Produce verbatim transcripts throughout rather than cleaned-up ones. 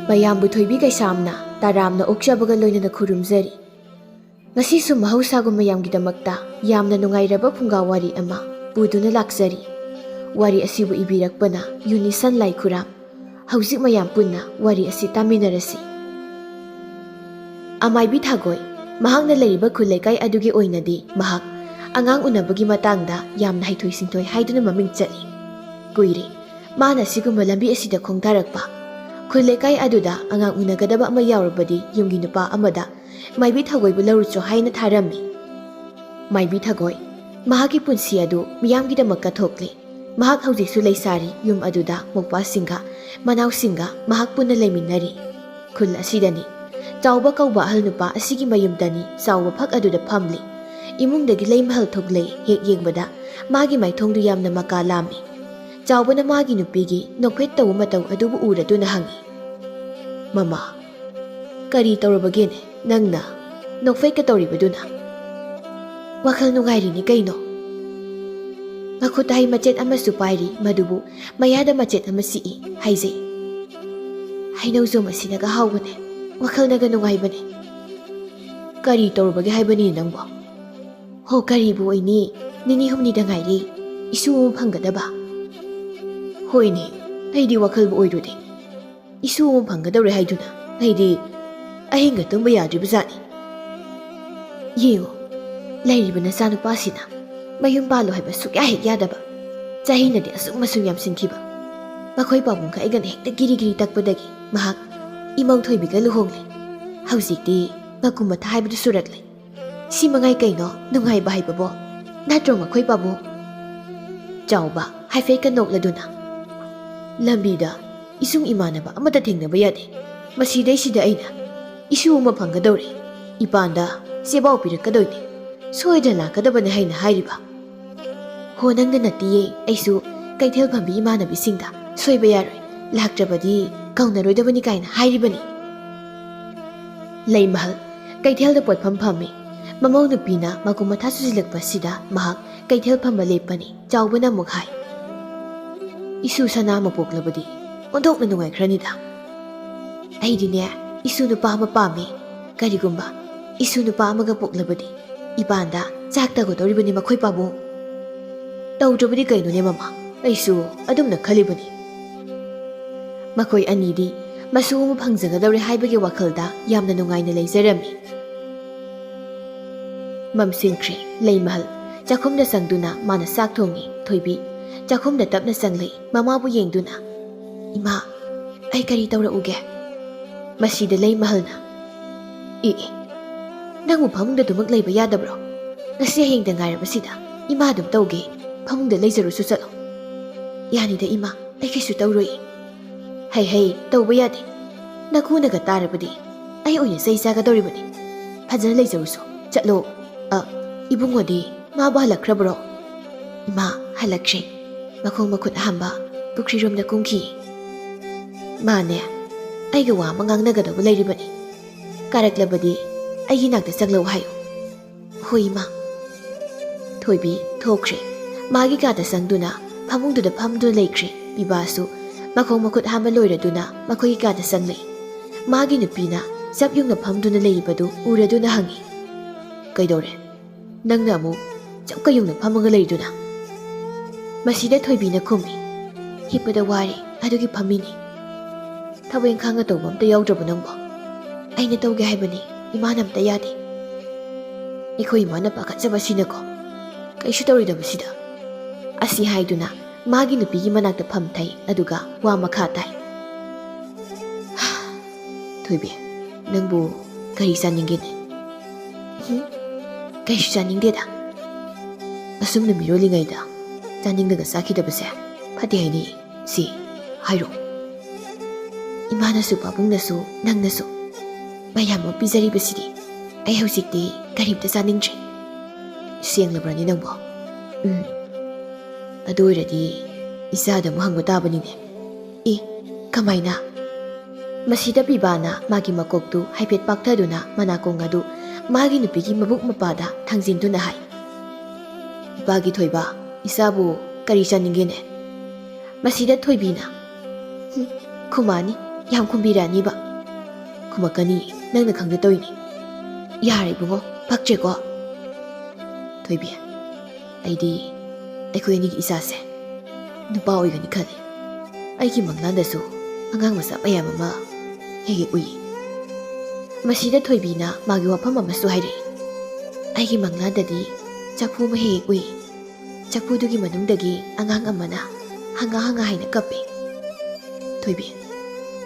ꯄꯌꯥꯝꯕꯨ ꯊꯣꯏꯕꯤ ꯀꯩꯁꯥꯝꯅ ꯇꯔꯥꯝꯅ ꯑꯣꯛꯆꯕꯒ ꯂꯣꯏꯅꯅ ꯈꯨꯔꯨꯝꯖꯔꯤ꯫ ꯉꯁꯤꯁꯨ ꯃꯍꯧꯁꯥꯒꯨꯝ ꯃꯌꯥꯝꯒꯤꯗꯃꯛꯇ ꯌꯥꯝꯅ ꯅꯨꯡꯉꯥꯏꯔꯕ ꯐꯨꯡꯒꯥ ꯋꯥꯔꯤ ꯑꯃ ꯄꯨꯗꯨꯅ ꯂꯥꯛꯆꯔꯤ꯫ ꯋꯥꯔꯤ ꯑꯁꯤꯕꯨ ꯏꯕꯤꯔꯛꯄꯅ ꯌꯨꯅꯤꯁꯟ ꯂꯥꯏꯈꯨꯔꯥꯝ꯫ ꯍꯧꯖꯤꯛ ꯃꯌꯥꯝ ꯄꯨꯟꯅ ꯋꯥꯔꯤ ꯑꯁꯤ ꯇꯥꯃꯤꯟꯅꯔꯁꯤ꯫ ꯑꯃꯥꯏꯕꯤ ꯊꯥꯒꯣꯏ, ꯃꯍꯥꯛꯅ ꯂꯩꯔꯤꯕ ꯈꯨꯜ ꯂꯩꯀꯥꯏ ꯑꯗꯨꯒꯤ ꯑꯣꯏꯅꯗꯤ ꯃꯍꯥꯛ ꯑꯉꯥꯡ ꯎꯅꯕꯒꯤ ꯃꯇꯥꯡꯗ ꯌꯥꯝꯅ ꯍꯩꯊꯣꯏ ꯁꯤꯡꯊꯣꯏ ꯍꯥꯏꯗꯨꯅ ꯃꯃꯤꯡ ꯆꯠꯂꯤ꯫ ꯀꯨꯏꯔꯦ ꯃꯥꯅ ꯁꯤꯒꯨꯝꯕ ꯂꯝꯕꯤ ꯑꯁꯤꯗ ꯈꯣꯡꯊꯔꯛꯄ꯫ ꯈꯨꯜ ꯂꯩꯀꯥꯏ ꯑꯗꯨꯗ ꯑꯉꯥꯡ ꯎꯅꯒꯗꯕ ꯑꯃ ꯌꯥꯎꯔꯕꯗꯤ ꯌꯨꯝꯒꯤ ꯅꯨꯄꯥ ꯑꯃꯗ ꯃꯥꯏꯕꯤ ꯊꯥꯒꯣꯏꯕꯨ ꯂꯧꯔꯨꯆꯣ ꯍꯥꯏꯅ ꯊꯥꯔꯝꯃꯤ꯫ ꯃꯥꯏꯕꯤ ꯊꯥꯒꯣꯏ ꯃꯍꯥꯛꯀꯤ ꯄꯨꯟꯁꯤ ꯑꯗꯨ ꯃꯤꯌꯥꯝꯒꯤꯗꯃꯛ ꯀꯠꯊꯣꯛꯂꯤ꯫ ꯃꯍꯥꯛ ꯍꯧꯖꯤꯛꯁꯨ ꯂꯩꯁꯥꯔꯤ꯫ ꯌꯨꯝ ꯑꯗꯨꯗ ꯃꯧꯄ꯭ꯋꯥꯁꯤꯡꯒ ꯃꯅꯥꯎꯁꯤꯡꯒ ꯃꯍꯥꯛ ꯄꯨꯟꯅ ꯂꯩꯃꯤꯟꯅꯔꯤ꯫ ꯈꯨꯜ ꯑꯁꯤꯗꯅꯤ꯫ ꯆꯥꯎꯕ ꯀꯧꯕ ꯑꯍꯜ ꯅꯨꯄꯥ ꯑꯁꯤꯒꯤ ꯃꯌꯨꯝꯗꯅꯤ ꯆꯥꯎꯕ ꯐꯛ ꯑꯗꯨꯗ ꯐꯝꯂꯤ꯫ ꯏꯃꯨꯡꯗꯒꯤ ꯂꯩ ꯃꯍꯜ ꯊꯣꯛꯂꯛꯏ꯫ ꯍꯦꯛ ꯌꯦꯡꯕꯗ ꯃꯥꯒꯤ ꯃꯥꯏꯊꯣꯡꯗꯨ ꯌꯥꯝꯅ ꯃꯀꯥ ꯂꯥꯝꯃꯤ꯫ ꯆꯥꯎꯕꯅ ꯃꯥꯒꯤ ꯅꯨꯄꯤꯒꯤ ꯅꯣꯛꯐꯦꯠ ꯇꯧꯕ ꯃꯇꯧ ꯑꯗꯨꯕꯨ ꯎꯔꯗꯨꯅ ꯍꯪꯉꯤ, "ꯃꯃꯥ, ꯀꯔꯤ ꯇꯧꯔꯕꯒꯦꯅꯦ ꯅꯪꯅ ꯅꯣꯛꯐꯦꯠꯀ ꯇꯧꯔꯤꯕꯗꯨꯅ?" "ꯋꯥꯈꯜ ꯅꯨꯡꯉꯥꯏꯔꯤꯅꯤ ꯀꯩꯅꯣ꯫ ꯃꯈꯨꯠꯇ ꯍꯩ ꯃꯆꯦꯠ ꯑꯃꯁꯨ ꯄꯥꯏꯔꯤ, ꯃꯗꯨꯕꯨ ꯃꯌꯥꯗ ꯃꯆꯦꯠ ꯑꯃ ꯁꯤꯛꯏ ꯍꯥꯏꯖꯩ꯫ ꯍꯩꯅꯧꯖꯣꯝ ꯑꯁꯤꯅꯒ ꯍꯥꯎꯕꯅꯦ, ꯋꯥꯈꯜꯅꯒ ꯅꯨꯡꯉꯥꯏꯕꯅꯦ꯫ ꯀꯔꯤ ꯇꯧꯔꯨꯕꯒꯦ ꯍꯥꯏꯕꯅꯤ ꯅꯪꯕꯣ?" "ꯍꯣ, ꯀꯔꯤꯕꯨ ꯑꯣꯏꯅꯤ, ꯅꯤꯅꯤ ꯍꯨꯝꯅꯤꯗ ꯉꯥꯏꯔꯤ ꯏꯁꯨ ꯑꯃ ꯐꯪꯒꯗꯕ꯫" "ꯍꯣꯏꯅꯦ, ꯑꯩꯗꯤ ꯋꯥꯈꯜꯕꯨ ꯑꯣꯏꯔꯨꯗꯦ꯫ ꯏꯁꯨ ꯑꯃ ꯐꯪꯒꯗꯧꯔꯦ ꯍꯥꯏꯗꯨꯅ ꯑꯩꯗꯤ ꯑꯍꯤꯡꯒ ꯇꯨꯝꯕ ꯌꯥꯗ꯭ꯔꯤꯕ ꯖꯥꯠꯅꯤ꯫ ꯌꯦꯡꯉꯨ, ꯂꯩꯔꯤꯕ ꯅꯆꯥꯅꯨꯄꯥꯁꯤꯅ ꯃꯌꯨꯝ ꯄꯥꯜꯂꯣ ꯍꯥꯏꯕ ꯁꯨꯛꯌꯥ ꯍꯦꯛ ꯌꯥꯗꯕ꯫ ꯆꯍꯤꯅꯗꯤ ꯑꯁꯨꯛ ꯃꯁꯨꯡ ꯌꯥꯝꯁꯤꯟꯈꯤꯕ꯫ ꯃꯈꯣꯏ ꯄꯥꯕꯨꯡꯒ ꯑꯩꯒꯅ ꯍꯦꯛꯇ ꯒꯤꯔꯤ ꯒꯤꯔꯤ ꯇꯛꯄꯗꯒꯤ ꯃꯍꯥꯛ ꯏꯃꯧ ꯊꯣꯏꯕꯤꯒ ꯂꯨꯍꯣꯡꯂꯦ꯫ ꯍꯧꯖꯤꯛꯇꯤ ꯃꯀꯨꯝ ꯃꯊꯥ ꯍꯥꯏꯕꯗꯨ ꯁꯨꯔꯛꯂꯦ꯫ ꯁꯤ ꯃꯉꯥꯏ ꯀꯩꯅꯣ ꯅꯨꯡꯉꯥꯏꯕ ꯍꯥꯏꯕꯕꯣ, ꯅꯠꯇ꯭ꯔꯣ ꯃꯈꯣꯏ ꯄꯥꯕꯨꯡ?" ꯆꯥꯎꯕ ꯍꯥꯏꯐꯦꯠꯀ ꯅꯣꯛꯂꯗꯨꯅ, "ꯂꯝꯕꯤꯗ ꯏꯁꯨꯡ ꯏꯃꯥꯟꯅꯕ ꯑꯃꯠꯇ ꯊꯦꯡꯅꯕ ꯌꯥꯗꯦ꯫ ꯃꯁꯤꯗꯩꯁꯤꯗ ꯑꯩꯅ ꯏꯁꯨ ꯑꯃ ꯐꯪꯒꯗꯧꯔꯦ, ꯏꯄꯥꯟꯗ ꯆꯦꯕꯥꯎ ꯄꯤꯔꯛꯀꯗꯣꯏꯅꯦ, ꯁꯣꯏꯗꯅ ꯂꯥꯛꯀꯗꯕꯅꯦ ꯍꯥꯏꯅ ꯍꯥꯏꯔꯤꯕ꯫ ꯍꯣ, ꯅꯪꯅ ꯅꯠꯇꯤꯌꯦ, ꯑꯩꯁꯨ ꯀꯩꯊꯦꯜ ꯐꯝꯕꯤ ꯏꯃꯥꯟꯅꯕꯤꯁꯤꯡꯗ ꯁꯣꯏꯕ ꯌꯥꯔꯣꯏ, ꯂꯥꯛꯇ꯭ꯔꯕꯗꯤ ꯀꯧꯅꯔꯣꯏꯗꯕꯅꯤ ꯀꯥꯏꯅ ꯍꯥꯏꯔꯤꯕꯅꯤ꯫" ꯂꯩꯃꯍꯜ ꯀꯩꯊꯦꯜꯗ ꯄꯣꯠꯐꯝ ꯐꯝꯃꯤ꯫ ꯃꯃꯧ ꯅꯨꯄꯤꯅ ꯃꯀꯨꯝ ꯃꯊꯥ ꯁꯨꯖꯤꯜꯂꯛꯄꯁꯤꯗ ꯃꯍꯥꯛ ꯀꯩꯊꯦꯜ ꯐꯝꯕ ꯂꯦꯞꯄꯅꯤ꯫ ꯆꯥꯎꯕꯅ ꯑꯃꯨꯛ ꯍꯥꯏ, "ꯏꯁꯨ ꯁꯅꯥ ꯑꯃ ꯄꯣꯛꯂꯕꯗꯤ ꯑꯣꯟꯊꯣꯛꯅ ꯅꯨꯡꯉꯥꯏꯈ꯭ꯔꯅꯤꯗ꯫" "ꯑꯩꯗꯤꯅꯦ, ꯏꯁꯨ ꯅꯨꯄꯥ ꯑꯃ ꯄꯥꯝꯃꯤ꯫ ꯀꯔꯤꯒꯨꯝꯕ ꯏꯁꯨ ꯅꯨꯄꯥ ꯑꯃꯒ ꯄꯣꯛꯂꯕꯗꯤ ꯏꯄꯥꯟꯗ ꯆꯥꯛ ꯇꯧꯒꯗꯧꯔꯤꯕꯅꯤ ꯃꯈꯣꯏ ꯄꯥꯕꯨꯡ꯫ ꯇꯧꯗ꯭ꯔꯕꯗꯤ ꯀꯩꯅꯣꯅꯦ ꯃꯃꯥ? ꯑꯩꯁꯨ ꯑꯗꯨꯝꯅ ꯈꯜꯂꯤꯕꯅꯤ꯫" ꯃꯈꯣꯏ ꯑꯅꯤꯗꯤ ꯃꯁꯨ ꯑꯃ ꯐꯪꯖꯒꯗꯧꯔꯦ ꯍꯥꯏꯕꯒꯤ ꯋꯥꯈꯜꯗ ꯌꯥꯝꯅ ꯅꯨꯡꯉꯥꯏꯅ ꯂꯩꯖꯔꯝꯃꯤ꯫ ꯃꯝꯁꯤꯟꯈ꯭ꯔꯦ꯫ ꯂꯩꯃꯍꯜ ꯆꯥꯛꯈꯨꯝꯗ ꯆꯪꯗꯨꯅ ꯃꯥꯅ ꯆꯥꯛ ꯊꯣꯡꯉꯤ꯫ ꯊꯣꯏꯕꯤ ꯆꯥꯛꯈꯨꯝꯗ ꯇꯞꯅ ꯆꯪꯂꯛꯏ꯫ ꯃꯃꯥꯕꯨ ꯌꯦꯡꯗꯨꯅ, "ꯏꯃꯥ, ꯑꯩ ꯀꯔꯤ ꯇꯧꯔꯛꯎꯒꯦ?" ꯃꯁꯤꯗ ꯂꯩꯃꯍꯜꯅ, "ꯑꯦ, ꯑꯦ, ꯅꯪꯕꯨ ꯐꯃꯨꯡꯗ ꯑꯗꯨꯃꯛ ꯂꯩꯕ ꯌꯥꯗꯕ꯭ꯔꯣ? ꯉꯁꯤ ꯍꯌꯦꯡꯗ ꯉꯥꯏꯔꯕꯁꯤꯗ ꯏꯃꯥ ꯑꯗꯨꯝ ꯇꯧꯒꯦ꯫ ꯐꯃꯨꯡꯗ ꯂꯩꯖꯔꯨꯁꯨ ꯆꯠꯂꯣ꯫ ꯌꯥꯅꯤꯗ ꯏꯃꯥ, ꯑꯩ ꯀꯩꯁꯨ ꯇꯧꯔꯣꯏ꯫" "ꯍꯩ ꯍꯩ, ꯇꯧꯕ ꯌꯥꯗꯦ꯫ ꯅꯈꯨꯅꯒ ꯇꯥꯔꯕꯗꯤ ꯑꯩ ꯑꯣꯏꯅ ꯆꯩ ꯆꯥꯒꯗꯧꯔꯤꯕꯅꯤ꯫ ꯐꯖꯅ ꯂꯩꯖꯔꯨꯁꯨ ꯆꯠꯂꯣ꯫" "ꯑ, ꯏꯕꯨꯡꯉꯣꯗꯤ ꯃꯥꯕꯨ ꯍꯜꯂꯛꯈ꯭ꯔꯕ꯭ꯔꯣ?" "ꯏꯃꯥ, ꯍꯜꯂꯛꯈ꯭ꯔꯦ꯫ ꯃꯈꯣꯡ ꯃꯈꯨꯠ ꯍꯥꯝꯕ ꯄꯨꯈ꯭ꯔꯤꯔꯣꯝꯗ ꯀꯨꯝꯈꯤ꯫" "ꯃꯥꯅꯦ, ꯑꯩꯒ ꯋꯥ ꯑꯃ ꯉꯥꯡꯅꯒꯗꯧꯕ ꯂꯩꯔꯤꯕꯅꯤ꯫ ꯀꯥꯔꯛꯂꯕꯗꯤ ꯑꯩꯒꯤ ꯅꯥꯛꯇ ꯆꯪꯂꯛꯎ ꯍꯥꯏꯌꯨ꯫" "ꯍꯣꯏ, ꯏꯃꯥ꯫" ꯊꯣꯏꯕꯤ ꯊꯣꯛꯈ꯭ꯔꯦ꯫ ꯃꯥꯒꯤ ꯀꯥꯗ ꯆꯪꯗꯨꯅ ꯐꯃꯨꯡꯗꯨꯗ ꯐꯝꯗꯨꯅ ꯂꯩꯈ꯭ꯔꯦ꯫ ꯄꯤꯕꯥꯁꯨ ꯃꯈꯣꯡ ꯃꯈꯨꯠ ꯍꯥꯝꯕ ꯂꯣꯏꯔꯗꯨꯅ ꯃꯈꯣꯏꯒꯤ ꯀꯥꯗ ꯆꯪꯂꯛꯏ꯫ ꯃꯥꯒꯤ ꯅꯨꯄꯤꯅ ꯆꯞ ꯌꯨꯡꯅ ꯐꯝꯗꯨꯅ ꯂꯩꯔꯤꯕꯗꯨ ꯎꯔꯗꯨꯅ ꯍꯪꯉꯤ, "ꯀꯩꯗꯧꯔꯦ? ꯅꯪꯅ ꯑꯃꯨꯛ ꯆꯞꯀ ꯌꯨꯡꯅ ꯐꯝꯃꯒ ꯂꯩꯔꯤꯗꯨꯅ?" ꯃꯁꯤꯗ ꯊꯣꯏꯕꯤꯅ ꯈꯨꯝꯃꯤ, "ꯍꯤꯞꯄꯗ ꯋꯥꯔꯦ, ꯑꯗꯨꯒꯤ ꯐꯝꯃꯤꯅꯤ꯫ ꯊꯕꯛ ꯏꯪꯈꯥꯡ ꯑꯇꯧꯕ ꯑꯝꯇ ꯌꯥꯎꯗ꯭ꯔꯕꯣ ꯅꯪꯕꯣ?" "ꯑꯩꯅ ꯇꯧꯒꯦ ꯍꯥꯏꯕꯅꯤ, ꯏꯃꯥꯅ ꯑꯝꯇ ꯌꯥꯗꯦ꯫" "ꯑꯩꯈꯣꯏ ꯏꯃꯥꯅ ꯄꯥꯈꯠꯆꯕꯁꯤꯅꯀꯣ, ꯀꯩꯁꯨ ꯇꯧꯔꯣꯏꯗꯕꯁꯤꯗ꯫" ꯑꯁꯤ ꯍꯥꯏꯗꯨꯅ ꯃꯥꯒꯤ ꯅꯨꯄꯤꯒꯤ ꯃꯅꯥꯛꯇ ꯐꯝꯊꯩ, ꯑꯗꯨꯒ ꯋꯥ ꯃꯈꯥ ꯇꯥꯏ꯫ "ꯊꯣꯏꯕꯤ, ꯅꯪꯕꯨ ꯀꯔꯤ ꯆꯥꯅꯤꯡꯒꯦꯅꯦ?" "ꯍꯨꯝ? ꯀꯩꯁꯨ ꯆꯥꯅꯤꯡꯗꯦꯗ꯫ ꯑꯁꯨꯝꯅ ꯃꯤꯔꯣꯜꯂꯤꯉꯩꯗ ꯆꯥꯅꯤꯡꯗꯅ ꯆꯥꯈꯤꯗꯕꯁꯦ ꯐꯠꯇꯦ ꯍꯥꯏꯅꯤ꯫ ꯁꯤ ꯍꯥꯏꯔꯣ꯫" "ꯏꯃꯥꯅꯁꯨ ꯄꯥꯕꯨꯡꯅꯁꯨ ꯅꯪꯅꯁꯨ ꯃꯌꯥꯝ ꯑꯃ ꯄꯤꯖꯔꯤꯕꯁꯤꯗꯤ ꯑꯩ ꯍꯧꯖꯤꯛꯇꯤ ꯀꯔꯤꯝꯇ ꯆꯥꯅꯤꯡꯗ꯭ꯔꯦ꯫" "ꯁꯦꯡꯂꯕ꯭ꯔꯅꯦ ꯅꯪꯕꯣ?" "ꯎꯝ꯫ ꯑꯗꯨ ꯑꯣꯏꯔꯗꯤ ꯏꯆꯥꯗ ꯑꯃꯨꯛ ꯍꯪꯕ ꯇꯥꯕꯅꯤꯅꯦ꯫" "ꯑꯦ, ꯀꯃꯥꯏꯅ?" ꯃꯁꯤꯗ ꯄꯤꯕꯥꯅ ꯃꯥꯒꯤ ꯃꯀꯣꯛꯇꯨ ꯍꯥꯏꯐꯦꯠ ꯄꯥꯛꯊꯗꯨꯅ ꯃꯅꯥꯀꯣꯡ ꯑꯗꯨ ꯃꯥꯒꯤ ꯅꯨꯄꯤꯒꯤ ꯃꯕꯨꯛ ꯃꯄꯥꯗ ꯊꯥꯡꯖꯤꯟꯗꯨꯅ ꯍꯥꯏ, "ꯏꯄꯥꯒꯤ ꯊꯣꯏꯕ, ꯏꯆꯥꯕꯨ ꯀꯔꯤ ꯆꯥꯅꯤꯡꯒꯦꯅꯦ?" ꯃꯁꯤꯗ ꯊꯣꯏꯕꯤꯅ, "ꯍꯨꯝ, ꯈꯨꯃꯥꯅꯤ, ꯌꯥꯝ ꯈꯨꯝꯕꯤꯔꯛꯑꯅꯤꯕ꯫ ꯃꯀꯅꯤ, ꯅꯪꯅ ꯈꯪꯗ ꯇꯧꯔꯤꯅꯤ꯫ ꯌꯥꯔꯦ ꯏꯕꯨꯡꯉꯣ, ꯄꯛꯇ꯭ꯔꯦꯀꯣ꯫ ꯊꯣꯏꯕꯤ, ꯑꯩꯗꯤ ꯑꯩꯈꯣꯏ ꯑꯅꯤꯒꯤ ꯏꯆꯥꯁꯦ ꯅꯨꯄꯥ ꯑꯣꯏꯒꯅꯤ ꯈꯜꯂꯤ꯫ ꯑꯩꯒꯤ ꯃꯪꯂꯥꯟꯗꯁꯨ ꯑꯉꯥꯡ ꯃꯆꯥ ꯃꯌꯥꯝ ꯑꯃ ꯍꯦꯛ ꯍꯦꯛ ꯎꯏ꯫ ꯃꯁꯤꯗ ꯊꯣꯏꯕꯤꯅ ꯃꯥꯒꯤ ꯋꯥꯐꯝ ꯑꯃꯁꯨ ꯍꯥꯏꯔꯛꯏ꯫ ꯑꯩꯒꯤ ꯃꯪꯂꯥꯟꯗꯗꯤ ꯆꯐꯨ ꯑꯃ ꯍꯦꯛ ꯍꯦꯛ ꯎꯏ꯫ ꯆꯐꯨꯗꯨꯒꯤ ꯃꯅꯨꯡꯗꯒꯤ ꯑꯉꯥꯡ ꯑꯃꯅ ꯍꯪꯒꯥ ꯍꯪꯒꯥ ꯍꯥꯏꯅ ꯀꯞꯄꯤ꯫ ꯊꯣꯏꯕꯤ,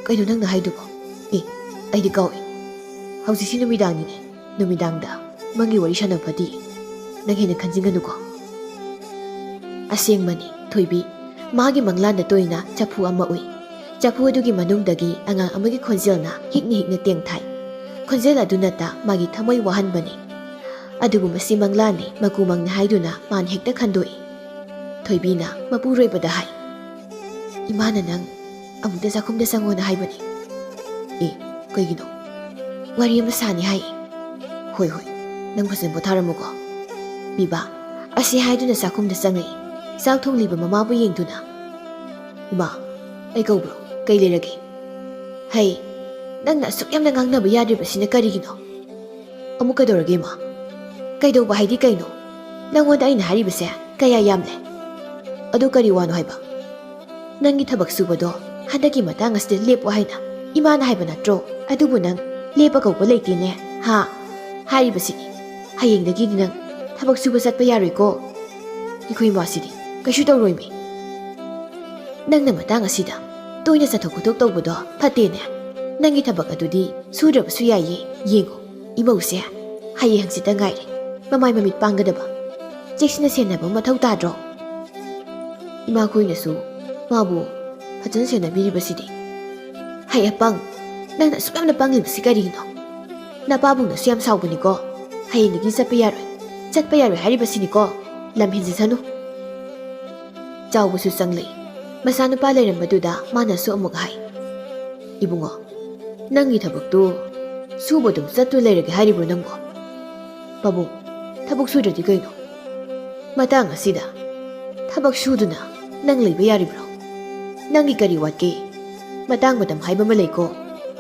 ꯀꯩꯅꯣ ꯅꯪꯅ ꯍꯥꯏꯗꯨꯕꯣ? ꯑꯦ, ꯑꯩꯗꯤ ꯀꯥꯎꯏ꯫ ꯍꯧꯖꯤꯛꯁꯤ ꯅꯨꯃꯤꯗꯥꯡꯅꯤꯅꯦ꯫ ꯅꯨꯃꯤꯗꯥꯡꯗ ꯃꯪꯒꯤ ꯋꯥꯔꯤ ꯁꯥꯟꯅꯕꯗꯤ ꯅꯪ ꯍꯦꯟꯅ ꯈꯟꯖꯤꯟꯒꯅꯨꯀꯣ꯫ ꯑꯁꯦꯡꯕꯅꯤ, ꯊꯣꯏꯕꯤ, ꯃꯥꯒꯤ ꯃꯪꯂꯥꯟꯗ ꯇꯣꯏꯅ ꯆꯐꯨ ꯑꯃ ꯎꯏ꯫ ꯆꯐꯨ ꯑꯗꯨꯒꯤ ꯃꯅꯨꯡꯗꯒꯤ ꯑꯉꯥꯡ ꯑꯃꯒꯤ ꯈꯣꯟꯖꯦꯜꯅ ꯍꯤꯛꯅ ꯍꯤꯛꯅ ꯇꯦꯡꯊꯥꯏ꯫ ꯈꯣꯟꯖꯦꯜ ꯑꯗꯨꯅꯇ ꯃꯥꯒꯤ ꯊꯃꯣꯏ ꯋꯥꯍꯟꯕꯅꯤ꯫ ꯑꯗꯨꯕꯨ ꯃꯁꯤ ꯃꯪꯂꯥꯟꯅꯤ, ꯃꯀꯨ ꯃꯪꯅꯤ ꯍꯥꯏꯗꯨꯅ ꯃꯥꯅ ꯍꯦꯛꯇ ꯈꯟꯗꯣꯛꯏ꯫ ꯊꯣꯏꯕꯤꯅ ꯃꯄꯨꯔꯣꯏꯕꯗ ꯍꯥꯏ, "ꯏꯃꯥꯅ ꯅꯪ ꯑꯃꯨꯛꯇ ꯆꯥꯛꯈꯨꯝꯗ ꯆꯪꯉꯣꯅ ꯍꯥꯏꯕꯅꯤ꯫" "ꯑꯦ, ꯀꯩꯒꯤꯅꯣ?" "ꯋꯥꯔꯤ ꯑꯃ ꯁꯥꯅꯤ ꯍꯥꯏ꯫" "ꯍꯣꯏ, ꯍꯣꯏ, ꯅꯪ ꯐꯖꯅ ꯄꯣꯊꯥꯔꯝꯃꯨꯀꯣ꯫" ꯕꯤꯕꯥ ꯑꯁꯤ ꯍꯥꯏꯗꯨꯅ ꯆꯥꯛꯈꯨꯝꯗ ꯆꯪꯂꯛꯏ꯫ ꯆꯥꯛ ꯊꯣꯡꯂꯤꯕ ꯃꯃꯥꯕꯨ ꯌꯦꯡꯗꯨꯅ, "ꯏꯃꯥ, ꯑꯩ ꯀꯧꯕ꯭ꯔꯣ? ꯀꯩ ꯂꯩꯔꯒꯦ?" "ꯍꯩ, ꯅꯪꯅ ꯑꯁꯨꯛ ꯌꯥꯝꯅ ꯉꯥꯡꯅꯕ ꯌꯥꯗ꯭ꯔꯤꯕꯁꯤꯅ ꯀꯔꯤꯒꯤꯅꯣ?" "ꯑꯃꯨꯛ ꯀꯩꯗꯧꯔꯒꯦ, ꯏꯃꯥ?" "ꯀꯩꯗꯧꯕ ꯍꯥꯏꯗꯤ ꯀꯩꯅꯣ? ꯅꯪꯉꯣꯟꯗ ꯑꯩꯅ ꯍꯥꯏꯔꯤꯕꯁꯦ ꯀꯌꯥ ꯌꯥꯝꯂꯦ?" "ꯑꯗꯨ ꯀꯔꯤ ꯋꯥꯅꯣ ꯍꯥꯏꯕ?" "ꯅꯪꯒꯤ ꯊꯕꯛ ꯁꯨꯕꯗꯣ ꯍꯟꯗꯛꯀꯤ ꯃꯇꯥꯡ ꯑꯁꯤꯗ ꯂꯦꯞꯄꯣ ꯍꯥꯏꯅ ꯏꯃꯥꯅ ꯍꯥꯏꯕ ꯅꯠꯇ꯭ꯔꯣ? ꯑꯗꯨꯕꯨ ꯅꯪ ꯂꯦꯞꯄ ꯀꯧꯕ ꯂꯩꯇꯦꯅꯦ, ꯍꯥ? ꯍꯥꯏꯔꯤꯕꯁꯤꯅꯤ, ꯍꯌꯦꯡꯗꯒꯤꯗꯤ ꯅꯪ ꯊꯕꯛ ꯁꯨꯕ ꯆꯠꯄ ꯌꯥꯔꯣꯏꯀꯣ꯫" "ꯑꯩꯈꯣꯏ ꯏꯃꯥꯁꯤꯗꯤ ꯀꯩꯁꯨ ꯇꯧꯔꯣꯏꯃꯤ꯫" "ꯅꯪꯅ ꯃꯇꯥꯡ ꯑꯁꯤꯗ ꯇꯣꯏꯅ ꯆꯠꯊꯣꯛ ꯈꯣꯠꯇꯣꯛ ꯇꯧꯕꯗꯣ ꯐꯠꯇꯦꯅꯦ꯫ ꯅꯪꯒꯤ ꯊꯕꯛ ꯑꯗꯨꯗꯤ ꯁꯨꯗ꯭ꯔꯕꯁꯨ ꯌꯥꯏꯌꯦ꯫ ꯌꯦꯡꯉꯨ, ꯏꯃꯧꯁꯦ ꯍꯌꯦꯡ ꯍꯪꯆꯤꯠꯇ ꯉꯥꯏꯔꯦ ꯃꯃꯥꯏ ꯃꯃꯤꯠ ꯄꯥꯡꯒꯗꯕ꯫ ꯆꯦꯛꯁꯤꯟꯅ ꯁꯦꯟꯅꯕ ꯃꯊꯧ ꯇꯥꯗ꯭ꯔꯣ?" ꯏꯃꯥꯈꯣꯏꯅꯁꯨ ꯃꯥꯕꯨ ꯐꯖꯅ ꯁꯦꯟꯅꯕꯤꯔꯤꯕꯁꯤꯗꯤ꯫ "ꯍꯩ ꯑꯄꯪ, ꯅꯪꯅ ꯑꯁꯨꯛ ꯌꯥꯝꯅ ꯄꯪꯂꯤꯕꯁꯤ ꯀꯔꯤꯒꯤꯅꯣ? ꯅꯄꯥꯕꯨꯡꯅꯁꯨ ꯌꯥꯝ ꯁꯥꯎꯕꯅꯤꯀꯣ꯫ ꯍꯌꯦꯡꯗꯒꯤ ꯆꯠꯄ ꯌꯥꯔꯣꯏ, ꯆꯠꯄ ꯌꯥꯔꯣꯏ ꯍꯥꯏꯔꯤꯕꯁꯤꯅꯤꯀꯣ꯫ ꯂꯝ ꯍꯦꯟꯖꯤꯟꯁꯅꯨ꯫" ꯆꯥꯎꯕꯁꯨ ꯆꯪꯂꯛꯏ꯫ ꯃꯆꯥꯅꯨꯄꯥ ꯂꯩꯔꯝꯕꯗꯨꯗ ꯃꯥꯅꯁꯨ ꯑꯃꯨꯛ ꯍꯥꯏ, "ꯏꯕꯨꯡꯉꯣ, ꯅꯪꯒꯤ ꯊꯕꯛꯇꯨ ꯁꯨꯕ ꯑꯗꯨꯝ ꯆꯠꯇꯨ ꯂꯩꯔꯒꯦ ꯍꯥꯏꯔꯤꯕ꯭ꯔꯣ ꯅꯪꯕꯣ?" "ꯄꯥꯕꯨꯡ, ꯊꯕꯛ ꯁꯨꯗ꯭ꯔꯗꯤ ꯀꯩꯅꯣ? ꯃꯇꯥꯡ ꯑꯁꯤꯗ ꯊꯕꯛ ꯁꯨꯗꯨꯅ ꯅꯪ ꯂꯩꯕ ꯌꯥꯔꯤꯕ꯭ꯔꯣ? ꯅꯪꯒꯤ ꯀꯔꯤ ꯋꯥꯠꯀꯦ? ꯃꯇꯥꯡ ꯃꯇꯝ ꯍꯥꯏꯕ ꯑꯃ ꯂꯩꯀꯣ꯫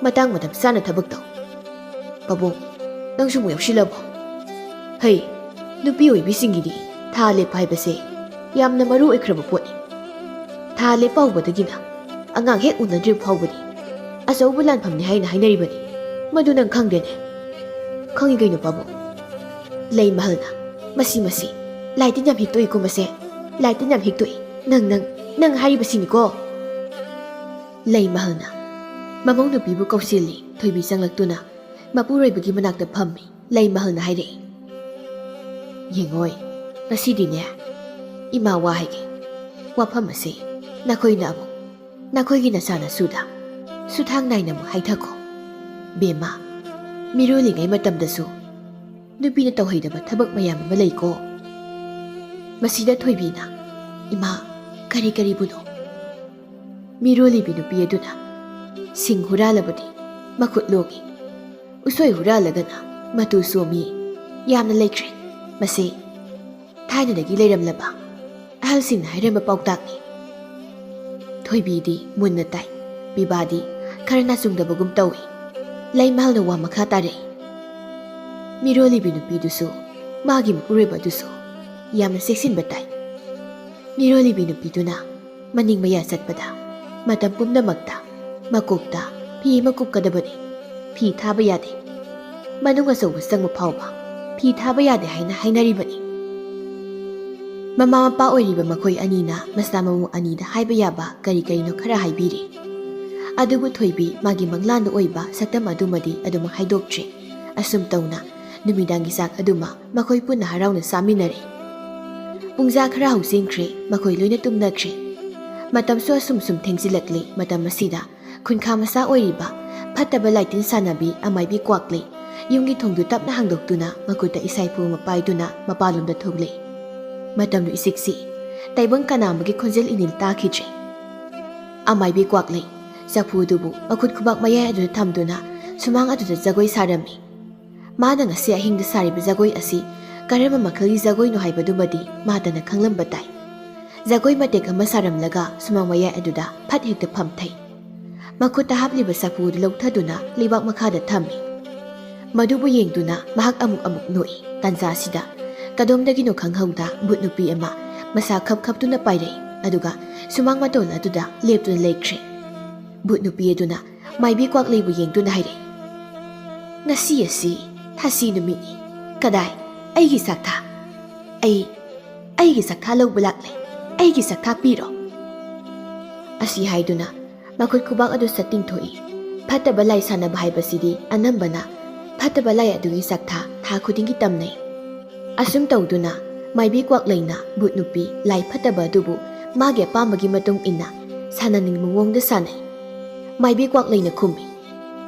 ꯃꯇꯥꯡ ꯃꯇꯝ ꯆꯥꯅ ꯊꯕꯛ ꯇꯧ꯫ ꯄꯥꯕꯨꯡ, ꯅꯪꯁꯨ ꯑꯃꯨꯛ ꯌꯥꯎꯁꯤꯜꯂꯕꯣ? ꯍꯩ, ꯅꯨꯄꯤ ꯑꯣꯏꯕꯤꯁꯤꯡꯒꯤꯗꯤ ꯊꯥ ꯂꯦꯞꯄ ꯍꯥꯏꯕꯁꯦ ꯌꯥꯝꯅ ꯃꯔꯨ ꯑꯣꯏꯈ꯭ꯔꯕ ꯄꯣꯠꯅꯤ꯫ ꯊꯥ ꯂꯦꯞꯄ ꯍꯧꯕꯗꯒꯤꯅ ꯑꯉꯥꯡ ꯍꯦꯛ ꯎꯅꯗ꯭ꯔꯤꯕ ꯐꯥꯎꯕꯗꯤ ꯑꯆꯧꯕ ꯂꯥꯟꯐꯝꯅꯤ ꯍꯥꯏꯅ ꯍꯥꯏꯅꯔꯤꯕꯅꯤ꯫ ꯃꯗꯨ ꯅꯪ ꯈꯪꯗꯦꯅꯦ? ꯈꯪꯉꯤ ꯀꯩꯅꯣ ꯄꯥꯕꯨꯡ꯫ ꯂꯩ ꯃꯍꯜꯅ, "ꯃꯁꯤ, ꯃꯁꯤ, ꯂꯥꯏꯇꯤꯟ ꯌꯥꯝ ꯍꯤꯛꯇꯣꯛꯏꯀꯣ ꯃꯁꯦ꯫ ꯂꯥꯏꯇꯤꯟ ꯌꯥꯝ ꯍꯤꯛꯇꯣꯛꯏ꯫ ꯅꯪ, ꯅꯪ, ꯅꯪ ꯍꯥꯏꯔꯤꯕꯁꯤꯅꯤꯀꯣ?" ꯂꯩ ꯃꯍꯜꯅ ꯃꯃꯧ ꯅꯨꯄꯤꯕꯨ ꯀꯧꯁꯤꯜꯂꯤ꯫ ꯊꯣꯏꯕꯤ ꯆꯪꯂꯛꯇꯨꯅ ꯃꯄꯨꯔꯣꯏꯕꯒꯤ ꯃꯅꯥꯛꯇ ꯐꯝꯃꯤ꯫ ꯂꯩ ꯃꯍꯜꯅ ꯍꯥꯏꯔꯛꯏ, "ꯌꯦꯡꯉꯣꯏ, ꯉꯁꯤꯗꯤꯅꯦ, ꯏꯃꯥ ꯋꯥ ꯍꯥꯏꯒꯦ꯫ ꯋꯥꯐꯝ ꯑꯁꯤ ꯅꯈꯣꯏꯅ ꯑꯃꯨꯛ ꯅꯈꯣꯏꯒꯤ ꯅꯆꯥꯅꯁꯨꯗ ꯁꯨꯊꯥꯡ ꯅꯥꯏꯅ ꯑꯃꯨꯛ ꯍꯥꯏꯊꯈꯣ꯫ ꯕꯦꯝꯃ, ꯃꯤꯔꯣꯜꯂꯤꯉꯩ ꯃꯇꯝꯗꯁꯨ ꯅꯨꯄꯤꯅ ꯇꯧꯍꯩꯗꯕ ꯊꯕꯛ ꯃꯌꯥꯝ ꯑꯃ ꯂꯩꯀꯣ꯫" ꯃꯁꯤꯗ ꯊꯣꯏꯕꯤꯅ, "ꯏꯃꯥ, ꯀꯔꯤ ꯀꯔꯤꯕꯨꯅꯣ?" ꯃꯤꯔꯣꯜꯂꯤꯕꯤ ꯅꯨꯄꯤ ꯑꯗꯨꯅ, "ꯁꯤꯡ ꯍꯨꯔꯥꯜꯂꯕꯗꯤ ꯃꯈꯨꯠ ꯂꯣꯡꯉꯤ, ꯎꯁꯣꯏ ꯍꯨꯔꯥꯜꯂꯒꯅ ꯃꯇꯨ ꯁꯣꯝꯃꯤ꯫ ꯌꯥꯝꯅ ꯂꯩꯈ꯭ꯔꯦ꯫ ꯃꯁꯤ ꯊꯥꯏꯅꯗꯒꯤ ꯂꯩꯔꯝꯂꯕ ꯑꯍꯜꯁꯤꯡꯅ ꯍꯥꯏꯔꯝꯕ ꯄꯥꯎꯇꯥꯛꯅꯤ꯫" ꯊꯣꯏꯕꯤꯗꯤ ꯃꯨꯟꯅ ꯇꯥꯏ꯫ ꯄꯤꯕꯥꯗꯤ ꯈꯔ ꯅꯥꯆꯨꯡꯗꯕꯒꯨꯝ ꯇꯧꯏ꯫ ꯂꯩꯃꯍꯜꯅ ꯋꯥ ꯃꯈꯥ ꯇꯥꯔꯛꯏ, "ꯃꯤꯔꯣꯜꯂꯤꯕꯤ ꯅꯨꯄꯤꯗꯨꯁꯨ, ꯃꯥꯒꯤ ꯃꯄꯨꯔꯣꯏꯕ ꯑꯗꯨꯁꯨ ꯌꯥꯝꯅ ꯆꯦꯛꯁꯤꯟꯕ ꯇꯥꯏ꯫ ꯃꯤꯔꯣꯜꯂꯤꯕꯤ ꯅꯨꯄꯤꯗꯨꯅ ꯃꯅꯤꯡ ꯃꯌꯥ ꯆꯠꯄꯗ ꯃꯇꯝ ꯄꯨꯝꯅꯃꯛꯇ ꯃꯀꯣꯛꯇ ꯐꯤ ꯑꯃ ꯀꯨꯞꯀꯗꯕꯅꯤ꯫ ꯐꯤ ꯊꯥꯕ ꯌꯥꯗꯦ꯫ ꯃꯅꯨꯡ ꯑꯆꯧꯕ ꯆꯪꯕ ꯐꯥꯎꯕ ꯐꯤ ꯊꯥꯕ ꯌꯥꯗꯦ ꯍꯥꯏꯅ ꯍꯥꯏꯅꯔꯤꯕꯅꯤ꯫" ꯃꯃꯥ ꯃꯄꯥ ꯑꯣꯏꯔꯤꯕ ꯃꯈꯣꯏ ꯑꯅꯤꯅ ꯃꯆꯥ ꯃꯃꯧ ꯑꯅꯤꯗ ꯍꯥꯏꯕ ꯌꯥꯕ ꯀꯔꯤ ꯀꯔꯤꯅꯣ ꯈꯔ ꯍꯥꯏꯕꯤꯔꯤ꯫ ꯑꯗꯨꯕꯨ ꯊꯣꯏꯕꯤ ꯃꯥꯒꯤ ꯃꯪꯂꯥꯟꯗ ꯑꯣꯏꯕ ꯁꯛꯇꯝ ꯑꯗꯨꯃꯗꯤ ꯑꯗꯨꯃꯛ ꯍꯥꯏꯗꯣꯛꯇ꯭ꯔꯤ꯫ ꯑꯁꯨꯝ ꯇꯧꯅ ꯅꯨꯃꯤꯗꯥꯡꯒꯤ ꯆꯥꯛ ꯑꯗꯨꯃ ꯃꯈꯣꯏ ꯄꯨꯟꯅ ꯍꯔꯥꯎꯅ ꯆꯥꯃꯤꯟꯅꯔꯦ꯫ ꯄꯨꯡꯖꯥ ꯈꯔ ꯍꯧꯖꯤꯟꯈ꯭ꯔꯦ, ꯃꯈꯣꯏ ꯂꯣꯏꯅ ꯇꯨꯝꯅꯈ꯭ꯔꯦ꯫ ꯃꯇꯝꯁꯨ ꯑꯁꯨꯝ ꯁꯨꯝ ꯊꯦꯡꯖꯤꯜꯂꯛꯂꯦ꯫ ꯃꯇꯝ ꯑꯁꯤꯗ ꯈꯨꯟꯈꯥ ꯃꯆꯥ ꯑꯣꯏꯔꯤꯕ ꯐꯠꯇꯕ ꯂꯥꯏꯇꯤꯟ ꯁꯥꯟꯅꯕꯤ ꯑꯃꯥꯏꯕꯤ ꯀ꯭ꯋꯥꯛꯂꯩ ꯌꯨꯝꯒꯤ ꯊꯣꯡꯗꯨ ꯇꯞꯅ ꯍꯥꯡꯗꯣꯛꯇꯨꯅ ꯃꯈꯨꯠꯇ ꯏꯁꯥꯏꯐꯨ ꯑꯃ ꯄꯥꯏꯗꯨꯅ ꯃꯄꯥꯟꯂꯣꯝꯗ ꯊꯣꯛꯂꯛꯏ꯫ ꯃꯇꯝꯗꯨ ꯏꯆꯤꯛ ꯆꯤꯛꯏ꯫ ꯇꯥꯏꯕꯪ ꯀꯅꯥ ꯑꯃꯒꯤ ꯈꯣꯟꯖꯦꯜ ꯏꯅꯤꯜ ꯇꯥꯈꯤꯗ꯭ꯔꯦ꯫ ꯑꯃꯥꯏꯕꯤ ꯀ꯭ꯋꯥꯛꯂꯩ ꯆꯐꯨꯗꯨꯕꯨ ꯃꯈꯨꯠ ꯈꯨꯕꯥꯛ ꯃꯌꯥꯏ ꯑꯗꯨꯗ ꯊꯝꯗꯨꯅ ꯁꯨꯃꯥꯡ ꯑꯗꯨꯗ ꯖꯒꯣꯏ ꯁꯥꯔꯝꯃꯤ꯫ ꯃꯥꯅ ꯉꯁꯤ ꯑꯍꯤꯡꯗ ꯁꯥꯔꯤꯕ ꯖꯒꯣꯏ ꯑꯁꯤ ꯀꯔꯝꯕ ꯃꯈꯜꯒꯤ ꯖꯒꯣꯏꯅꯣ ꯍꯥꯏꯕꯗꯨꯃꯗꯤ ꯃꯥꯇꯅ ꯈꯪꯂꯝꯕ ꯇꯥꯏ꯫ ꯖꯒꯣꯏ ꯃꯇꯦꯛ ꯑꯃ ꯁꯥꯔꯝꯂꯒ ꯁꯨꯃꯥꯡ ꯃꯌꯥꯏ ꯑꯗꯨꯗ ꯐꯠ ꯍꯦꯛꯇ ꯐꯝꯊꯩ꯫ ꯃꯈꯨꯠꯇ ꯍꯥꯞꯂꯤꯕ ꯆꯐꯨ ꯑꯗꯨ ꯂꯧꯊꯗꯨꯅ ꯂꯩꯕꯥꯛ ꯃꯈꯥꯗ ꯊꯝꯃꯤ꯫ ꯃꯗꯨꯕꯨ ꯌꯦꯡꯗꯨꯅ ꯃꯍꯥꯛ ꯑꯃꯨꯛ ꯑꯃꯨꯛ ꯅꯣꯛꯏ꯫ ꯇꯥꯟꯖꯥ ꯑꯁꯤꯗ ꯀꯗꯣꯝꯗꯒꯤꯅꯣ ꯈꯪꯍꯧꯗ ꯚꯨꯠ ꯅꯨꯄꯤ ꯑꯃ ꯃꯁꯥ ꯈꯞ ꯈꯞꯇꯨꯅ ꯄꯥꯏꯔꯛꯏ, ꯑꯗꯨꯒ ꯁꯨꯃꯥꯡ ꯃꯇꯣꯟ ꯑꯗꯨꯗ ꯂꯦꯞꯇꯨꯅ ꯂꯩꯈ꯭ꯔꯦ꯫ ꯚꯨꯠ ꯅꯨꯄꯤ ꯑꯗꯨꯅ ꯃꯥꯏꯕꯤ ꯀ꯭ꯋꯥꯛꯂꯩꯕꯨ ꯌꯦꯡꯗꯨꯅ ꯍꯥꯏꯔꯛꯏ, "ꯉꯁꯤ ꯑꯁꯤ ꯊꯥꯁꯤ ꯅꯨꯃꯤꯠꯅꯤ꯫ ꯀꯗꯥꯏ? ꯑꯩꯒꯤ ꯆꯥꯛꯊꯥ꯫ ꯑꯩ, ꯑꯩꯒꯤ ꯆꯥꯛꯊꯥ ꯂꯧꯕ ꯂꯥꯛꯂꯦ꯫ ꯑꯩꯒꯤ ꯆꯥꯛꯊꯥ ꯄꯤꯔꯣ꯫" ꯑꯁꯤ ꯍꯥꯏꯗꯨꯅ ꯃꯈꯨꯠ ꯈꯨꯕꯥꯛ ꯑꯗꯨ ꯁꯠ ꯇꯤꯡꯊꯣꯛꯏ꯫ ꯐꯠꯇꯕ ꯂꯥꯏ ꯁꯥꯟꯅꯕ ꯍꯥꯏꯕꯁꯤꯗꯤ ꯑꯅꯝꯕꯅ ꯐꯠꯇꯕ ꯂꯥꯏ ꯑꯗꯨꯒꯤ ꯆꯥꯛꯊꯥ ꯊꯥ ꯈꯨꯗꯤꯡꯒꯤ ꯇꯝꯅꯩ꯫ ꯑꯁꯨꯝ ꯇꯧꯗꯨꯅ ꯃꯥꯏꯕꯤ ꯀ꯭ꯋꯥꯛꯂꯩꯅ ꯚꯨꯠ ꯅꯨꯄꯤ ꯂꯥꯏ ꯐꯠꯇꯕ ꯑꯗꯨꯕꯨ ꯃꯥꯒꯤ ꯑꯄꯥꯝꯕꯒꯤ ꯃꯇꯨꯡ ꯏꯟꯅ ꯁꯥꯟꯅꯅꯤꯡꯕ ꯃꯑꯣꯡꯗ ꯁꯥꯟꯅꯩ꯫ ꯃꯥꯏꯕꯤ ꯀ꯭ꯋꯥꯛꯂꯩꯅ ꯈꯨꯝꯃꯤ,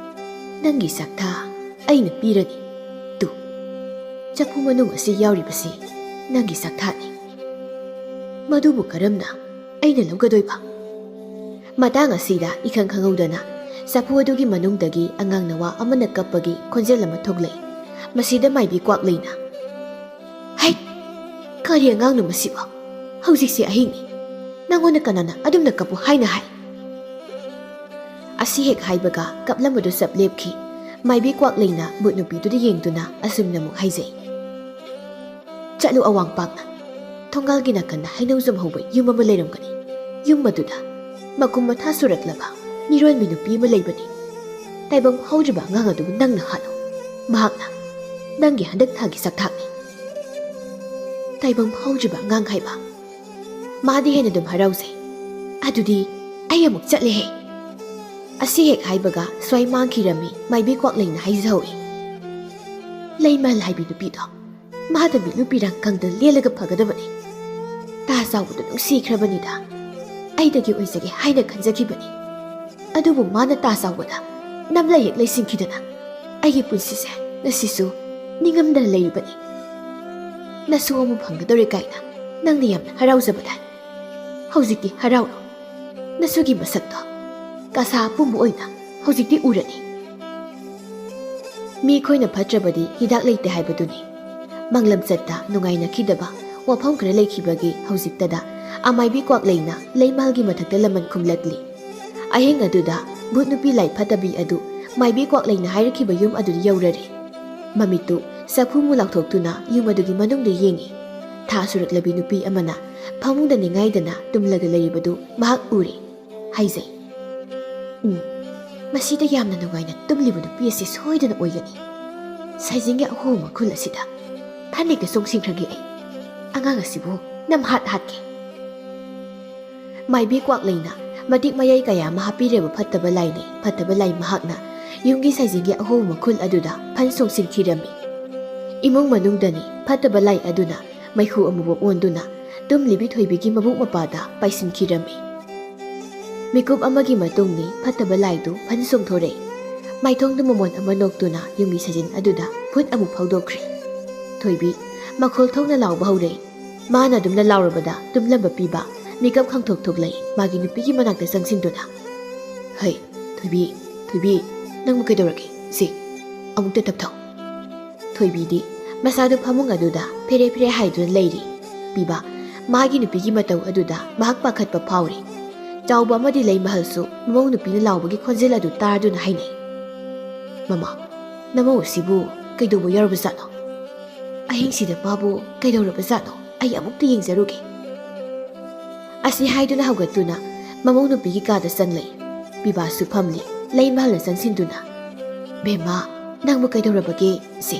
"ꯅꯪꯒꯤ ꯆꯥꯛꯊꯥ ꯑꯩꯅ ꯄꯤꯔꯅꯤ꯫ ꯇꯨ, ꯆꯐꯨ ꯃꯅꯨꯡ ꯑꯁꯤ ꯌꯥꯎꯔꯤꯕꯁꯤ ꯅꯪꯒꯤ ꯆꯥꯛꯊꯥꯅꯤ꯫ ꯃꯗꯨꯕꯨ ꯀꯔꯝꯅ ꯑꯩꯅ ꯂꯧꯒꯗꯣꯏꯕ?" ꯃꯇꯥꯡ ꯑꯁꯤꯗ ꯏꯈꯪ ꯈꯪꯍꯧꯗꯅ ꯆꯐꯨ ꯑꯗꯨꯒꯤ ꯃꯅꯨꯡꯗꯒꯤ ꯑꯉꯥꯡ ꯅꯋꯥ ꯑꯃꯅ ꯀꯞꯄꯒꯤ ꯈꯣꯟꯖꯦꯜ ꯑꯃ ꯊꯣꯛꯂꯛꯏ꯫ ꯃꯁꯤꯗ ꯃꯥꯏꯕꯤ ꯀ꯭ꯋꯥꯛꯂꯩꯅ, "ꯍꯩꯠ! ꯀꯔꯤ ꯑꯉꯥꯡꯅꯣ ꯃꯁꯤꯕꯣ? ꯍꯧꯖꯤꯛꯁꯦ ꯑꯍꯤꯡꯅꯤ꯫ ꯅꯪꯉꯣꯟꯗ ꯀꯅꯥꯅ ꯑꯗꯨꯝꯅ ꯀꯞꯄꯨ ꯍꯥꯏꯅ ꯍꯥꯏ?" ꯑꯁꯤ ꯍꯦꯛ ꯍꯥꯏꯕꯒ ꯀꯞꯂꯝꯕꯗꯨ ꯆꯞ ꯂꯦꯞꯈꯤ꯫ ꯃꯥꯏꯕꯤ ꯀ꯭ꯋꯥꯛꯂꯩꯅ ꯚꯨꯠ ꯅꯨꯄꯤꯗꯨꯗ ꯌꯦꯡꯗꯨꯅ ꯑꯁꯨꯝꯅ ꯑꯃꯨꯛ ꯍꯥꯏꯖꯩ, "ꯆꯠꯂꯨ ꯑꯋꯥꯡꯄꯥꯛꯅ꯫ ꯊꯣꯡꯒꯥꯜꯒꯤ ꯅꯥꯀꯟꯗ ꯍꯩꯅꯧꯖꯝ ꯍꯧꯕ ꯌꯨꯝ ꯑꯃ ꯂꯩꯔꯝꯒꯅꯤ꯫ ꯌꯨꯝ ꯑꯗꯨꯗ ꯃꯀꯨꯝ ꯃꯊꯥ ꯁꯨꯔꯛꯂꯕ ꯃꯤꯔꯣꯟꯕꯤ ꯅꯨꯄꯤ ꯑꯃ ꯂꯩꯕꯅꯤ꯫ ꯇꯥꯏꯕꯪ ꯐꯥꯎꯗ꯭ꯔꯤꯕ ꯑꯉꯥꯡ ꯑꯗꯨꯕꯨ ꯅꯪꯅ ꯍꯥꯠꯂꯨ꯫ ꯃꯍꯥꯛꯅ ꯅꯪꯒꯤ ꯍꯟꯗꯛ ꯊꯥꯒꯤ ꯆꯥꯛꯊꯥꯛꯅꯤ꯫" ꯇꯥꯏꯕꯪ ꯐꯥꯎꯗ꯭ꯔꯤꯕ ꯑꯉꯥꯡ ꯍꯥꯏꯕ꯫ ꯃꯥꯗꯤ ꯍꯦꯟꯅ ꯑꯗꯨꯝ ꯍꯔꯥꯎꯖꯩ꯫ "ꯑꯗꯨꯗꯤ ꯑꯩ ꯑꯃꯨꯛ ꯆꯠꯂꯦꯍꯦ꯫" ꯑꯁꯤ ꯍꯦꯛ ꯍꯥꯏꯕꯒ ꯁ꯭ꯋꯥꯏ ꯃꯥꯡꯈꯤꯔꯝꯃꯤ ꯃꯥꯏꯕꯤ ꯀ꯭ꯋꯥꯛꯂꯩꯅ ꯍꯥꯏꯖꯍꯧꯏ꯫ "ꯂꯩꯃꯥ ꯂꯥꯏꯕꯤ ꯅꯨꯄꯤꯗꯣ, ꯃꯥꯗ ꯃꯤꯠꯂꯨ ꯄꯤꯔꯥꯡ ꯀꯪꯗꯅ ꯂꯦꯜꯂꯒ ꯐꯒꯗꯕꯅꯤ꯫ ꯇꯥ ꯆꯥꯎꯕꯗꯣ ꯅꯨꯡꯁꯤꯈ꯭ꯔꯕꯅꯤꯗ꯫ ꯑꯩꯗꯒꯤ ꯑꯣꯏꯖꯒꯦ ꯍꯥꯏꯅ ꯈꯟꯖꯈꯤꯕꯅꯤ꯫ ꯑꯗꯨꯕꯨ ꯃꯥꯅ ꯇꯥ ꯆꯥꯎꯕꯗ ꯅꯝꯂꯩ ꯍꯦꯛ ꯂꯩꯁꯤꯟꯈꯤꯗꯅ ꯑꯩꯒꯤ ꯄꯨꯟꯁꯤꯁꯦ ꯉꯁꯤꯁꯨ ꯅꯤꯡꯉꯝꯗꯅ ꯂꯩꯔꯤꯕꯅꯤ꯫ ꯅꯁꯨ ꯑꯃ ꯐꯪꯒꯗꯧꯔꯦ ꯀꯥꯏꯅ ꯅꯪꯅ ꯌꯥꯝꯅ ꯍꯔꯥꯎꯖꯕꯗꯥꯏ꯫ ꯍꯧꯖꯤꯛꯇꯤ ꯍꯔꯥꯎꯔꯣ꯫ ꯅꯁꯨꯒꯤ ꯃꯁꯛꯇꯣ ꯀꯥꯁꯥ ꯑꯄꯨꯝꯕ ꯑꯣꯏꯅ ꯍꯧꯖꯤꯛꯇꯤ ꯎꯔꯅꯤ꯫" ꯃꯤ ꯈꯣꯏꯅ ꯐꯠꯇ꯭ꯔꯕꯗꯤ ꯍꯤꯗꯥꯛ ꯂꯩꯇꯦ ꯍꯥꯏꯕꯗꯨꯅꯤ꯫ ꯃꯪꯂꯝꯆꯠꯇ ꯅꯨꯡꯉꯥꯏꯅꯈꯤꯗꯕ ꯋꯥꯐꯝ ꯈꯔ ꯂꯩꯈꯤꯕꯒꯤ ꯍꯧꯖꯤꯛꯇꯗ ꯑꯃꯥꯏꯕꯤ ꯀ꯭ꯋꯥꯛꯂꯩꯅ ꯂꯩꯃꯥꯜꯒꯤ ꯃꯊꯛꯇ ꯂꯃꯟ ꯈꯨꯝꯂꯛꯂꯤ꯫ ꯑꯍꯤꯡ ꯑꯗꯨꯗ ꯚꯨꯠ ꯅꯨꯄꯤ ꯂꯥꯏ ꯐꯠꯇꯕꯤ ꯑꯗꯨ ꯃꯥꯏꯕꯤ ꯀ꯭ꯋꯥꯛꯂꯩꯅ ꯍꯥꯏꯔꯛꯈꯤꯕ ꯌꯨꯝ ꯑꯗꯨꯗ ꯌꯧꯔꯔꯦ꯫ ꯃꯃꯤꯠꯇꯨ ꯆꯐꯨ ꯃꯨ ꯂꯥꯎꯊꯣꯛꯇꯨꯅ ꯌꯨꯝ ꯑꯗꯨꯒꯤ ꯃꯅꯨꯡꯗ ꯌꯦꯡꯉꯤ꯫ ꯊꯥ ꯁꯨꯔꯛꯂꯕꯤ ꯅꯨꯄꯤ ꯑꯃꯅ ꯐꯃꯨꯡꯗ ꯅꯤꯡꯉꯥꯏꯗꯅ ꯇꯨꯝꯂꯒ ꯂꯩꯔꯤꯕꯗꯨ ꯃꯍꯥꯛ ꯎꯔꯦ꯫ ꯍꯥꯏꯖꯩ, "ꯎꯝ, ꯃꯁꯤꯗ ꯌꯥꯝꯅ ꯅꯨꯡꯉꯥꯏꯅ ꯇꯨꯝꯂꯤꯕ ꯅꯨꯄꯤ ꯑꯁꯤ ꯁꯣꯏꯗꯅ ꯑꯣꯏꯒꯅꯤ꯫ ꯁꯥꯏꯖꯤꯡꯒꯤ ꯑꯍꯣꯕ ꯃꯈꯨꯜ ꯑꯁꯤꯗ ꯐꯅꯦꯛꯇ ꯆꯣꯡꯁꯤꯟꯈ꯭ꯔꯒꯦ ꯑꯩ꯫ ꯑꯉꯥꯡ ꯑꯁꯤꯕꯨ ꯅꯝꯍꯥꯠ ꯍꯥꯠꯀꯦ"꯫ ꯃꯥꯏꯕꯤ ꯀ꯭ꯋꯥꯛꯂꯩꯅ ꯃꯇꯤꯛ ꯃꯌꯥꯏ ꯀꯌꯥ ꯑꯃ ꯍꯥꯞꯄꯤꯔꯦꯕ ꯐꯠꯇꯕ ꯂꯥꯏꯅꯤ꯫ ꯐꯠꯇꯕ ꯂꯥꯏ ꯃꯍꯥꯛꯅ ꯌꯨꯝꯒꯤ ꯁꯥꯏꯖꯤꯡꯒꯤ ꯑꯍꯣꯕ ꯃꯈꯨꯜ ꯑꯗꯨꯗ ꯐꯟ ꯆꯣꯡꯁꯤꯟꯈꯤꯔꯝꯃꯤ꯫ ꯏꯃꯨꯡ ꯃꯅꯨꯡꯗꯅꯤ ꯐꯠꯇꯕ ꯂꯥꯏ ꯑꯗꯨꯅ ꯃꯩꯈꯨ ꯑꯃꯨꯕ ꯑꯣꯟꯗꯨꯅ ꯇꯨꯝꯂꯤꯕꯤ ꯊꯣꯏꯕꯤꯒꯤ ꯃꯕꯨꯛ ꯃꯄꯥꯗ ꯄꯥꯏꯁꯤꯟꯈꯤꯔꯝꯃꯤ꯫ ꯃꯤꯀꯨꯞ ꯑꯃꯒꯤ ꯃꯇꯨꯡꯅꯤ ꯐꯠꯇꯕ ꯂꯥꯏꯗꯨ ꯐꯟ ꯆꯣꯡꯊꯣꯔꯛꯏ꯫ ꯃꯥꯏꯊꯣꯡꯗ ꯃꯃꯣꯟ ꯑꯃ ꯅꯣꯛꯇꯨꯅ ꯌꯨꯝꯒꯤ ꯁꯥꯏꯖꯤꯟ ꯑꯗꯨꯗ ꯐꯨꯠ ꯑꯃꯨꯛ ꯐꯥꯎꯗꯣꯛꯈ꯭ꯔꯦ꯫ ꯊꯣꯏꯕꯤ ꯃꯈꯣꯜ ꯊꯣꯛꯅ ꯂꯥꯎꯕ ꯍꯧꯔꯛꯏ꯫ ꯃꯥꯅ ꯑꯗꯨꯝꯅ ꯂꯥꯎꯔꯕꯗ ꯇꯨꯝꯂꯝꯕ ꯄꯤꯕ ꯃꯤꯀꯞ ꯈꯪꯊꯣꯛ ꯊꯣꯛꯂꯛꯏ꯫ ꯃꯥꯒꯤ ꯅꯨꯄꯤꯒꯤ ꯃꯅꯥꯛꯇ ꯆꯪꯁꯤꯟꯗꯨꯅ, "ꯍꯩ, ꯊꯣꯏꯕꯤ, ꯊꯣꯏꯕꯤ, ꯅꯪꯕꯨ ꯀꯩꯗꯧꯔꯒꯦ? ꯁꯤ, ꯑꯃꯨꯛꯇ ꯇꯞꯊꯧ"꯫ ꯊꯣꯏꯕꯤꯗꯤ ꯃꯁꯥꯗꯨ ꯐꯃꯨꯡ ꯑꯗꯨꯗ ꯐꯦꯔꯦ ꯐꯦꯔꯦ ꯍꯥꯏꯗꯨꯅ ꯂꯩꯔꯤ꯫ ꯄꯤꯕ ꯃꯥꯒꯤ ꯅꯨꯄꯤꯒꯤ ꯃꯇꯧ ꯑꯗꯨꯗ ꯃꯍꯥꯛ ꯄꯥꯈꯠꯄ ꯐꯥꯎꯔꯤ꯫ ꯆꯥꯎꯕ ꯑꯃꯗꯤ ꯂꯩꯃꯍꯜꯁꯨ ꯃꯃꯧ ꯅꯨꯄꯤꯅ ꯂꯥꯎꯕꯒꯤ ꯈꯣꯟꯖꯦꯜ ꯑꯗꯨ ꯇꯥꯔꯗꯨꯅ ꯍꯥꯏꯅꯩ, "ꯃꯃꯥ, ꯅꯃꯧ ꯑꯁꯤꯕꯨ ꯀꯩꯗꯧꯕ ꯌꯥꯎꯔꯕꯖꯥꯠꯅꯣ? ꯑꯍꯤꯡꯁꯤꯗ ꯃꯥꯕꯨ ꯀꯩꯗꯧꯔꯕꯖꯥꯠꯅꯣ? ꯑꯩ ꯑꯃꯨꯛꯇ ꯌꯦꯡꯖꯔꯨꯒꯦ"꯫ ꯑꯁꯤ ꯍꯥꯏꯗꯨꯅ ꯍꯧꯒꯠꯇꯨꯅ ꯃꯃꯧ ꯅꯨꯄꯤꯒꯤ ꯀꯥꯗ ꯆꯪꯂꯛꯏ꯫ ꯄꯤꯕꯥꯁꯨ ꯐꯝꯂꯤ꯫ ꯂꯩꯃꯍꯜꯅ ꯆꯪꯁꯤꯟꯗꯨꯅ, "ꯕꯦꯝꯃ, ꯅꯪꯕꯨ ꯀꯩꯗꯧꯔꯕꯒꯦ? ꯁꯦ,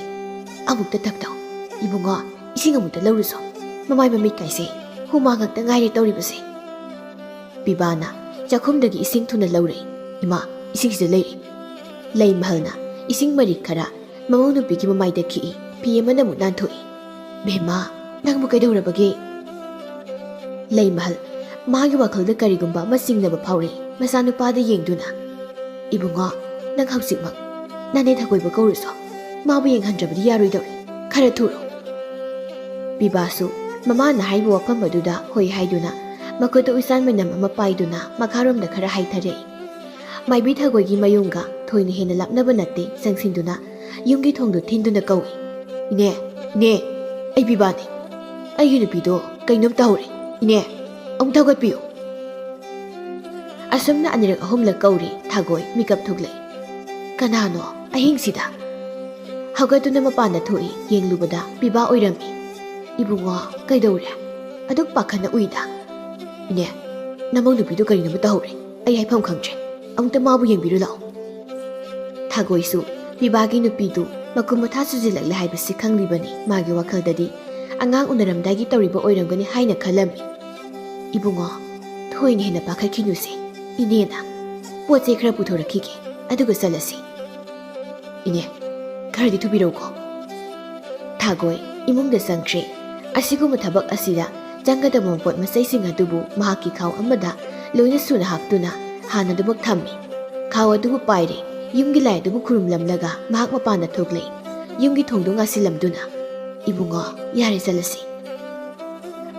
ꯑꯃꯨꯛꯇ ꯇꯞꯇꯧ꯫ ꯏꯕꯨꯡꯉꯣ, ꯏꯁꯤꯡ ꯑꯃꯨꯛꯇ ꯂꯧꯔꯨꯁꯣ꯫ ꯃꯃꯥꯏ ꯃꯃꯤꯠ ꯀꯥꯏꯁꯦ ꯍꯨꯃꯥꯡ ꯉꯥꯛꯇ ꯉꯥꯏꯔꯦ ꯇꯧꯔꯤꯕꯁꯦ"꯫ ꯄꯤꯕꯥꯅ ꯆꯥꯛꯈꯨꯝꯗꯒꯤ ꯏꯁꯤꯡ ꯊꯨꯅ ꯂꯧꯔꯛꯏ꯫ "ꯏꯃꯥ, ꯏꯁꯤꯡꯁꯤꯗ ꯂꯩꯔꯦ"꯫ ꯂꯩꯃꯍꯜꯅ ꯏꯁꯤꯡ ꯃꯔꯤꯛ ꯈꯔ ꯃꯃꯧ ꯅꯨꯄꯤꯒꯤ ꯃꯃꯥꯏꯗ ꯈꯤꯛꯏ꯫ ꯐꯤ ꯑꯃꯅ ꯑꯃꯨꯛ ꯅꯥꯟꯊꯣꯛꯏ꯫ "ꯕꯦꯝꯃ, ꯅꯪꯕꯨ ꯀꯩꯗꯧꯔꯕꯒꯦ?" ꯂꯩꯃꯍꯜ ꯃꯥꯒꯤ ꯋꯥꯈꯜꯗ ꯀꯔꯤꯒꯨꯝꯕ ꯑꯃ ꯆꯤꯡꯅꯕ ꯐꯥꯎꯔꯛꯏ꯫ ꯃꯆꯥꯅꯨꯄꯥꯗ ꯌꯦꯡꯗꯨꯅ, "ꯏꯕꯨꯡꯉꯣ, ꯅꯪ ꯍꯧꯖꯤꯛꯃꯛ ꯅꯅꯦ ꯊꯒꯣꯏꯕ ꯀꯧꯔꯨꯁꯣ꯫ ꯃꯥꯕꯨ ꯌꯦꯡꯍꯟꯗ꯭ꯔꯕꯗꯤ ꯌꯥꯔꯣꯏꯗꯧꯔꯤ꯫ ꯈꯔ ꯊꯨꯔꯣ"꯫ ꯄꯤꯕꯥꯁꯨ ꯃꯃꯥꯅ ꯍꯥꯏꯕ ꯋꯥꯐꯝ ꯑꯗꯨꯗ ꯍꯣꯏ ꯍꯥꯏꯗꯨꯅ ꯃꯈꯨꯠꯇ ꯎꯆꯥꯟ ꯃꯅꯝ ꯑꯃ ꯄꯥꯏꯗꯨꯅ ꯃꯈꯥꯔꯣꯝꯗ ꯈꯔ ꯍꯥꯏꯊꯔꯛꯏ꯫ ꯃꯥꯏꯕꯤ ꯊꯒꯣꯏꯒꯤ ꯃꯌꯨꯝꯒ ꯊꯣꯏꯅ ꯍꯦꯟꯅ ꯂꯥꯞꯅꯕ ꯅꯠꯇꯦ꯫ ꯆꯪꯁꯤꯟꯗꯨꯅ ꯌꯨꯝꯒꯤ ꯊꯣꯡꯗꯨ ꯊꯤꯟꯗꯨꯅ ꯀꯧꯏ, "ꯏꯅꯦ, ꯏꯅꯦ, ꯑꯩ ꯄꯤꯕꯥꯅꯦ꯫ ꯑꯩꯒꯤ ꯅꯨꯄꯤꯗꯣ ꯀꯩꯅꯣꯝ ꯇꯧꯔꯦ꯫ ꯏꯅꯦ, ꯑꯃꯨꯛ ꯊꯧꯒꯠꯄꯤꯌꯨ"꯫ ꯑꯁꯨꯝꯅ ꯑꯅꯤꯔꯛ ꯑꯍꯨꯝꯂꯛ ꯀꯧꯔꯦ꯫ ꯊꯥꯒꯣꯏ ꯃꯤꯀꯞ ꯊꯣꯛꯂꯛꯏ꯫ "ꯀꯅꯥꯅꯣ ꯑꯍꯤꯡꯁꯤꯗ?" ꯍꯧꯒꯠꯇꯨꯅ ꯃꯄꯥꯟꯗ ꯊꯣꯛꯏ꯫ ꯌꯦꯡꯂꯨꯕꯗ ꯄꯤꯕꯥ ꯑꯣꯏꯔꯝꯃꯤ꯫ "ꯏꯕꯨꯡꯉꯣ, ꯀꯩꯗꯧꯔꯦ? ꯑꯗꯨꯛ ꯄꯥꯈꯠꯅ ꯎꯏꯗ?" "ꯏꯅꯦ, ꯅꯃꯧ ꯅꯨꯄꯤꯗꯨ ꯀꯔꯤꯅꯣꯃ ꯇꯧꯍꯧꯔꯦ꯫ ꯑꯩ ꯍꯥꯏꯐꯝ ꯈꯪꯗ꯭ꯔꯦ꯫ ꯑꯃꯨꯛꯇ ꯃꯥꯕꯨ ꯌꯦꯡꯕꯤꯔꯨ ꯂꯥꯛꯑꯣ꯫" ꯊꯥꯒꯣꯏꯁꯨ ꯄꯤꯕꯥꯒꯤ ꯅꯨꯄꯤꯗꯨ ꯃꯀꯨꯝ ꯃꯊꯥ ꯁꯨꯖꯤꯜꯂꯛꯂꯦ ꯍꯥꯏꯕꯁꯤ ꯈꯪꯂꯤꯕꯅꯤ꯫ ꯃꯥꯒꯤ ꯋꯥꯈꯜꯗꯗꯤ ꯑꯉꯥꯡ ꯎꯅꯔꯝꯗꯥꯏꯒꯤ ꯇꯧꯔꯤꯕ ꯑꯣꯏꯔꯝꯒꯅꯤ ꯍꯥꯏꯅ ꯈꯜꯂꯝꯃꯤ꯫ "ꯏꯕꯨꯡꯉꯣ, ꯊꯣꯏꯅ ꯍꯦꯟꯅ ꯄꯥꯈꯠꯈꯤꯅꯨꯁꯦ꯫ ꯏꯅꯦꯅ ꯄꯣꯠ ꯆꯩ ꯈꯔ ꯄꯨꯊꯣꯔꯛꯈꯤꯒꯦ, ꯑꯗꯨꯒ ꯆꯠꯂꯁꯤ꯫" "ꯏꯅꯦ, ꯈꯔꯗꯤ ꯊꯨꯕꯤꯔꯧꯀꯣ꯫" ꯊꯥꯒꯣꯏ ꯏꯃꯨꯡꯗ ꯆꯪꯈ꯭ꯔꯦ꯫ ꯑꯁꯤꯒꯨꯝꯕ ꯊꯕꯛ ꯑꯁꯤꯗ ꯆꯪꯒꯗꯕ ꯃꯄꯣꯠ ꯃꯆꯩꯁꯤꯡ ꯑꯗꯨꯕꯨ ꯃꯍꯥꯛꯀꯤ ꯈꯥꯎ ꯑꯃꯗ ꯂꯣꯏꯅ ꯁꯨꯅ ꯍꯥꯞꯇꯨꯅ ꯍꯥꯟꯅꯗꯨꯃꯛ ꯊꯝꯃꯤ꯫ ꯈꯥꯎ ꯑꯗꯨꯕꯨ ꯄꯥꯏꯔꯦ꯫ ꯌꯨꯝꯒꯤ ꯂꯥꯏ ꯑꯗꯨꯕꯨ ꯈꯨꯔꯨꯝꯂꯝꯂꯒ ꯃꯍꯥꯛ ꯃꯄꯥꯟꯗ ꯊꯣꯛꯂꯛꯏ꯫ ꯌꯨꯝꯒꯤ ꯊꯣꯡꯗꯨ ꯉꯥꯁꯤꯜꯂꯝꯗꯨꯅ, "ꯏꯕꯨꯡꯉꯣ, ꯌꯥꯔꯦ, ꯆꯠꯂꯁꯤ꯫"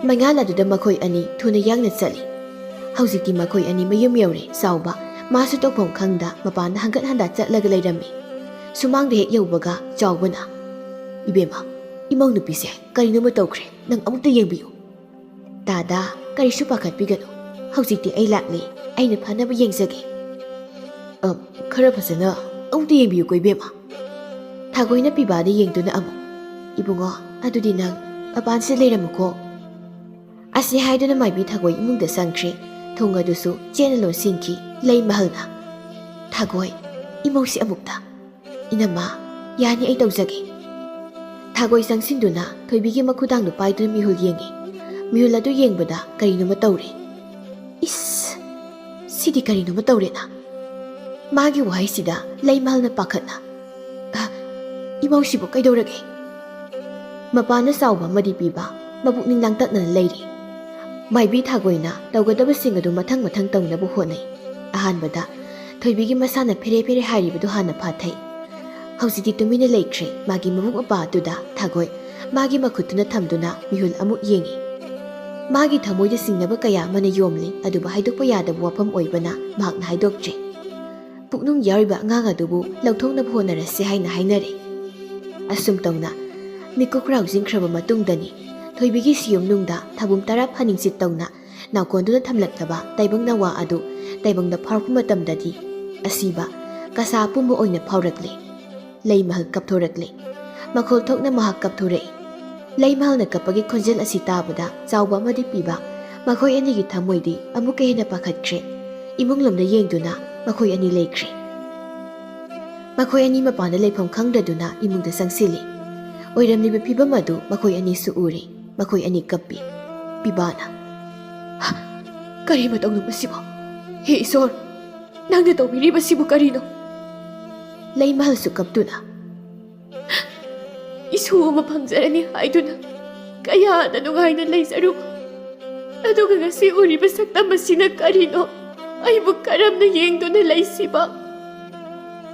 ꯃꯩꯉꯥꯜ ꯑꯗꯨꯗ ꯃꯈꯣꯏ ꯑꯅꯤ ꯊꯨꯅ ꯌꯥꯡꯅ ꯆꯠꯂꯤ꯫ ꯍꯧꯖꯤꯛꯇꯤ ꯃꯈꯣꯏ ꯑꯅꯤ ꯃꯌꯨꯝ ꯌꯧꯔꯦ꯫ ꯆꯥꯎꯕ ꯃꯥꯁꯨ ꯇꯧꯐꯝ ꯈꯪꯗ ꯃꯄꯥꯟꯗ ꯍꯪꯒꯠ ꯍꯟꯗ ꯆꯠꯂꯒ ꯂꯩꯔꯝꯃꯤ꯫ ꯁꯨꯃꯥꯡꯗ ꯍꯦꯛ ꯌꯧꯕꯒ ꯆꯥꯎꯕꯅ, "ꯏꯕꯦꯝꯃ, ꯏꯃꯧ ꯅꯨꯄꯤꯁꯦ ꯀꯔꯤꯅꯣꯃ ꯇꯧꯈ꯭ꯔꯦ꯫ ꯅꯪ ꯑꯃꯨꯛꯇ ꯌꯦꯡꯕꯤꯌꯨ꯫" "ꯇꯥꯗꯥ, ꯀꯔꯤꯁꯨ ꯄꯥꯈꯠꯄꯤꯒꯅꯨ꯫ ꯍꯧꯖꯤꯛꯇꯤ ꯑꯩ ꯂꯥꯛꯂꯦ꯫ ꯑꯩꯅ ꯐꯅꯕ ꯌꯦꯡꯖꯒꯦ꯫" "ꯑ, ꯈꯔ ꯐꯖꯅ ꯑꯃꯨꯛꯇ ꯌꯦꯡꯕꯤꯌꯨꯀꯣ, ꯏꯕꯦꯝꯃ꯫" ꯊꯥꯒꯣꯏꯅ ꯄꯤꯕꯥꯗ ꯌꯦꯡꯗꯨꯅ ꯑꯃꯨꯛ, "ꯏꯕꯨꯡꯉꯣ, ꯑꯗꯨꯗꯤ ꯅꯪ ꯃꯄꯥꯟꯁꯤꯗ ꯂꯩꯔꯝꯃꯨꯀꯣ꯫" ꯑꯁꯤ ꯍꯥꯏꯗꯨꯅ ꯃꯥꯏꯕꯤ ꯊꯥꯒꯣꯏ ꯏꯃꯨꯡꯗ ꯆꯪꯈ꯭ꯔꯦ꯫ ꯊꯣꯡ ꯑꯗꯨꯁꯨ ꯆꯦꯠꯅ ꯂꯣꯟꯁꯤꯟꯈꯤ ꯂꯩꯃꯍꯜꯅ꯫ "ꯊꯥꯒꯣꯏ, ꯏꯃꯧꯁꯤ ꯑꯃꯨꯛꯇ꯫" "ꯏꯅꯝꯃ, ꯌꯥꯅꯤ, ꯑꯩ ꯇꯧꯖꯒꯦ꯫" ꯊꯥꯒꯣꯏ ꯆꯪꯁꯤꯟꯗꯨꯅ ꯊꯣꯏꯕꯤꯒꯤ ꯃꯈꯨꯗꯥꯡꯗꯨ ꯄꯥꯏꯗꯨꯅ ꯃꯤꯍꯨꯜ ꯌꯦꯡꯉꯤ꯫ ꯃꯤꯍꯨꯜ ꯑꯗꯨ ꯌꯦꯡꯕꯗ ꯀꯔꯤꯅꯣꯃ ꯇꯧꯔꯦ꯫ "ꯏꯁ! ꯁꯤꯗꯤ ꯀꯔꯤꯅꯣꯃ ꯇꯧꯔꯦꯅ!" ꯃꯥꯒꯤ ꯋꯥꯍꯩꯁꯤꯗ ꯂꯩꯃꯍꯜꯅ ꯄꯥꯈꯠꯅ, "ꯑ, ꯏꯃꯧꯁꯤꯕꯨ ꯀꯩꯗꯧꯔꯒꯦ?" ꯃꯄꯥꯅ ꯆꯥꯎꯕ ꯑꯃꯗꯤ ꯄꯤꯕ ꯃꯄꯨꯛꯅꯤꯡ ꯂꯥꯡꯇꯛꯅꯅ ꯂꯩꯔꯤ꯫ ꯃꯥꯏꯕꯤ ꯊꯥꯒꯣꯏꯅ ꯇꯧꯒꯗꯕꯁꯤꯡ ꯑꯗꯨ ꯃꯊꯪ ꯃꯊꯪ ꯇꯧꯅꯕ ꯍꯣꯠꯅꯩ꯫ ꯑꯍꯥꯟꯕꯗ ꯊꯣꯏꯕꯤꯒꯤ ꯃꯁꯥꯅ ꯐꯦꯔꯦ ꯐꯦꯔꯦ ꯍꯥꯏꯔꯤꯕꯗꯨ ꯍꯥꯟꯅ ꯐꯥꯊꯩ꯫ ꯍꯧꯖꯤꯛꯇꯤ ꯇꯨꯃꯤꯟꯅ ꯂꯩꯈ꯭ꯔꯦ꯫ ꯃꯥꯒꯤ ꯃꯕꯨꯛ ꯃꯄꯥ ꯑꯗꯨꯗ ꯊꯥꯒꯣꯏ ꯃꯥꯒꯤ ꯃꯈꯨꯠꯇꯨꯅ ꯊꯝꯗꯨꯅ ꯃꯤꯍꯨꯜ ꯑꯃꯨꯛ ꯌꯦꯡꯉꯤ꯫ ꯃꯥꯒꯤ ꯊꯃꯣꯏꯗ ꯆꯤꯡꯅꯕ ꯀꯌꯥ ꯑꯃꯅ ꯌꯣꯝꯂꯤ, ꯑꯗꯨꯕꯨ ꯍꯥꯏꯗꯣꯛꯄ ꯌꯥꯗꯕ ꯋꯥꯐꯝ ꯑꯣꯏꯕꯅ ꯃꯍꯥꯛꯅ ꯍꯥꯏꯗꯣꯛꯇ꯭ꯔꯦ꯫ ꯄꯨꯛꯅꯨꯡ ꯌꯥꯎꯔꯤꯕ ꯑꯉꯥꯡ ꯑꯗꯨꯕꯨ ꯂꯧꯊꯣꯛꯅꯕ ꯍꯣꯠꯅꯔꯁꯤ ꯍꯥꯏꯅ ꯍꯥꯏꯅꯔꯦ꯫ ꯑꯁꯨꯝ ꯇꯧꯅ ꯃꯤꯀꯨꯞ ꯈꯔ ꯍꯧꯖꯤꯟꯈ꯭ꯔꯕ ꯃꯇꯨꯡꯗꯅꯤ ꯊꯣꯏꯕꯤꯒꯤ ꯁꯤꯌꯨꯝꯅꯨꯡꯗ ꯊꯥꯕꯨꯝ ꯇꯔꯥ ꯐꯥꯅꯤꯡꯆꯤꯠ ꯇꯧꯅ ꯅꯥꯎꯀꯣꯟꯗꯨꯅ ꯊꯝꯂꯛꯂꯕ ꯇꯥꯏꯕꯪ ꯅꯋꯥ ꯑꯗꯨ ꯇꯥꯏꯕꯪꯗ ꯐꯥꯎꯔꯛꯄ ꯃꯇꯝꯗꯗꯤ ꯑꯁꯤꯕ ꯀꯁꯥ ꯑꯄꯨꯝꯕ ꯑꯣꯏꯅ ꯐꯥꯎꯔꯛꯂꯦ꯫ ꯂꯩꯃꯍꯜ ꯀꯞꯊꯣꯔꯛꯂꯦ꯫ ꯃꯈꯣꯜ ꯊꯣꯛꯅ ꯃꯍꯥꯛ ꯀꯞꯊꯣꯔꯛꯏ꯫ ꯂꯩꯃꯍꯜꯅ ꯀꯞꯄꯒꯤ ꯈꯣꯟꯖꯦꯜ ꯑꯁꯤ ꯇꯥꯕꯗ ꯆꯥꯎꯕ ꯑꯃꯗꯤ ꯄꯤꯕ ꯃꯈꯣꯏ ꯑꯅꯤꯒꯤ ꯊꯃꯣꯏꯗꯤ ꯑꯃꯨꯛꯀ ꯍꯦꯟꯅ ꯄꯥꯈꯠꯈ꯭ꯔꯦ꯫ ꯏꯃꯨꯡ ꯂꯣꯝꯗ ꯌꯦꯡꯗꯨꯅ ꯃꯈꯣꯏ ꯑꯅꯤ ꯂꯩꯈ꯭ꯔꯦ꯫ ꯃꯈꯣꯏ ꯑꯅꯤ ꯃꯄꯥꯟꯗ ꯂꯩꯐꯝ ꯈꯪꯗ꯭ꯔꯗꯨꯅ ꯏꯃꯨꯡꯗ ꯆꯪꯁꯤꯜꯂꯤ꯫ ꯑꯣꯏꯔꯝꯂꯤꯕ ꯐꯤꯕꯝ ꯑꯗꯨ ꯃꯈꯣꯏ ꯑꯅꯤꯁꯨ ꯎꯔꯦ꯫ ꯃꯈꯣꯏ ꯑꯅꯤ ꯀꯞꯄꯤ꯫ ꯄꯤꯕꯥꯅ, "ꯍ! ꯀꯔꯤ ꯃꯇꯧꯅꯣ ꯃꯁꯤꯕꯣ? ꯍꯦ ꯏꯁꯣꯔ, ꯅꯪꯅ ꯇꯧꯕꯤꯔꯤꯕꯁꯤꯕꯨ ꯀꯔꯤꯅꯣ?" ꯂꯩꯃꯍꯜꯁꯨ ꯀꯞꯇꯨꯅ, "ꯏꯁꯨ ꯑꯃ ꯐꯪꯖꯔꯅꯤ ꯍꯥꯏꯗꯨꯅ ꯀꯌꯥꯗ ꯅꯨꯡꯉꯥꯏꯅ ꯂꯩꯖꯔꯨꯕ, ꯑꯗꯨꯒ ꯉꯁꯤ ꯎꯔꯤꯕ ꯁꯛꯇꯝ ꯑꯁꯤꯅ ꯀꯔꯤꯅꯣ? ꯑꯩꯕꯨ ꯀꯔꯝꯅ ꯌꯦꯡꯗꯨꯅ ꯂꯩꯁꯤꯕ?"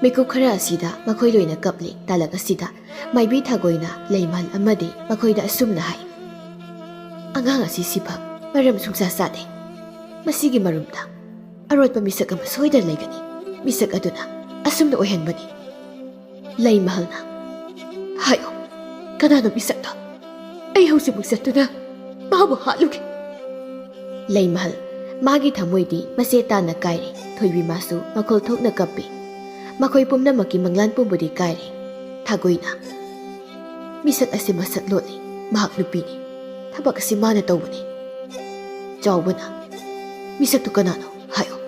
ꯃꯤꯀꯨꯞ ꯈꯔ ꯑꯁꯤꯗ ꯃꯈꯣꯏ ꯂꯣꯏꯅ ꯀꯞꯂꯤ꯫ ꯇꯥꯂꯛ ꯑꯁꯤꯗ ꯃꯥꯏꯕꯤ ꯊꯥꯒꯣꯏꯅ ꯂꯩꯃꯍꯜ ꯑꯃꯗꯤ ꯃꯈꯣꯏꯗ ꯑꯁꯨꯝꯅ ꯍꯥꯏ, "ꯑꯉꯥꯡ ꯑꯁꯤ ꯁꯤꯐꯝ ꯃꯔꯝ ꯁꯨꯡꯆꯥ ꯆꯥꯗꯦ꯫ ꯃꯁꯤꯒꯤ ꯃꯔꯨꯝꯗ ꯑꯔꯣꯠꯄ ꯃꯤꯁꯛ ꯑꯃ ꯁꯣꯏꯗꯅ ꯂꯩꯒꯅꯤ꯫ ꯃꯤꯁꯛ ꯑꯗꯨꯅ ꯑꯁꯨꯝꯅ ꯑꯣꯏꯍꯟꯕꯅꯤ꯫" ꯂꯩꯃꯍꯜꯅ, "ꯍꯥꯏꯌꯣ, ꯀꯅꯥꯅꯣ ꯃꯤꯁꯛꯇꯣ? ꯑꯩ ꯍꯧꯖꯤꯛꯃꯛ ꯆꯠꯇꯨꯅ ꯃꯥꯕꯨ ꯍꯥꯠꯂꯨꯒꯦ꯫" ꯂꯩꯃꯍꯜ, ꯃꯥꯒꯤ ꯊꯃꯣꯏꯗꯤ ꯃꯆꯦꯠ ꯇꯥꯅ ꯀꯥꯏꯔꯦ꯫ ꯊꯣꯏꯕꯤ ꯃꯥꯁꯨ ꯃꯈꯣꯜ ꯊꯣꯛꯅ ꯀꯞꯄꯤ꯫ ꯃꯈꯣꯏ ꯄꯨꯝꯅꯃꯛꯀꯤ ꯃꯪꯂꯥꯟ ꯄꯨꯝꯕꯗꯤ ꯀꯥꯏꯔꯦ꯫ ꯊꯥꯒꯣꯏꯅ, "ꯃꯤꯁꯛ ꯑꯁꯤ ꯃꯁꯛ ꯂꯣꯠꯂꯤ꯫ ꯃꯍꯥꯛ ꯅꯨꯄꯤꯅꯤ꯫ ꯊꯕꯛ ꯑꯁꯤ ꯃꯥꯅ ꯇꯧꯕꯅꯤ꯫" ꯆꯥꯎꯕꯅ, "ꯃꯤꯁꯛꯇꯨ ꯀꯅꯥꯅꯣ? ꯍꯥꯏꯌꯣ꯫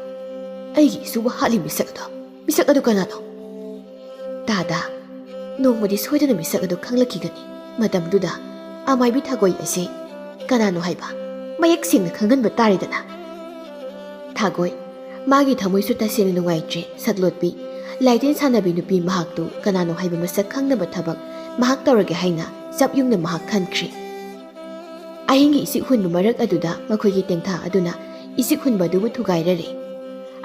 ꯑꯩꯒꯤ ꯏꯁꯨꯕꯨ ꯍꯥꯠꯂꯤ ꯃꯤꯁꯛ ꯑꯗꯣ꯫ ꯃꯤꯁꯛ ꯑꯗꯨ ꯀꯅꯥꯅꯣ?" ꯇꯥꯗ, ꯅꯣꯡꯃꯗꯤ ꯁꯣꯏꯗꯅ ꯃꯤꯁꯛ ꯑꯗꯨ ꯈꯪꯂꯛꯈꯤꯒꯅꯤ꯫ ꯃꯇꯝꯗꯨꯗ ꯑꯃꯥꯏꯕꯤ ꯊꯥꯒꯣꯏ ꯑꯁꯤ ꯀꯅꯥꯅꯣ ꯍꯥꯏꯕ ꯃꯌꯦꯛ ꯁꯦꯡꯅ ꯈꯪꯍꯟꯕ ꯇꯥꯔꯦꯗꯅ꯫ ꯊꯥꯒꯣꯏ, ꯃꯥꯒꯤ ꯊꯃꯣꯏꯁꯨ ꯇꯁꯦꯡꯅ ꯅꯨꯡꯉꯥꯏꯇ꯭ꯔꯦ꯫ ꯁꯛꯂꯣꯠꯄꯤ, ꯂꯥꯏꯇꯤꯟ ꯁꯥꯟꯅꯕꯤ ꯅꯨꯄꯤ ꯃꯍꯥꯛꯇꯨ ꯀꯅꯥꯅꯣ ꯍꯥꯏꯕ ꯃꯁꯛ ꯈꯪꯅꯕ ꯊꯕꯛ ꯃꯍꯥꯛ ꯇꯧꯔꯒꯦ ꯍꯥꯏꯅ ꯆꯞ ꯌꯨꯡꯅ ꯃꯍꯥꯛ ꯈꯟꯈ꯭ꯔꯦ꯫ ꯑꯍꯤꯡꯒꯤ ꯏꯁꯤꯛ ꯍꯨꯟꯕ ꯃꯔꯛ ꯑꯗꯨꯗ ꯃꯈꯣꯏꯒꯤ ꯇꯦꯡꯊꯥ ꯑꯗꯨꯅ ꯏꯁꯤꯛ ꯍꯨꯟꯕ ꯑꯗꯨꯕꯨ ꯊꯨꯒꯥꯏꯔꯔꯦ꯫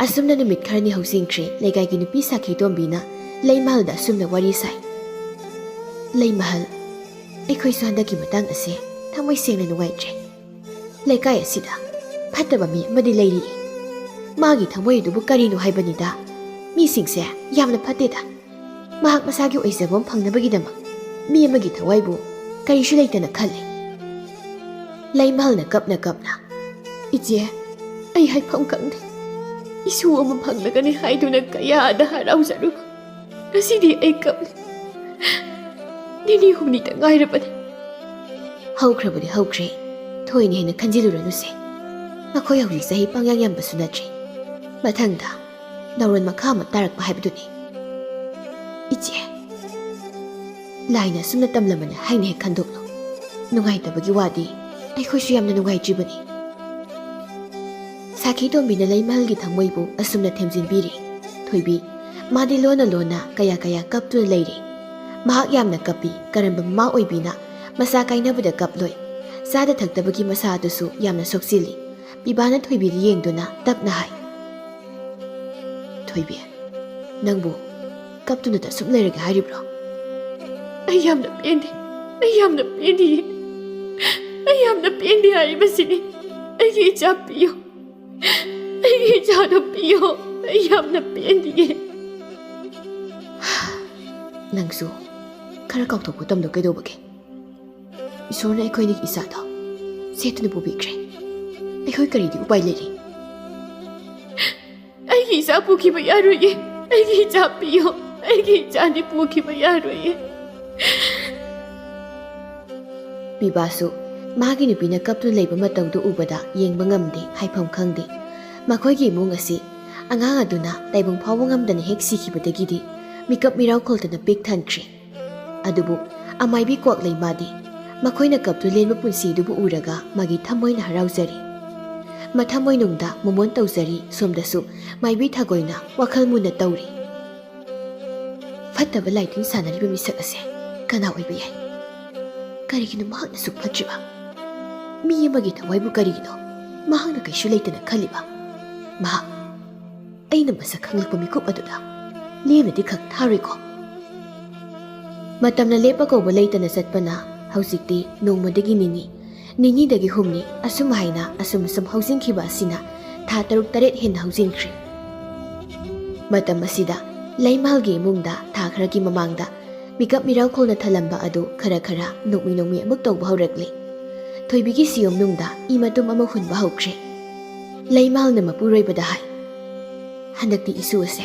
ꯑꯁꯨꯝꯅ ꯅꯨꯃꯤꯠ ꯈꯔꯅꯤ ꯍꯧꯖꯤꯟꯈ꯭ꯔꯦ꯫ ꯂꯩꯀꯥꯏꯒꯤ ꯅꯨꯄꯤ ꯁꯥꯈꯤ ꯇꯣꯝꯕꯤꯅ ꯂꯩꯃꯍꯜꯗ ꯑꯁꯨꯝꯅ ꯋꯥꯔꯤ ꯁꯥꯏ, "ꯂꯩꯃꯍꯜ, ꯑꯩꯈꯣꯏꯁꯨ ꯍꯟꯗꯛꯀꯤ ꯃꯇꯥꯡ ꯑꯁꯦ ꯊꯃꯣꯏ ꯁꯦꯡꯅ ꯅꯨꯡꯉꯥꯏꯇ꯭ꯔꯦ꯫ ꯂꯩꯀꯥꯏ ꯑꯁꯤꯗ ꯐꯠꯇꯕ ꯃꯤ ꯑꯃꯗꯤ ꯂꯩꯔꯤ꯫ ꯃꯥꯒꯤ ꯊꯃꯣꯏ ꯑꯗꯨꯕꯨ ꯀꯔꯤꯅꯣ ꯍꯥꯏꯕꯅꯤꯗ? ꯃꯤꯁꯤꯡꯁꯦ ꯌꯥꯝꯅ ꯐꯠꯇꯦꯗ꯫ ꯃꯍꯥꯛ ꯃꯁꯥꯒꯤ ꯑꯣꯏꯖꯕ ꯑꯃ ꯐꯪꯅꯕꯒꯤꯗꯃꯛ ꯃꯤ ꯑꯃꯒꯤ ꯊꯋꯥꯏꯕꯨ ꯀꯔꯤꯁꯨ ꯂꯩꯇꯅ ꯈꯜꯂꯤ꯫" ꯂꯩꯃꯍꯜꯅ ꯀꯞꯅ ꯀꯞꯅ, ꯏꯆꯦ, ꯑꯩ ꯍꯥꯏꯐꯝ ꯈꯪꯗꯦ꯫ ꯏꯁꯨ ꯑꯃ ꯐꯪꯂꯒꯅꯤ ꯍꯥꯏꯗꯨꯅ ꯀꯌꯥꯗ ꯍꯔꯥꯎꯖꯔꯨꯕ꯫ ꯉꯁꯤꯗꯤ ꯑꯩ ꯀꯞꯂꯤ꯫ ꯅꯤꯅꯤ ꯍꯨꯝꯅꯤꯇ ꯉꯥꯏꯔꯕꯅꯤ꯫ ꯍꯧꯈ꯭ꯔꯕꯗꯤ ꯍꯧꯈ꯭ꯔꯦ꯫ ꯊꯣꯏꯅ ꯍꯦꯟꯅ ꯈꯟꯖꯤꯜꯂꯨꯔꯅꯨꯁꯦ꯫ ꯃꯈꯣꯏ ꯍꯧꯖꯤꯛ ꯆꯍꯤ ꯄꯪꯌꯥꯝ ꯌꯥꯝꯕꯁꯨ ꯅꯠꯇ꯭ꯔꯤ꯫ ꯃꯊꯪꯗ ꯅꯥꯎꯔꯣꯟ ꯃꯈꯥ ꯑꯃ ꯇꯥꯔꯛꯄ ꯍꯥꯏꯕꯗꯨꯅꯤ꯫ ꯏꯆꯦ, ꯂꯥꯏꯅ ꯑꯁꯨꯝꯅ ꯇꯝꯂꯝꯕꯅꯤ ꯍꯥꯏꯅ ꯍꯦꯛ ꯈꯟꯗꯣꯛꯂꯣ꯫ ꯅꯨꯡꯉꯥꯏꯇꯕꯒꯤ ꯋꯥꯗꯤ ꯑꯩꯈꯣꯏꯁꯨ ꯌꯥꯝꯅ ꯅꯨꯡꯉꯥꯏꯇ꯭ꯔꯤꯕꯅꯤ꯫ ꯁꯥꯈꯤ ꯇꯣꯝꯕꯤꯅ ꯂꯩꯃꯍꯜꯒꯤ ꯊꯃꯣꯏꯕꯨ ꯑꯁꯨꯝꯅ ꯊꯦꯝꯖꯤꯟꯕꯤꯔꯤ꯫ ꯊꯣꯏꯕꯤ, ꯃꯥꯗꯤ ꯂꯣꯟꯅ ꯂꯣꯟꯅ ꯀꯌꯥ ꯀꯌꯥ ꯀꯞꯇꯨꯅ ꯂꯩꯔꯤ꯫ ꯃꯍꯥꯛ ꯌꯥꯝꯅ ꯀꯞꯄꯤ꯫ ꯀꯔꯝꯕ ꯃꯃꯥ ꯑꯣꯏꯕꯤꯅ ꯃꯆꯥ ꯀꯥꯏꯅꯕꯗ ꯀꯞꯂꯣꯏ? ꯆꯥꯗ ꯊꯛꯇꯕꯒꯤ ꯃꯁꯥ ꯑꯗꯨꯁꯨ ꯌꯥꯝꯅ ꯁꯣꯛꯆꯤꯜꯂꯤ꯫ ꯄꯤꯕꯥꯅ ꯊꯣꯏꯕꯤꯗ ꯌꯦꯡꯗꯨꯅ ꯇꯞꯅ ꯍꯥꯏ, "ꯊꯣꯏꯕꯤ, ꯅꯪꯕꯨ ꯀꯞꯇꯨꯅꯇ ꯁꯨꯝ ꯂꯩꯔꯒꯦ ꯍꯥꯏꯔꯤꯕ꯭ꯔꯣ?" "ꯑꯩ ꯌꯥꯝꯅ ꯄꯦꯟꯗꯦ꯫ ꯑꯩ ꯌꯥꯝꯅ ꯄꯦꯟꯗꯤꯌꯦ꯫ ꯑꯩ ꯌꯥꯝꯅ ꯄꯦꯟꯗꯦ ꯍꯥꯏꯔꯤꯕꯁꯤꯅꯤ꯫ ꯑꯩꯒꯤ ꯏꯆꯥ ꯄꯤꯌꯨ꯫ ꯑꯩꯒꯤ ꯏꯆꯥꯗꯣ ꯄꯤꯌꯨ꯫ ꯑꯩ ꯌꯥꯝꯅ ꯄꯦꯟꯗꯤꯌꯦ꯫" "ꯅꯪꯁꯨ ꯈꯔ ꯀꯥꯎꯊꯣꯛꯄ ꯇꯝꯂꯣ ꯀꯩꯗꯧꯕꯒꯦ? ꯏꯁꯣꯔꯅ ꯑꯩꯈꯣꯏꯅꯤꯒꯤ ꯏꯆꯥꯗꯣ ꯁꯦꯠꯇꯨꯅ ꯄꯨꯕꯤꯈ꯭ꯔꯦ꯫ ꯑꯩꯈꯣꯏ ꯀꯔꯤꯗꯤ ꯎꯄꯥꯏ ꯂꯩꯔꯤ?" "ꯑꯩꯒꯤ ꯏꯆꯥ ꯄꯨꯈꯤꯕ ꯌꯥꯔꯣꯏꯌꯦ꯫ ꯑꯩꯒꯤ ꯏꯆꯥ ꯄꯤꯌꯨ꯫ ꯑꯩꯒꯤ ꯏꯆꯥꯗꯤ ꯄꯨꯈꯤꯕ ꯌꯥꯔꯣꯏꯌꯦ꯫" ꯄꯤꯕꯥꯁꯨ ꯃꯥꯒꯤ ꯅꯨꯄꯤꯅ ꯀꯞꯇꯨꯅ ꯂꯩꯕ ꯃꯇꯧꯗꯨ ꯎꯕꯗ ꯌꯦꯡꯕ ꯉꯝꯗꯦ, ꯍꯥꯏꯐꯝ ꯈꯪꯗꯦ꯫ ꯃꯈꯣꯏꯒꯤ ꯏꯃꯨꯡ ꯑꯁꯤ ꯑꯉꯥꯡ ꯑꯗꯨꯅ ꯇꯥꯏꯕꯪ ꯐꯥꯎꯕ ꯉꯝꯗꯅ ꯍꯦꯛ ꯁꯤꯈꯤꯕꯗꯒꯤꯗꯤ ꯃꯤꯀꯞ ꯃꯤꯔꯥꯎꯈꯣꯜꯗꯅ ꯄꯤꯛ ꯊꯟꯈ꯭ꯔꯦ꯫ ꯑꯗꯨꯕꯨ ꯑꯃꯥꯏꯕꯤ ꯀ꯭ꯋꯥꯛꯂꯩꯃꯥꯗꯤ ꯃꯈꯣꯏꯅ ꯀꯞꯇꯨ ꯂꯦꯟꯕ ꯄꯨꯟꯁꯤꯗꯨꯕꯨ ꯎꯔꯒ ꯃꯥꯒꯤ ꯊꯃꯣꯏꯅ ꯍꯔꯥꯎꯖꯔꯤ꯫ ꯃꯊꯃꯣꯏꯅꯨꯡꯗ ꯃꯣꯃꯣꯟ ꯇꯧꯖꯔꯤ꯫ ꯁꯣꯝꯗꯁꯨ ꯃꯥꯏꯕꯤ ꯊꯥꯒꯣꯏꯅ ꯋꯥꯈꯜ ꯃꯨꯟꯅ ꯇꯧꯔꯤ꯫ ꯐꯠꯇꯕ ꯂꯥꯏꯇꯤꯟ ꯁꯥꯟꯅꯔꯤꯕ ꯃꯤꯁꯛ ꯑꯁꯦ ꯀꯅꯥ ꯑꯣꯏꯕ ꯌꯥꯏ? ꯀꯔꯤꯒꯤꯅꯣ ꯃꯍꯥꯛꯅ ꯑꯁꯨꯛ ꯐꯠꯇ꯭ꯔꯤꯕ? ꯃꯤ ꯑꯃꯒꯤ ꯊꯋꯥꯏꯕꯨ ꯀꯔꯤꯒꯤꯅꯣ ꯃꯍꯥꯛꯅ ꯀꯩꯁꯨ ꯂꯩꯇꯅ ꯈꯜꯂꯤꯕ? ꯃꯍꯥꯛ ꯑꯩꯅ ꯃꯁꯛ ꯈꯪꯂꯛꯄ ꯃꯤꯀꯨꯞ ꯑꯗꯨꯗ ꯂꯦꯝꯅꯗꯤ ꯈꯛ ꯊꯥꯔꯣꯏꯀꯣ꯫ ꯃꯇꯝꯅ ꯂꯦꯞꯄ ꯀꯧꯕ ꯂꯩꯇꯅ ꯆꯠꯄꯅ ꯍꯧꯖꯤꯛꯇꯤ ꯅꯣꯡꯃꯗꯒꯤ ꯅꯤꯅꯤ, ꯅꯤꯅꯤꯗꯒꯤ ꯍꯨꯝꯅꯤ, ꯑꯁꯨꯝ ꯍꯥꯏꯅ ꯑꯁꯨꯝ ꯑꯁꯨꯝ ꯍꯧꯖꯤꯟꯈꯤꯕ ꯑꯁꯤꯅ ꯊꯥ ꯇꯔꯨꯛ ꯇꯔꯦꯠ ꯍꯦꯟꯅ ꯍꯧꯖꯤꯟꯈ꯭ꯔꯦ꯫ ꯃꯇꯝ ꯑꯁꯤꯗ ꯂꯩꯃꯥꯜꯒꯤ ꯏꯃꯨꯡꯗ ꯊꯥ ꯈꯔꯒꯤ ꯃꯃꯥꯡꯗ ꯃꯤꯀꯞ ꯃꯤꯔꯥꯎꯈꯣꯜꯅ ꯊꯜꯂꯝꯕ ꯑꯗꯨ ꯈꯔ ꯈꯔ ꯅꯣꯛꯃꯤ ꯅꯣꯛꯃꯤ ꯑꯃꯨꯛ ꯇꯧꯕ ꯍꯧꯔꯛꯂꯦ꯫ ꯊꯣꯏꯕꯤꯒꯤ ꯁꯤꯌꯣꯝꯅꯨꯡꯗ ꯏ ꯃꯇꯨꯝ ꯑꯃ ꯍꯨꯟꯕ ꯍꯧꯈ꯭ꯔꯦ꯫ ꯂꯩꯃꯥꯜꯅ ꯃꯄꯨꯔꯣꯏꯕꯗ ꯍꯥꯏ, "ꯍꯟꯗꯛꯇꯤ ꯏꯁꯨ ꯑꯁꯦ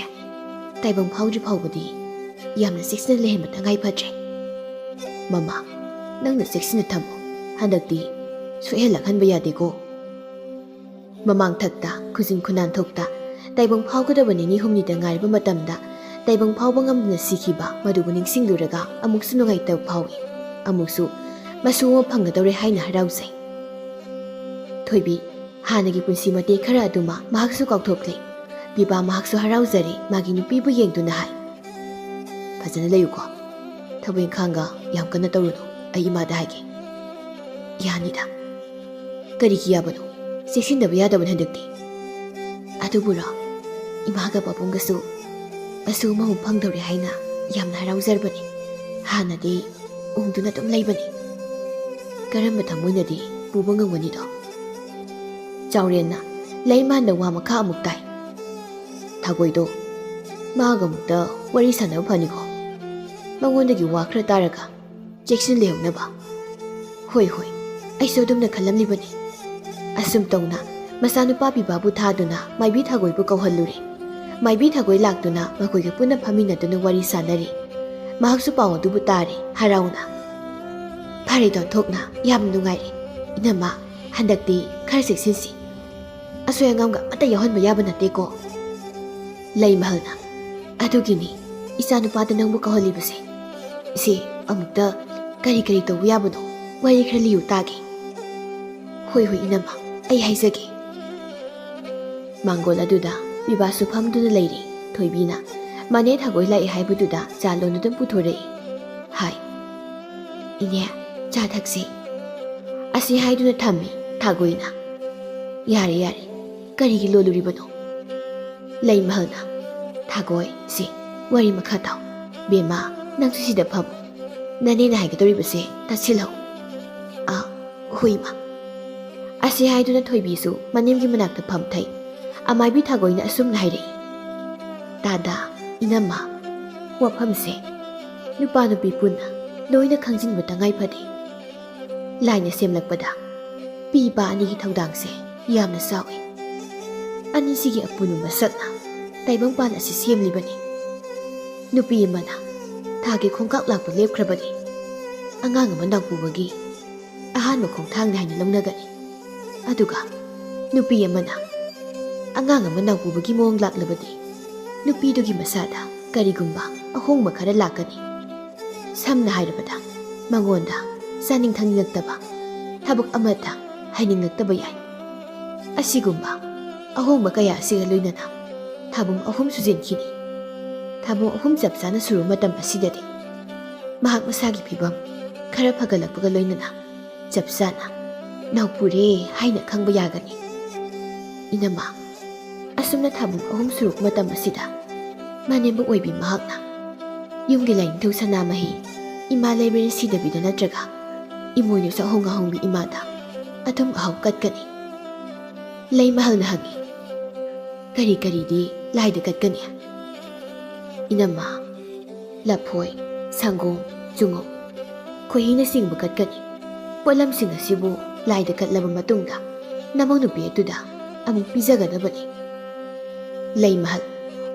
ꯇꯥꯏꯕꯪ ꯐꯥꯎꯗ꯭ꯔꯤ ꯐꯥꯎꯕꯗꯤ ꯌꯥꯝꯅ ꯆꯦꯛꯁꯤꯟꯅ ꯂꯩꯍꯟꯕ ꯇꯉꯥꯏ ꯐꯗ꯭ꯔꯦ꯫ ꯃꯃꯥ, ꯅꯪꯅ ꯆꯦꯛꯁꯤꯟꯅ ꯊꯝꯃꯨ꯫ ꯍꯟꯗꯛꯇꯤ ꯁꯣꯏꯍꯜꯂꯛꯍꯟꯕ ꯌꯥꯗꯦꯀꯣ꯫" ꯃꯃꯥꯡꯊꯛꯇ ꯈꯨꯖꯤꯟ ꯈꯨꯅꯥꯟꯊꯣꯛꯇ ꯇꯥꯏꯕꯪ ꯐꯥꯎꯒꯗꯕ ꯅꯤꯅꯤ ꯍꯨꯝꯅꯤꯗ ꯉꯥꯏꯔꯕ ꯃꯇꯝꯗ ꯇꯥꯏꯕꯪ ꯐꯥꯎꯕ ꯉꯝꯗꯅ ꯁꯤꯈꯤꯕ ꯃꯗꯨꯕꯨ ꯅꯤꯡꯁꯤꯡꯂꯨꯔꯒ ꯑꯃꯨꯛꯁꯨ ꯅꯨꯡꯉꯥꯏꯇꯕ ꯐꯥꯎꯏ꯫ ꯑꯃꯨꯛꯁꯨ ꯃꯁꯨ ꯑꯃ ꯐꯪꯒꯗꯧꯔꯦ ꯍꯥꯏꯅ ꯍꯔꯥꯎꯖꯩ꯫ ꯊꯣꯏꯕꯤ, ꯍꯥꯟꯅꯒꯤ ꯄꯨꯟꯁꯤ ꯃꯇꯦꯛ ꯈꯔ ꯑꯗꯨꯃ ꯃꯍꯥꯛꯁꯨ ꯀꯥꯎꯊꯣꯛꯂꯦ꯫ ꯕꯤꯕꯥ ꯃꯍꯥꯛꯁꯨ ꯍꯔꯥꯎꯖꯔꯦ, ꯃꯥꯒꯤ ꯅꯨꯄꯤꯕꯨ ꯌꯦꯡꯗꯨꯅ ꯍꯥꯏ, "ꯐꯖꯅ ꯂꯩꯌꯨꯀꯣ꯫ ꯊꯕꯛ ꯏꯪꯈꯥꯡꯒ ꯌꯥꯝ ꯀꯟꯅ ꯇꯧꯔꯨꯅꯨ꯫ ꯑꯩ ꯏꯃꯥꯗ ꯍꯥꯏꯒꯦ꯫" "ꯌꯥꯅꯤꯗ꯫ ꯀꯔꯤꯒꯤ ꯌꯥꯕꯅꯣ? ꯆꯦꯛꯁꯤꯟꯗꯕ ꯌꯥꯗꯕꯅꯤ ꯍꯟꯗꯛꯇꯤ꯫" "ꯑꯗꯨꯕꯨꯔꯣ? ꯏꯃꯥꯒ ꯄꯥꯕꯨꯡꯒꯁꯨ ꯃꯁꯨ ꯑꯃꯃꯨꯛ ꯐꯪꯗꯧꯔꯦ ꯍꯥꯏꯅ ꯌꯥꯝꯅ ꯍꯔꯥꯎꯖꯔꯕꯅꯤ꯫ ꯍꯥꯟꯅꯗꯤ ꯎꯪꯗꯨꯅ ꯑꯗꯨꯝ ꯂꯩꯕꯅꯤ꯫ ꯀꯔꯝꯕ ꯊꯃꯣꯏꯅꯗꯤ ꯄꯨꯕ ꯉꯝꯒꯅꯤꯗꯣ?" ꯆꯥꯎꯔꯦꯟꯅ ꯂꯩꯃꯥꯟꯗ ꯋꯥ ꯃꯈꯥ ꯑꯃꯨꯛ ꯇꯥꯏ꯫ "ꯊꯥꯒꯣꯏꯗꯣ, ꯃꯥꯒ ꯑꯃꯨꯛꯇ ꯋꯥꯔꯤ ꯁꯥꯟꯅꯕ ꯐꯅꯤꯀꯣ꯫ ꯃꯉꯣꯟꯗꯒꯤ ꯋꯥ ꯈꯔ ꯇꯥꯔꯒ ꯆꯦꯛꯁꯤꯟ ꯂꯩꯍꯧꯅꯕ꯫" "ꯍꯣꯏ, ꯍꯣꯏ, ꯑꯩꯁꯨ ꯑꯗꯨꯝꯅ ꯈꯜꯂꯝꯂꯤꯕꯅꯤ꯫" ꯑꯁꯨꯝ ꯇꯧꯅ ꯃꯆꯥꯅꯨꯄꯥ ꯄꯤꯕꯥꯕꯨ ꯊꯥꯗꯨꯅ ꯃꯥꯏꯕꯤ ꯊꯥꯒꯣꯏꯕꯨ ꯀꯧꯍꯜꯂꯨꯔꯦ꯫ ꯃꯥꯏꯕꯤ ꯊꯥꯒꯣꯏ ꯂꯥꯛꯇꯨꯅ ꯃꯈꯣꯏꯒ ꯄꯨꯟꯅ ꯐꯝꯃꯤꯟꯅꯗꯨꯅ ꯋꯥꯔꯤ ꯁꯥꯟꯅꯔꯤ꯫ ꯃꯍꯥꯛꯁꯨ ꯄꯥꯎ ꯑꯗꯨꯕꯨ ꯇꯥꯔꯦ, ꯍꯔꯥꯎꯅ꯫ "ꯐꯔꯦ, ꯑꯣꯟꯊꯣꯛꯅ ꯌꯥꯝ ꯅꯨꯡꯉꯥꯏꯔꯦ꯫ ꯏꯅꯝꯃ, ꯍꯟꯗꯛꯇꯤ ꯈꯔ ꯆꯦꯛꯁꯤꯟꯁꯤ꯫ ꯑꯁꯣꯏ ꯑꯉꯥꯝꯒ ꯑꯃꯠꯇ ꯌꯥꯎꯍꯟꯕ ꯌꯥꯕ ꯅꯠꯇꯦꯀꯣ꯫" ꯂꯩꯃꯍꯜꯅ, "ꯑꯗꯨꯒꯤꯅꯤ ꯏꯆꯥꯅꯨꯄꯥꯗ ꯅꯪꯕꯨ ꯀꯧꯍꯜꯂꯤꯕꯁꯦ꯫ ꯏꯆꯦ, ꯑꯃꯨꯛꯇ ꯀꯔꯤ ꯀꯔꯤ ꯇꯧꯕ ꯌꯥꯕꯅꯣ, ꯋꯥꯔꯤ ꯈꯔ ꯂꯤꯌꯨ ꯇꯥꯒꯦ꯫" "ꯍꯣꯏ, ꯍꯣꯏ, ꯏꯅꯝꯃ, ꯑꯩ ꯍꯥꯏꯖꯒꯦ꯫" ꯃꯥꯡꯒꯣꯜ ꯑꯗꯨꯗ ꯄꯤꯕꯥꯁꯨ ꯐꯝꯗꯨꯅ ꯂꯩꯔꯤ꯫ ꯊꯣꯏꯕꯤꯅ ꯃꯅꯦ ꯊꯥꯒꯣꯏ ꯂꯥꯛꯑꯦ ꯍꯥꯏꯕꯗꯨꯗ ꯆꯥ ꯂꯣꯟꯗꯨꯅ ꯄꯨꯊꯣꯔꯛꯏ꯫ ꯍꯥꯏ, "ꯏꯅꯦ, ꯆꯥ ꯊꯛꯁꯤ꯫" ꯑꯁꯤ ꯍꯥꯏꯗꯨꯅ ꯊꯝꯃꯤ ꯊꯥꯒꯣꯏꯅ꯫ "ꯌꯥꯔꯦ, ꯌꯥꯔꯦ, ꯀꯔꯤꯒꯤ ꯂꯣꯜꯂꯨꯔꯤꯕꯅꯣ?" ꯂꯩꯃꯍꯜꯅ, "ꯊꯥꯒꯣꯏ, ꯁꯤ ꯋꯥꯔꯤ ꯃꯈꯥ ꯇꯥꯎ꯫ ꯕꯦꯝꯃ, ꯅꯪꯁꯨ ꯁꯤꯗ ꯐꯝ꯫ ꯅꯅꯦꯅ ꯍꯥꯏꯒꯗꯧꯔꯤꯕꯁꯦ ꯇꯥꯁꯤꯜꯂꯧ꯫" "ꯑ, ꯍꯣꯏ, ꯏꯃꯥ꯫" ꯑꯁꯤ ꯍꯥꯏꯗꯨꯅ ꯊꯣꯏꯕꯤꯁꯨ ꯃꯅꯦꯝꯒꯤ ꯃꯅꯥꯛꯇ ꯐꯝꯊꯩ꯫ ꯑꯃꯥꯏꯕꯤ ꯊꯥꯒꯣꯏꯅ ꯑꯁꯨꯝꯅ ꯍꯥꯏꯔꯛꯏ, "ꯇꯥꯗ, ꯏꯅꯝꯃ, ꯋꯥꯐꯝꯁꯦ ꯅꯨꯄꯥ ꯅꯨꯄꯤ ꯄꯨꯟꯅ ꯂꯣꯏꯅ ꯈꯪꯖꯤꯟꯕ ꯇꯉꯥꯏ ꯐꯗꯦ꯫ ꯂꯥꯏꯅ ꯁꯦꯝꯂꯛꯄꯗ ꯄꯤ ꯏꯄꯥ ꯑꯅꯤꯒꯤ ꯊꯧꯗꯥꯡꯁꯦ ꯌꯥꯝꯅ ꯆꯥꯎꯏ꯫ ꯑꯅꯤꯁꯤꯒꯤ ꯑꯄꯨꯟꯕ ꯃꯁꯛꯅ ꯇꯥꯏꯕꯪꯄꯥꯟ ꯑꯁꯤ ꯁꯦꯝꯂꯤꯕꯅꯤ꯫ ꯅꯨꯄꯤ ꯑꯃꯅ ꯊꯥꯒꯤ ꯈꯣꯡꯀꯥꯞ ꯂꯥꯛꯄ ꯂꯦꯞꯈ꯭ꯔꯕꯗꯤ ꯑꯉꯥꯡ ꯑꯃ ꯅꯥꯎꯄꯨꯕꯒꯤ ꯑꯍꯥꯟꯕ ꯈꯣꯡꯊꯥꯡꯅꯤ ꯍꯥꯏꯅ ꯂꯧꯅꯒꯅꯤ꯫ ꯑꯗꯨꯒ ꯅꯨꯄꯤ ꯑꯃꯅ ꯑꯉꯥꯡ ꯑꯃ ꯅꯥꯎꯄꯨꯕꯒꯤ ꯃꯑꯣꯡ ꯂꯥꯛꯂꯕꯗꯤ ꯅꯨꯄꯤꯗꯨꯒꯤ ꯃꯁꯥꯗ ꯀꯔꯤꯒꯨꯝꯕ ꯑꯍꯣꯡꯕ ꯈꯔ ꯂꯥꯛꯀꯅꯤ꯫ ꯁꯝꯅ ꯍꯥꯏꯔꯕꯗ, ꯃꯉꯣꯟꯗ ꯆꯥꯅꯤꯡ ꯊꯛꯅꯤꯡꯂꯛꯇꯕ, ꯊꯕꯛ ꯑꯃꯠꯇ ꯍꯩꯅꯤꯡꯂꯛꯇꯕ ꯌꯥꯏ꯫ ꯑꯁꯤꯒꯨꯝꯕ ꯑꯍꯣꯡꯕ ꯀꯌꯥ ꯑꯁꯤꯒ ꯂꯣꯏꯅꯅ ꯊꯥꯕꯨꯝ ꯑꯍꯨꯝ ꯁꯨꯖꯤꯟꯈꯤꯅꯤ꯫ ꯊꯥꯕꯨꯝ ꯑꯍꯨꯝ ꯆꯞ ꯆꯥꯅ ꯁꯨꯔꯨ ꯃꯇꯝ ꯑꯁꯤꯗꯗꯤ ꯃꯍꯥꯛ ꯃꯁꯥꯒꯤ ꯐꯤꯕꯝ ꯈꯔ ꯐꯒꯠꯂꯛꯄꯒ ꯂꯣꯏꯅꯅ ꯆꯞ ꯆꯥꯅ ꯅꯥꯎꯄꯨꯔꯦ ꯍꯥꯏꯅ ꯈꯪꯕ ꯌꯥꯒꯅꯤ꯫ ꯏꯅꯝꯃ, ꯑꯁꯨꯝꯅ ꯊꯥꯕꯨꯝ ꯑꯍꯨꯝ ꯁꯨꯔꯨꯛ ꯃꯇꯝ ꯑꯁꯤꯗ ꯃꯅꯦꯝꯕ ꯑꯣꯏꯕꯤ ꯃꯍꯥꯛꯅ ꯌꯨꯝꯒꯤ ꯂꯥꯏꯅꯤꯡꯊꯧ ꯁꯅꯥꯃꯍꯤ ꯏꯃꯥ ꯂꯩꯃꯔꯦꯟ ꯁꯤꯗꯕꯤꯗ ꯅꯠꯇ꯭ꯔꯒ ꯏꯃꯣꯏꯅꯨ ꯁꯛꯍꯣꯡ ꯉꯥꯍꯣꯡꯕꯤ ꯏꯃꯥꯗ ꯑꯊꯨꯝ ꯑꯍꯥꯎ ꯀꯠꯀꯅꯤ꯫ ꯂꯩꯃꯍꯜꯅ ꯍꯪꯉꯤ, "ꯀꯔꯤ ꯀꯔꯤꯗꯤ ꯂꯥꯏꯗ ꯀꯠꯀꯅꯤ?" ꯏꯅꯝꯃ, "ꯂꯐꯣꯏ, ꯁꯪꯒꯣꯝ, ꯆꯨꯉꯧ, ꯈꯣꯏꯍꯤꯅꯆꯤꯡꯕ ꯀꯠꯀꯅꯤ꯫ ꯄꯣꯠꯂꯝꯁꯤꯡ ꯑꯁꯤꯕꯨ ꯂꯥꯏꯗ ꯀꯠꯂꯕ ꯃꯇꯨꯡꯗ ꯅꯃꯧ ꯅꯨꯄꯤ ꯑꯗꯨꯗ ꯑꯃꯨꯛ ꯄꯤꯖꯒꯗꯕꯅꯤ꯫" ꯂꯩꯃꯍꯜ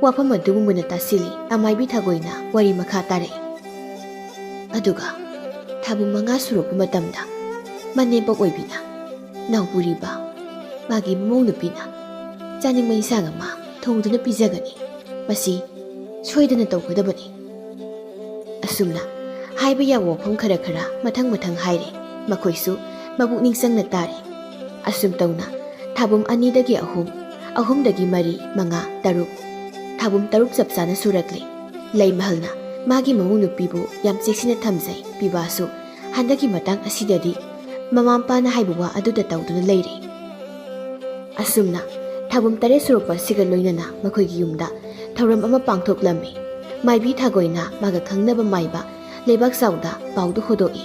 ꯋꯥꯐꯝ ꯑꯗꯨꯕꯨ ꯃꯨꯟꯅ ꯇꯥꯁꯤꯜꯂꯤ꯫ ꯑꯃꯥꯏꯕꯤ ꯊꯥꯒꯣꯏꯅ ꯋꯥꯔꯤ ꯃꯈꯥ ꯇꯥꯔꯛꯏ꯫ ꯑꯗꯨꯒ ꯊꯥꯕꯨꯝ ꯃꯉꯥ ꯁꯨꯔꯛꯄ ꯃꯇꯝꯗ ꯃꯅꯦꯝꯄꯣꯛ ꯑꯣꯏꯕꯤꯅ ꯅꯥꯎꯄꯨꯔꯤꯕ ꯃꯥꯒꯤ ꯃꯃꯧ ꯅꯨꯄꯤꯅ ꯆꯥꯅꯤꯡꯕ ꯏꯟꯁꯥꯡ ꯑꯃ ꯊꯣꯡꯗꯨꯅ ꯄꯤꯖꯒꯅꯤ꯫ ꯃꯁꯤ ꯁꯣꯏꯗꯅ ꯇꯧꯒꯗꯕꯅꯤ꯫ ꯑꯁꯨꯝꯅ ꯍꯥꯏꯕ ꯌꯥꯕ ꯋꯥꯐꯝ ꯈꯔ ꯈꯔ ꯃꯊꯪ ꯃꯊꯪ ꯍꯥꯏꯔꯦ꯫ ꯃꯈꯣꯏꯁꯨ ꯃꯄꯨꯛꯅꯤꯡ ꯆꯪꯅ ꯇꯥꯔꯦ꯫ ꯑꯁꯨꯝ ꯇꯧꯅ ꯊꯥꯕꯨꯝ ꯑꯅꯤꯗꯒꯤ ꯑꯍꯨꯝ, ꯑꯍꯨꯝꯗꯒꯤ ꯃꯔꯤ, ꯃꯉꯥ, ꯇꯔꯨꯛ, ꯊꯥꯕꯨꯝ ꯇꯔꯨꯛ ꯆꯞ ꯆꯥꯅ ꯁꯨꯔꯛꯂꯦ꯫ ꯂꯩꯃꯍꯜꯅ ꯃꯥꯒꯤ ꯃꯃꯧ ꯅꯨꯄꯤꯕꯨ ꯌꯥꯝ ꯆꯦꯛꯁꯤꯟꯅ ꯊꯝꯖꯩ꯫ ꯄꯤꯕꯥꯁꯨ ꯍꯟꯗꯛꯀꯤ ꯃꯇꯥꯡ ꯑꯁꯤꯗꯗꯤ ꯃꯃꯥ ꯃꯄꯥꯅ ꯍꯥꯏꯕ ꯋꯥ ꯑꯗꯨꯗ ꯇꯧꯗꯨꯅ ꯂꯩꯔꯦ꯫ ꯑꯁꯨꯝꯅ ꯊꯥꯕꯨꯝ ꯇꯔꯦꯠ ꯁꯨꯔꯛꯄ ꯑꯁꯤꯒ ꯂꯣꯏꯅꯅ ꯃꯈꯣꯏꯒꯤ ꯌꯨꯝꯗ ꯊꯧꯔꯝ ꯑꯃ ꯄꯥꯡꯊꯣꯛꯂꯝꯃꯤ꯫ ꯃꯥꯏꯕꯤ ꯊꯥꯒꯣꯏꯅ ꯃꯥꯒ ꯈꯪꯅꯕ ꯃꯥꯏꯕ ꯂꯩꯕꯥꯛ ꯆꯥꯎꯗ ꯄꯥꯎꯗꯨ ꯍꯣꯗꯣꯛꯏ꯫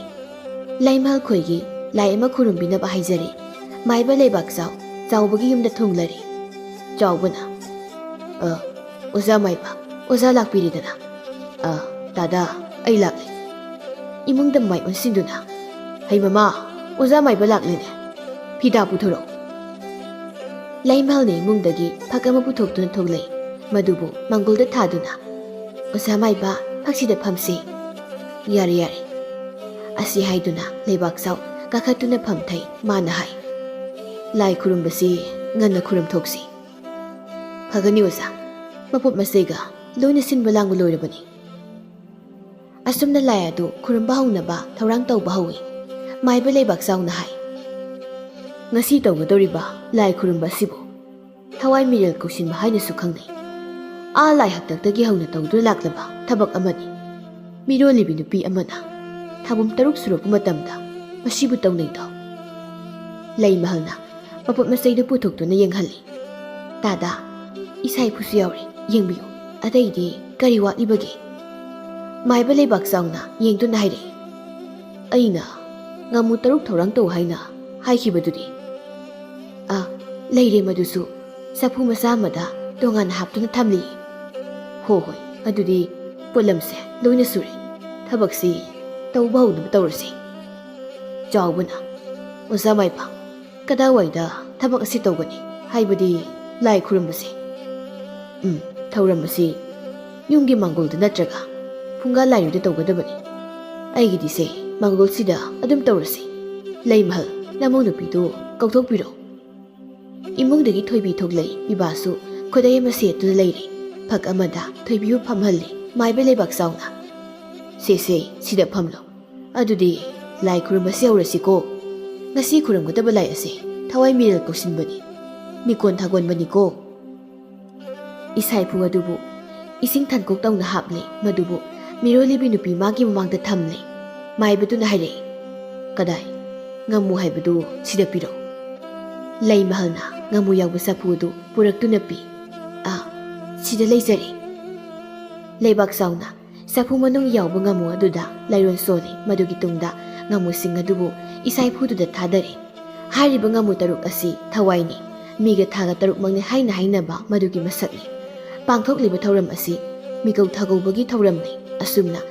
ꯂꯩꯃꯍꯜ ꯈꯣꯏꯒꯤ ꯂꯥꯏ ꯑꯃ ꯈꯨꯔꯨꯝꯕꯤꯅꯕ ꯍꯥꯏꯖꯔꯤ꯫ ꯃꯥꯏꯕ ꯂꯩꯕꯥꯛ ꯆꯥꯎ ꯆꯥꯎꯕꯒꯤ ꯌꯨꯝꯗ ꯊꯨꯡꯂꯔꯤ꯫ ꯆꯥꯎꯕꯅ, "ꯑ, ꯑꯣꯖꯥ ꯃꯥꯏꯕ, ꯑꯣꯖꯥ ꯂꯥꯛꯄꯤꯔꯦꯗꯅ꯫ ꯑ, ꯗꯥꯗꯥ, ꯑꯩ ꯂꯥꯛꯂꯦ꯫" ꯏꯃꯨꯡꯗ ꯃꯥꯏ ꯑꯣꯟꯁꯤꯟꯗꯨꯅ, "ꯍꯩ ꯃꯃꯥ, "ꯑꯣꯖꯥ ꯃꯥꯏꯕ ꯂꯥꯛꯂꯦꯅꯦ꯫ ꯐꯤꯗꯥ ꯄꯨꯊꯣꯔꯛꯎ꯫" ꯂꯩꯃꯍꯜꯅ ꯏꯃꯨꯡꯗꯒꯤ ꯐꯛ ꯑꯃ ꯄꯨꯊꯣꯛꯇꯨꯅ ꯊꯣꯛꯂꯛꯏ꯫ ꯃꯗꯨꯕꯨ ꯃꯥꯡꯒꯣꯜꯗ ꯊꯥꯗꯨꯅ, "ꯑꯣꯖꯥ ꯃꯥꯏꯕ, ꯐꯛꯁꯤꯗ ꯐꯝꯁꯤ꯫" "ꯌꯥꯔꯦ, ꯌꯥꯔꯦ꯫" ꯑꯁꯤ ꯍꯥꯏꯗꯨꯅ ꯂꯩꯕꯥꯛꯆꯥꯎ ꯀꯥꯈꯠꯇꯨꯅ ꯐꯝꯊꯩ꯫ ꯃꯥꯅ ꯍꯥꯏ, "ꯂꯥꯏ ꯈꯨꯔꯨꯝꯕꯁꯤ ꯉꯟꯅ ꯈꯨꯔꯨꯝꯊꯣꯛꯁꯤ꯫ ꯐꯒꯅꯤ ꯑꯣꯖꯥ, ꯃꯄꯣꯠ ꯃꯆꯩꯒ ꯂꯣꯏꯅ ꯁꯤꯟꯕ ꯂꯥꯡꯕ ꯂꯣꯏꯔꯕꯅꯤ꯫" ꯑꯁꯨꯝꯅ ꯂꯥꯏ ꯑꯗꯨ ꯈꯨꯔꯨꯝꯕ ꯍꯧꯅꯕ ꯊꯧꯔꯥꯡ ꯇꯧꯕ ꯍꯧꯏ꯫ ꯃꯥꯏꯕ ꯂꯩꯕꯥꯛ ꯆꯥꯎꯅ ꯍꯥꯏ, "ꯉꯁꯤ ꯇꯧꯒꯗꯧꯔꯤꯕ ꯂꯥꯏ ꯈꯨꯔꯨꯝꯕ ꯑꯁꯤꯕꯨ ꯊꯋꯥꯏ ꯃꯤꯔꯦꯜ ꯀꯧꯁꯤꯟꯕ ꯍꯥꯏꯅꯁꯨ ꯈꯪꯅꯩ꯫ ꯑꯥ ꯂꯥꯏ ꯍꯥꯛꯇꯛꯇꯒꯤ ꯍꯧꯅ ꯇꯧꯗꯨꯅ ꯂꯥꯛꯂꯕ ꯊꯕꯛ ꯑꯃꯅꯤ꯫ ꯃꯤꯔꯣꯜꯂꯤꯕꯤ ꯅꯨꯄꯤ ꯑꯃꯅ ꯊꯥꯕꯨꯝ ꯇꯔꯨꯛ ꯁꯨꯔꯛꯄ ꯃꯇꯝꯗ ꯃꯁꯤꯕꯨ ꯇꯧꯅꯩꯗꯣ꯫" ꯂꯩꯃꯍꯜꯅ ꯃꯄꯣꯠ ꯃꯆꯩꯗꯨ ꯄꯨꯊꯣꯛꯇꯨꯅ ꯌꯦꯡꯍꯜꯂꯤ꯫ "ꯇꯥꯗꯥ, ꯏꯁꯥ ꯏꯐꯨꯁꯨ ꯌꯥꯎꯔꯦ, ꯌꯦꯡꯕꯤꯌꯨ꯫ ꯑꯇꯩꯗꯤ ꯀꯔꯤ ꯋꯥꯠꯂꯤꯕꯒꯦ?" ꯃꯥꯏꯕ ꯂꯩꯕꯥꯛ ꯆꯥꯎꯅ ꯌꯦꯡꯗꯨꯅ ꯍꯥꯏꯔꯛꯏ, "ꯑꯩꯅ ꯉꯥꯃꯨ ꯇꯔꯨꯛ ꯊꯧꯔꯥꯡ ꯇꯧ ꯍꯥꯏꯅ ꯍꯥꯏꯈꯤꯕꯗꯨꯗꯤ?" "ꯑ, ꯂꯩꯔꯦ, ꯃꯗꯨꯁꯨ ꯆꯐꯨ ꯃꯆꯥ ꯑꯃꯗ ꯇꯣꯉꯥꯟꯅ ꯍꯥꯞꯇꯨꯅ ꯊꯝꯂꯤ꯫" "ꯍꯣ ꯍꯣꯏ, ꯑꯗꯨꯗꯤ ꯄꯣꯠꯂꯝꯁꯦ ꯂꯣꯏꯅ ꯁꯨꯔꯦ꯫ ꯊꯕꯛꯁꯤ ꯇꯧꯕ ꯍꯧꯅꯕ ꯇꯧꯔꯁꯤ꯫" ꯆꯥꯎꯕꯅ, "ꯑꯣꯖꯥ ꯃꯥꯏꯕ, ꯀꯗꯥꯏꯋꯥꯏꯗ ꯊꯕꯛ ꯑꯁꯤ ꯇꯧꯒꯅꯤ? ꯍꯥꯏꯕꯗꯤ ꯂꯥꯏ ꯈꯨꯔꯨꯝꯕꯁꯦ꯫" "ꯎꯝ, ꯊꯧꯔꯝ ꯑꯁꯤ ꯌꯨꯝꯒꯤ ꯃꯥꯡꯒꯣꯜꯗ ꯅꯠꯇ꯭ꯔꯒ ꯐꯨꯡꯒꯥ ꯂꯥꯏꯔꯨꯗ ꯇꯧꯒꯗꯕꯅꯤ꯫ ꯑꯩꯒꯤꯗꯤꯁꯦ ꯃꯥꯡꯒꯣꯜꯁꯤꯗ ꯑꯗꯨꯝ ꯇꯧꯔꯁꯤ꯫ ꯂꯩꯃꯍꯜ, ꯅꯃꯧ ꯅꯨꯄꯤꯗꯨ ꯀꯧꯊꯣꯛꯄꯤꯔꯣ꯫" ꯏꯃꯨꯡꯗꯒꯤ ꯊꯣꯏꯕꯤ ꯊꯣꯛꯂꯛꯏ꯫ ꯄꯤꯕꯥꯁꯨ ꯈꯨꯗꯩ ꯑꯃ ꯁꯦꯠꯇꯨꯅ ꯂꯩꯔꯦ꯫ ꯐꯛ ꯑꯃꯗ ꯊꯣꯏꯕꯤꯕꯨ ꯐꯝꯍꯜꯂꯤ꯫ ꯃꯥꯏꯕ ꯂꯩꯕꯥꯛ ꯆꯥꯎꯅ, "ꯁꯦ ꯁꯦ, ꯁꯤꯗ ꯐꯝꯂꯣ꯫ ꯑꯗꯨꯗꯤ ꯂꯥꯏ ꯈꯨꯔꯨꯝꯕꯁꯤ ꯍꯧꯔꯁꯤꯀꯣ꯫ ꯉꯁꯤ ꯈꯨꯔꯨꯝꯒꯗꯕ ꯂꯥꯏ ꯑꯁꯦ ꯊꯋꯥꯏ ꯃꯤꯔꯦꯜ ꯀꯧꯁꯤꯟꯕꯅꯤ, ꯅꯤꯀꯣꯟ ꯊꯥꯒꯣꯟꯕꯅꯤꯀꯣ꯫" ꯏꯁꯥ ꯏꯐꯨ ꯑꯗꯨꯕꯨ ꯏꯁꯤꯡ ꯊꯟꯀꯣꯛ ꯇꯧꯅ ꯍꯥꯞꯂꯦ꯫ ꯃꯗꯨꯕꯨ ꯃꯤꯔꯣꯜꯂꯤꯕꯤ ꯅꯨꯄꯤ ꯃꯥꯒꯤ ꯃꯃꯥꯡꯗ ꯊꯝꯂꯦ꯫ ꯃꯥꯏꯕꯗꯨꯅ ꯍꯥꯏꯔꯛꯏ, "ꯀꯗꯥꯏ? ꯉꯥꯃꯨ ꯍꯥꯏꯕꯗꯨ ꯁꯤꯗ ꯄꯤꯔꯛꯎ꯫" ꯂꯩꯃꯍꯜꯅ ꯉꯥꯃꯨ ꯌꯥꯎꯕ ꯆꯐꯨ ꯑꯗꯨ ꯄꯨꯔꯛꯇꯨꯅ ꯄꯤ꯫ "ꯑ, ꯁꯤꯗ ꯂꯩꯖꯔꯦ꯫" ꯂꯩꯕꯥꯛ ꯆꯥꯎꯅ ꯆꯐꯨ ꯃꯅꯨꯡ ꯌꯥꯎꯕ ꯉꯥꯃꯨ ꯑꯗꯨꯗ ꯂꯥꯏꯔꯣꯟ ꯁꯣꯜꯂꯤ꯫ ꯃꯗꯨꯒꯤ ꯇꯨꯡꯗ ꯉꯥꯃꯨꯁꯤꯡ ꯑꯗꯨꯕꯨ ꯏꯁꯥ ꯏꯐꯨꯗꯨꯗ ꯊꯥꯗꯔꯤ꯫ ꯍꯥꯏꯔꯤꯕ ꯉꯥꯃꯨ ꯇꯔꯨꯛ ꯑꯁꯤ ꯊꯋꯥꯏꯅꯤ꯫ ꯃꯤꯒ ꯊꯥꯒ ꯇꯔꯨꯛꯃꯛꯅꯤ ꯍꯥꯏꯅ ꯍꯥꯏꯅꯕ ꯃꯗꯨꯒꯤ ꯃꯁꯛꯅꯤ꯫ ꯄꯥꯡꯊꯣꯛꯂꯤꯕ ꯊꯧꯔꯝ ꯑꯁꯤ ꯃꯤꯀꯧ ꯊꯥꯒꯧꯕꯒꯤ ꯊꯧꯔꯝꯅꯤ꯫ ꯑꯁꯨꯝꯅ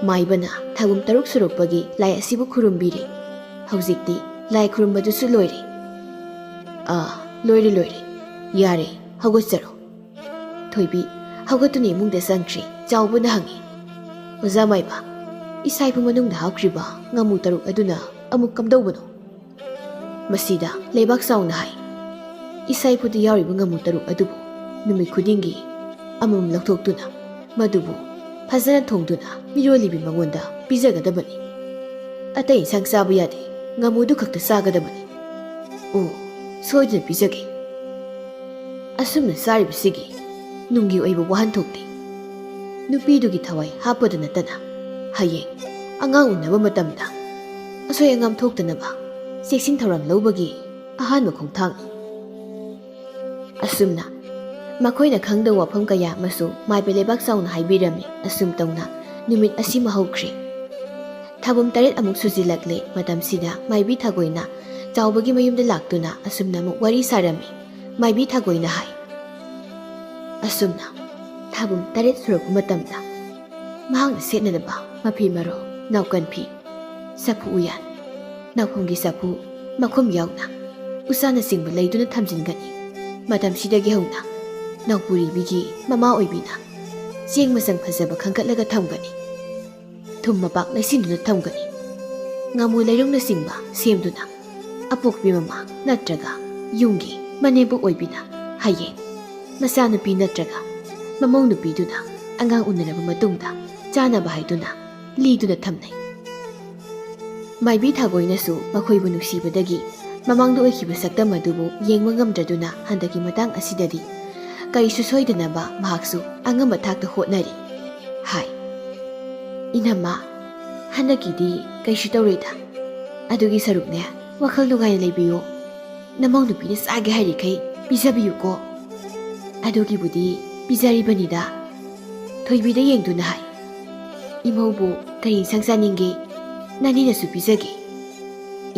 ꯃꯥꯏꯕꯅ ꯊꯥꯒꯨꯝ ꯇꯔꯨꯛ ꯁꯨꯔꯛꯄꯒꯤ ꯂꯥꯏ ꯑꯁꯤꯕꯨ ꯈꯨꯔꯨꯝꯕꯤꯔꯤ꯫ ꯍꯧꯖꯤꯛꯇꯤ ꯂꯥꯏ ꯈꯨꯔꯨꯝꯕꯗꯨꯁꯨ ꯂꯣꯏꯔꯦ꯫ ꯑꯥ, ꯂꯣꯏꯔꯦ, ꯂꯣꯏꯔꯦ꯫ ꯌꯥꯔꯦ, ꯍꯧꯒꯠꯆꯔꯣ꯫ ꯊꯣꯏꯕꯤ ꯍꯧꯒꯠꯇꯨꯅ ꯏꯃꯨꯡꯗ ꯆꯪꯈ꯭ꯔꯦ꯫ ꯆꯥꯎꯕꯅ ꯍꯪꯉꯤ, "ꯑꯣꯖꯥ ꯃꯥꯏꯕ, ꯏꯁꯥ ꯏꯐꯨ ꯃꯅꯨꯡꯗ ꯍꯥꯞꯈ꯭ꯔꯤꯕ ꯉꯥꯃꯨ ꯇꯔꯨꯛ ꯑꯗꯨꯅ ꯑꯃꯨꯛ ꯀꯝꯗꯧꯕꯅꯣ?" ꯃꯁꯤꯗ ꯂꯩꯕꯥꯛ ꯆꯥꯎꯅ ꯍꯥꯏ, "ꯏꯁꯥ ꯏꯐꯨꯗ ꯌꯥꯎꯔꯤꯕ ꯉꯥꯃꯨ ꯇꯔꯨꯛ ꯑꯗꯨꯕꯨ ꯅꯨꯃꯤꯠ ꯈꯨꯗꯤꯡꯒꯤ ꯑꯃꯃꯝ ꯂꯧꯊꯣꯛꯇꯨꯅ ꯃꯗꯨꯕꯨ ꯐꯖꯅ ꯊꯣꯡꯗꯨꯅ ꯃꯤꯔꯣꯜꯂꯤꯕꯤ ꯃꯉꯣꯟꯗ ꯄꯤꯖꯒꯗꯕꯅꯤ꯫ ꯑꯇꯩ ꯏꯟꯁꯥꯡ ꯆꯥꯕ ꯌꯥꯗꯦ, ꯉꯥꯃꯨꯗꯨ ꯈꯛꯇ ꯆꯥꯒꯗꯕꯅꯤ꯫" "ꯑꯣ, ꯁꯣꯏꯗꯅ ꯄꯤꯖꯒꯦ꯫" ꯑꯁꯨꯝꯅ ꯆꯥꯔꯤꯕꯁꯤꯒꯤ ꯅꯨꯡꯒꯤ ꯑꯣꯏꯕ ꯋꯥꯍꯟꯊꯣꯛꯇꯤ ꯅꯨꯄꯤꯗꯨꯒꯤ ꯊꯋꯥꯏ ꯍꯥꯞꯄꯗ ꯅꯠꯇꯅ ꯍꯌꯦꯡ ꯑꯉꯥꯡ ꯎꯅꯕ ꯃꯇꯝꯗ ꯑꯁꯣꯏ ꯑꯉꯥꯝ ꯊꯣꯛꯇꯅꯕ ꯆꯦꯛꯁꯤꯟ ꯊꯧꯔꯥꯡ ꯂꯧꯕꯒꯤ ꯑꯍꯥꯟꯕ ꯈꯣꯡꯊꯥꯡꯅꯤ꯫ ꯑꯁꯨꯝꯅ ꯃꯈꯣꯏꯅ ꯈꯪꯗꯕ ꯋꯥꯐꯝ ꯀꯌꯥ ꯑꯃꯁꯨ ꯃꯥꯏꯕ ꯂꯩꯕꯥꯛ ꯆꯥꯎꯅ ꯍꯥꯏꯕꯤꯔꯝꯃꯤ꯫ ꯑꯁꯨꯝ ꯇꯧꯅ ꯅꯨꯃꯤꯠ ꯑꯁꯤꯃ ꯍꯧꯈ꯭ꯔꯦ꯫ ꯊꯥꯕꯝ ꯇꯔꯦꯠ ꯑꯃꯨꯛ ꯁꯨꯖꯤꯜꯂꯛꯂꯦ꯫ ꯃꯇꯝꯁꯤꯗ ꯃꯥꯏꯕꯤ ꯊꯥꯒꯣꯏꯅ ꯆꯥꯎꯕꯒꯤ ꯃꯌꯨꯝꯗ ꯂꯥꯛꯇꯨꯅ ꯑꯁꯨꯝꯅ ꯑꯃꯨꯛ ꯋꯥꯔꯤ ꯁꯥꯔꯝꯃꯤ꯫ ꯃꯥꯏꯕꯤ ꯊꯥꯒꯣꯏꯅ ꯍꯥꯏ, ꯑꯁꯨꯝꯅ ꯊꯥꯕꯝ ꯇꯔꯦꯠ ꯁꯨꯔꯛꯄ ꯃꯇꯝꯗ ꯃꯍꯥꯛꯅ ꯁꯦꯠꯅꯅꯕ ꯃꯐꯤ ꯃꯔꯣꯜ, ꯅꯥꯎꯀꯟ ꯐꯤ, ꯆꯐꯨ ꯎꯌꯥꯟ, ꯅꯥꯎꯐꯝꯒꯤ ꯆꯐꯨ, ꯃꯈꯨꯝ ꯌꯥꯎꯅ ꯎꯆꯥꯅꯆꯤꯡꯕ ꯂꯩꯗꯨꯅ ꯊꯝꯖꯤꯟꯒꯅꯤ꯫ ꯃꯇꯝꯁꯤꯗꯒꯤ ꯍꯧꯅ ꯅꯥꯎꯄꯨꯔꯤꯕꯤꯒꯤ ꯃꯃꯥ ꯑꯣꯏꯕꯤꯅ ꯆꯦꯡ ꯃꯆꯪ ꯐꯖꯕ ꯈꯟꯒꯠꯂꯒ ꯊꯝꯒꯅꯤ꯫ ꯊꯨꯝ ꯃꯄꯥꯛ ꯂꯩꯁꯤꯟꯗꯨꯅ ꯊꯝꯒꯅꯤ꯫ ꯉꯥꯃꯨ ꯂꯩꯔꯨꯡꯅꯆꯤꯡꯕ ꯁꯦꯝꯗꯨꯅ ꯑꯄꯣꯛꯄꯤ ꯃꯃꯥ ꯅꯠꯇ꯭ꯔꯒ ꯌꯨꯝꯒꯤ ꯃꯅꯦꯝꯄꯣꯛ ꯑꯣꯏꯕꯤꯅ ꯍꯌꯦꯡ ꯃꯆꯥꯅꯨꯄꯤ ꯅꯠꯇ꯭ꯔꯒ ꯃꯃꯧ ꯅꯨꯄꯤꯗꯨꯅ ꯑꯉꯥꯡ ꯎꯅꯔꯕ ꯃꯇꯨꯡꯗ ꯆꯥꯅꯕ ꯍꯥꯏꯗꯨꯅ ꯂꯤꯗꯨꯅ ꯊꯝꯅꯩ꯫ ꯃꯥꯏꯕꯤ ꯊꯥꯒꯣꯏꯅꯁꯨ ꯃꯈꯣꯏꯕꯨ ꯅꯨꯡꯁꯤꯕꯗꯒꯤ ꯃꯃꯥꯡꯗ ꯑꯣꯏꯈꯤꯕ ꯁꯛꯇꯝ ꯑꯗꯨꯕꯨ ꯌꯦꯡꯕ ꯉꯝꯗ꯭ꯔꯗꯨꯅ ꯍꯟꯗꯛꯀꯤ ꯃꯇꯥꯡ ꯑꯁꯤꯗꯗꯤ ꯀꯔꯤꯁꯨ ꯁꯣꯏꯗꯅꯕ ꯃꯍꯥꯛꯁꯨ ꯑꯉꯝꯕ ꯊꯥꯛꯇ ꯍꯣꯠꯅꯔꯤ ꯍꯥꯏ꯫ "ꯏꯅꯝꯃ, ꯍꯟꯗꯛꯀꯤꯗꯤ ꯀꯩꯁꯨ ꯇꯧꯔꯣꯏꯗ꯫ ꯑꯗꯨꯒꯤ ꯁꯔꯨꯛꯅꯦ, ꯋꯥꯈꯜ ꯅꯨꯡꯉꯥꯏꯅ ꯂꯩꯕꯤꯌꯨ꯫ ꯅꯃꯧ ꯅꯨꯄꯤꯅ ꯆꯥꯒꯦ ꯍꯥꯏꯔꯤꯈꯩ ꯄꯤꯖꯕꯤꯌꯨꯀꯣ꯫" "ꯑꯗꯨꯒꯤꯕꯨꯗꯤ ꯄꯤꯖꯔꯤꯕꯅꯤꯗ꯫" ꯊꯣꯏꯕꯤꯗ ꯌꯦꯡꯗꯨꯅ ꯍꯥꯏ, "ꯏꯃꯧꯕꯨ ꯀꯔꯤ ꯏꯟꯁꯥꯡ ꯆꯥꯅꯤꯡꯒꯦ? ꯅꯅꯦꯅꯁꯨ ꯄꯤꯖꯒꯦ꯫"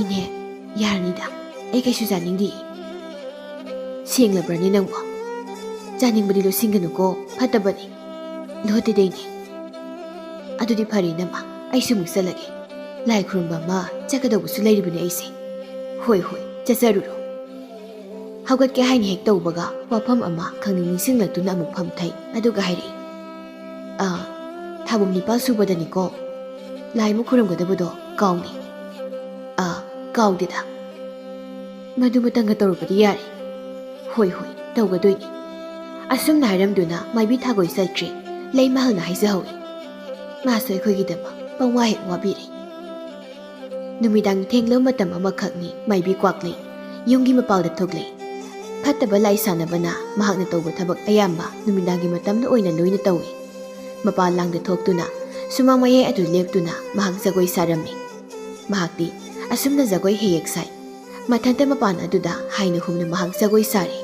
"ꯏꯅꯦ, ꯌꯥꯔꯅꯤꯗ, ꯑꯩ ꯀꯩꯁꯨ ꯆꯥꯅꯤꯡꯗꯦ꯫" "ꯁꯦꯡꯂꯕ꯭ꯔꯅꯦ ꯅꯪꯕꯣ? ꯆꯥꯅꯤꯡꯕꯗꯤ ꯂꯣꯠꯁꯤꯟꯒꯅꯨꯀꯣ, ꯐꯠꯇꯕꯅꯤ꯫" "ꯂꯣꯠꯇꯦꯗ ꯏꯅꯦ꯫" "ꯑꯗꯨꯗꯤ ꯐꯔꯦ ꯏꯅꯝꯃ, ꯑꯩꯁꯨ ꯑꯃꯨꯛ ꯆꯠꯂꯒꯦ꯫" ꯂꯥꯏ ꯈꯨꯔꯨꯝꯕ ꯑꯃ ꯆꯠꯀꯗꯧꯕꯁꯨ ꯂꯩꯔꯤꯕꯅꯤ ꯑꯩꯁꯦ꯫ "ꯍꯣꯏ, ꯍꯣꯏ, ꯆꯠꯆꯔꯨꯔꯣ"꯫ ꯍꯧꯒꯠꯀꯦ ꯍꯥꯏꯅ ꯍꯦꯛ ꯇꯧꯕꯒ ꯋꯥꯐꯝ ꯑꯃ ꯈꯪꯅꯤꯡ ꯅꯤꯡꯁꯤꯡꯂꯛꯇꯨꯅ ꯑꯃꯨꯛ ꯐꯝꯊꯩ, ꯑꯗꯨꯒ ꯍꯥꯏꯔꯛꯏ, "ꯑꯥ, ꯊꯥꯕꯝ ꯅꯤꯄꯥꯜ ꯁꯨꯕꯗꯅꯤꯀꯣ꯫ ꯂꯥꯏ ꯑꯃ ꯈꯨꯔꯨꯝꯒꯗꯕꯗꯣ ꯀꯥꯎꯅꯤ꯫ ꯑꯥ, ꯀꯥꯎꯗꯦꯗ꯫ ꯃꯗꯨꯃꯇꯪꯒ ꯇꯧꯔꯕꯗꯤ ꯌꯥꯔꯦ꯫ ꯍꯣꯏ, ꯍꯣꯏ, ꯇꯧꯒꯗꯣꯏꯅꯤ"꯫ ꯑꯁꯨꯝꯅ ꯍꯥꯏꯔꯝꯗꯨꯅ ꯃꯥꯏꯕꯤ ꯊꯥꯒꯣꯏ ꯆꯠꯈ꯭ꯔꯦ꯫ ꯂꯩꯃꯍꯜꯅ ꯍꯥꯏꯖꯍꯧꯏ, "ꯃꯥꯁꯨ ꯑꯩꯈꯣꯏꯒꯤꯗꯃꯛ ꯄꯪꯋꯥ ꯍꯦꯛ ꯋꯥꯕꯤꯔꯦ"꯫ ꯅꯨꯃꯤꯗꯥꯡ ꯊꯦꯡꯂꯕ ꯃꯇꯝ ꯑꯃꯈꯛꯅꯤ꯫ ꯃꯥꯏꯕꯤ ꯀ꯭ꯋꯥꯛꯂꯩ ꯌꯨꯝꯒꯤ ꯃꯄꯥꯜꯗ ꯊꯣꯛꯂꯛꯏ꯫ ꯐꯠꯇꯕ ꯂꯥꯏ ꯁꯥꯟꯅꯕꯅ ꯃꯍꯥꯛꯅ ꯇꯧꯕ ꯊꯕꯛ ꯑꯌꯥꯝꯕ ꯅꯨꯃꯤꯗꯥꯡꯒꯤ ꯃꯇꯝꯗ ꯑꯣꯏꯅ ꯂꯣꯏꯅ ꯇꯧꯏ꯫ ꯃꯄꯥꯟ ꯂꯥꯡꯗ ꯊꯣꯛꯇꯨꯅ ꯁꯨꯃꯥꯡ ꯃꯌꯥꯏ ꯑꯗꯨ ꯂꯦꯞꯇꯨꯅ ꯃꯍꯥꯛ ꯖꯒꯣꯏ ꯁꯥꯔꯝꯃꯤ꯫ ꯃꯍꯥꯛꯇꯤ ꯑꯁꯨꯝꯅ ꯖꯒꯣꯏ ꯍꯦꯛ ꯍꯦꯛ ꯁꯥꯏ꯫ ꯃꯊꯟꯇ ꯃꯄꯥꯟ ꯑꯗꯨꯗ ꯍꯥꯏꯅ ꯍꯨꯝꯅ ꯃꯍꯥꯛ ꯖꯒꯣꯏ ꯁꯥꯔꯤ꯫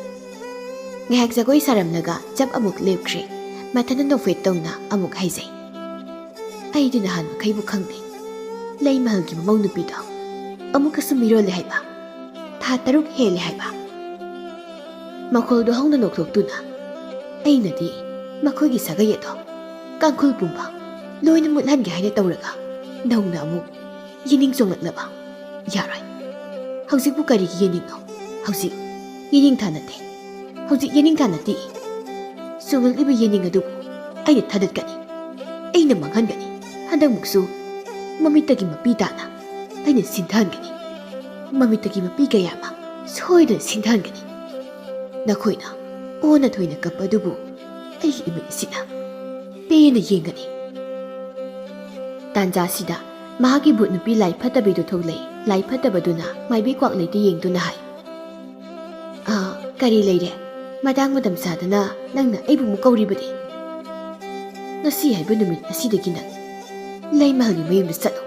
ꯉꯥꯏꯍꯥꯛ ꯖꯒꯣꯏ ꯁꯥꯔꯝꯂꯒ ꯆꯞ ꯑꯃꯨꯛ ꯂꯦꯞꯈ꯭ꯔꯦ꯫ ꯃꯊꯟꯇ ꯅꯣꯛꯐꯦꯠ ꯇꯧꯅ ꯑꯃꯨꯛ ꯍꯥꯏꯖꯩ, "ꯑꯩꯗꯤ ꯅꯍꯥꯟ ꯃꯈꯩꯕꯨ ꯈꯪꯗꯦ꯫ ꯂꯩꯃꯍꯜꯒꯤ ꯃꯃꯧ ꯅꯨꯄꯤꯗꯣ ꯑꯃꯨꯛꯀꯁꯨ ꯃꯤꯔꯣꯜꯂꯦ ꯍꯥꯏꯕ, ꯊꯥ ꯇꯔꯨꯛ ꯍꯦꯜꯂꯦ ꯍꯥꯏꯕ"꯫ ꯃꯈꯣꯜꯗꯣ ꯍꯧꯅ ꯅꯣꯛꯊꯣꯛꯇꯨꯅ, "ꯑꯩꯅꯗꯤ ꯃꯈꯣꯏꯒꯤ ꯁꯥꯒꯩ ꯑꯗꯣ ꯀꯥꯡꯈꯨꯜ ꯄꯨꯝꯕ ꯂꯣꯏꯅ ꯃꯨꯠꯍꯟꯒꯦ ꯍꯥꯏꯅ ꯇꯧꯔꯒ ꯅꯧꯅ ꯑꯃꯨꯛ ꯌꯦꯅꯤꯡ ꯆꯣꯡꯂꯛꯅꯕ? ꯌꯥꯔꯣꯏ꯫ ꯍꯧꯖꯤꯛꯄꯨ ꯀꯔꯤꯒꯤ ꯌꯦꯅꯤꯡꯅꯣ? ꯍꯧꯖꯤꯛ ꯌꯦꯅꯤꯡꯊꯥ ꯅꯠꯇꯦ꯫ ꯍꯧꯖꯤꯛ ꯌꯦꯅꯤꯡꯊꯥ ꯅꯠꯇꯦ꯫ ꯆꯣꯡꯂꯛꯂꯤꯕ ꯌꯦꯅꯤꯡ ꯑꯗꯨꯕꯨ ꯑꯩꯅ ꯊꯥꯗꯠꯀꯅꯤ꯫ ꯑꯩꯅ ꯃꯥꯡꯍꯟꯒꯅꯤ꯫ ꯍꯟꯗꯛꯃꯨꯛꯁꯨ ꯃꯃꯤꯠꯇꯒꯤ ꯃꯄꯤ ꯇꯥꯅ ꯑꯩꯅ ꯁꯤꯟꯊꯍꯟꯒꯅꯤ꯫ ꯃꯃꯤꯠꯇꯒꯤ ꯃꯄꯤ ꯀꯌꯥ ꯑꯃ ꯁꯣꯏꯗꯅ ꯁꯤꯟꯊꯍꯟꯒꯅꯤ꯫ ꯅꯈꯣꯏꯅ ꯑꯣꯟꯅ ꯊꯣꯏꯅ ꯀꯞꯄ ꯑꯗꯨꯕꯨ ꯑꯩꯒꯤ ꯏꯃꯤꯠ ꯑꯁꯤꯅ ꯄꯦꯟꯅ ꯌꯦꯡꯒꯅꯤ"꯫ ꯇꯥꯟꯖꯥꯁꯤꯗ ꯃꯍꯥꯛꯀꯤ ꯚꯨꯠ ꯅꯨꯄꯤ ꯂꯥꯏ ꯐꯠꯇꯕꯤꯗꯨ ꯊꯣꯛꯂꯛꯏ꯫ ꯂꯥꯏ ꯐꯠꯇꯕꯗꯨꯅ ꯃꯥꯏꯕꯤ ꯀ꯭ꯋꯥꯛꯂꯩꯗ ꯌꯦꯡꯗꯨꯅ ꯍꯥꯏ, "ꯑꯥ, ꯀꯔꯤ ꯂꯩꯔꯦ? ꯃꯇꯥꯡ ꯃꯇꯝ ꯆꯥꯗꯅ ꯅꯪꯅ ꯑꯩꯕꯨ ꯑꯃꯨꯛ ꯀꯧꯔꯤꯕꯗꯤ? ꯉꯁꯤ ꯍꯥꯏꯕ ꯅꯨꯃꯤꯠ ꯑꯁꯤꯗꯒꯤ ꯅꯪ ꯂꯩꯃꯍꯜꯒꯤ ꯃꯌꯨꯝꯗ ꯆꯠꯂꯨ꯫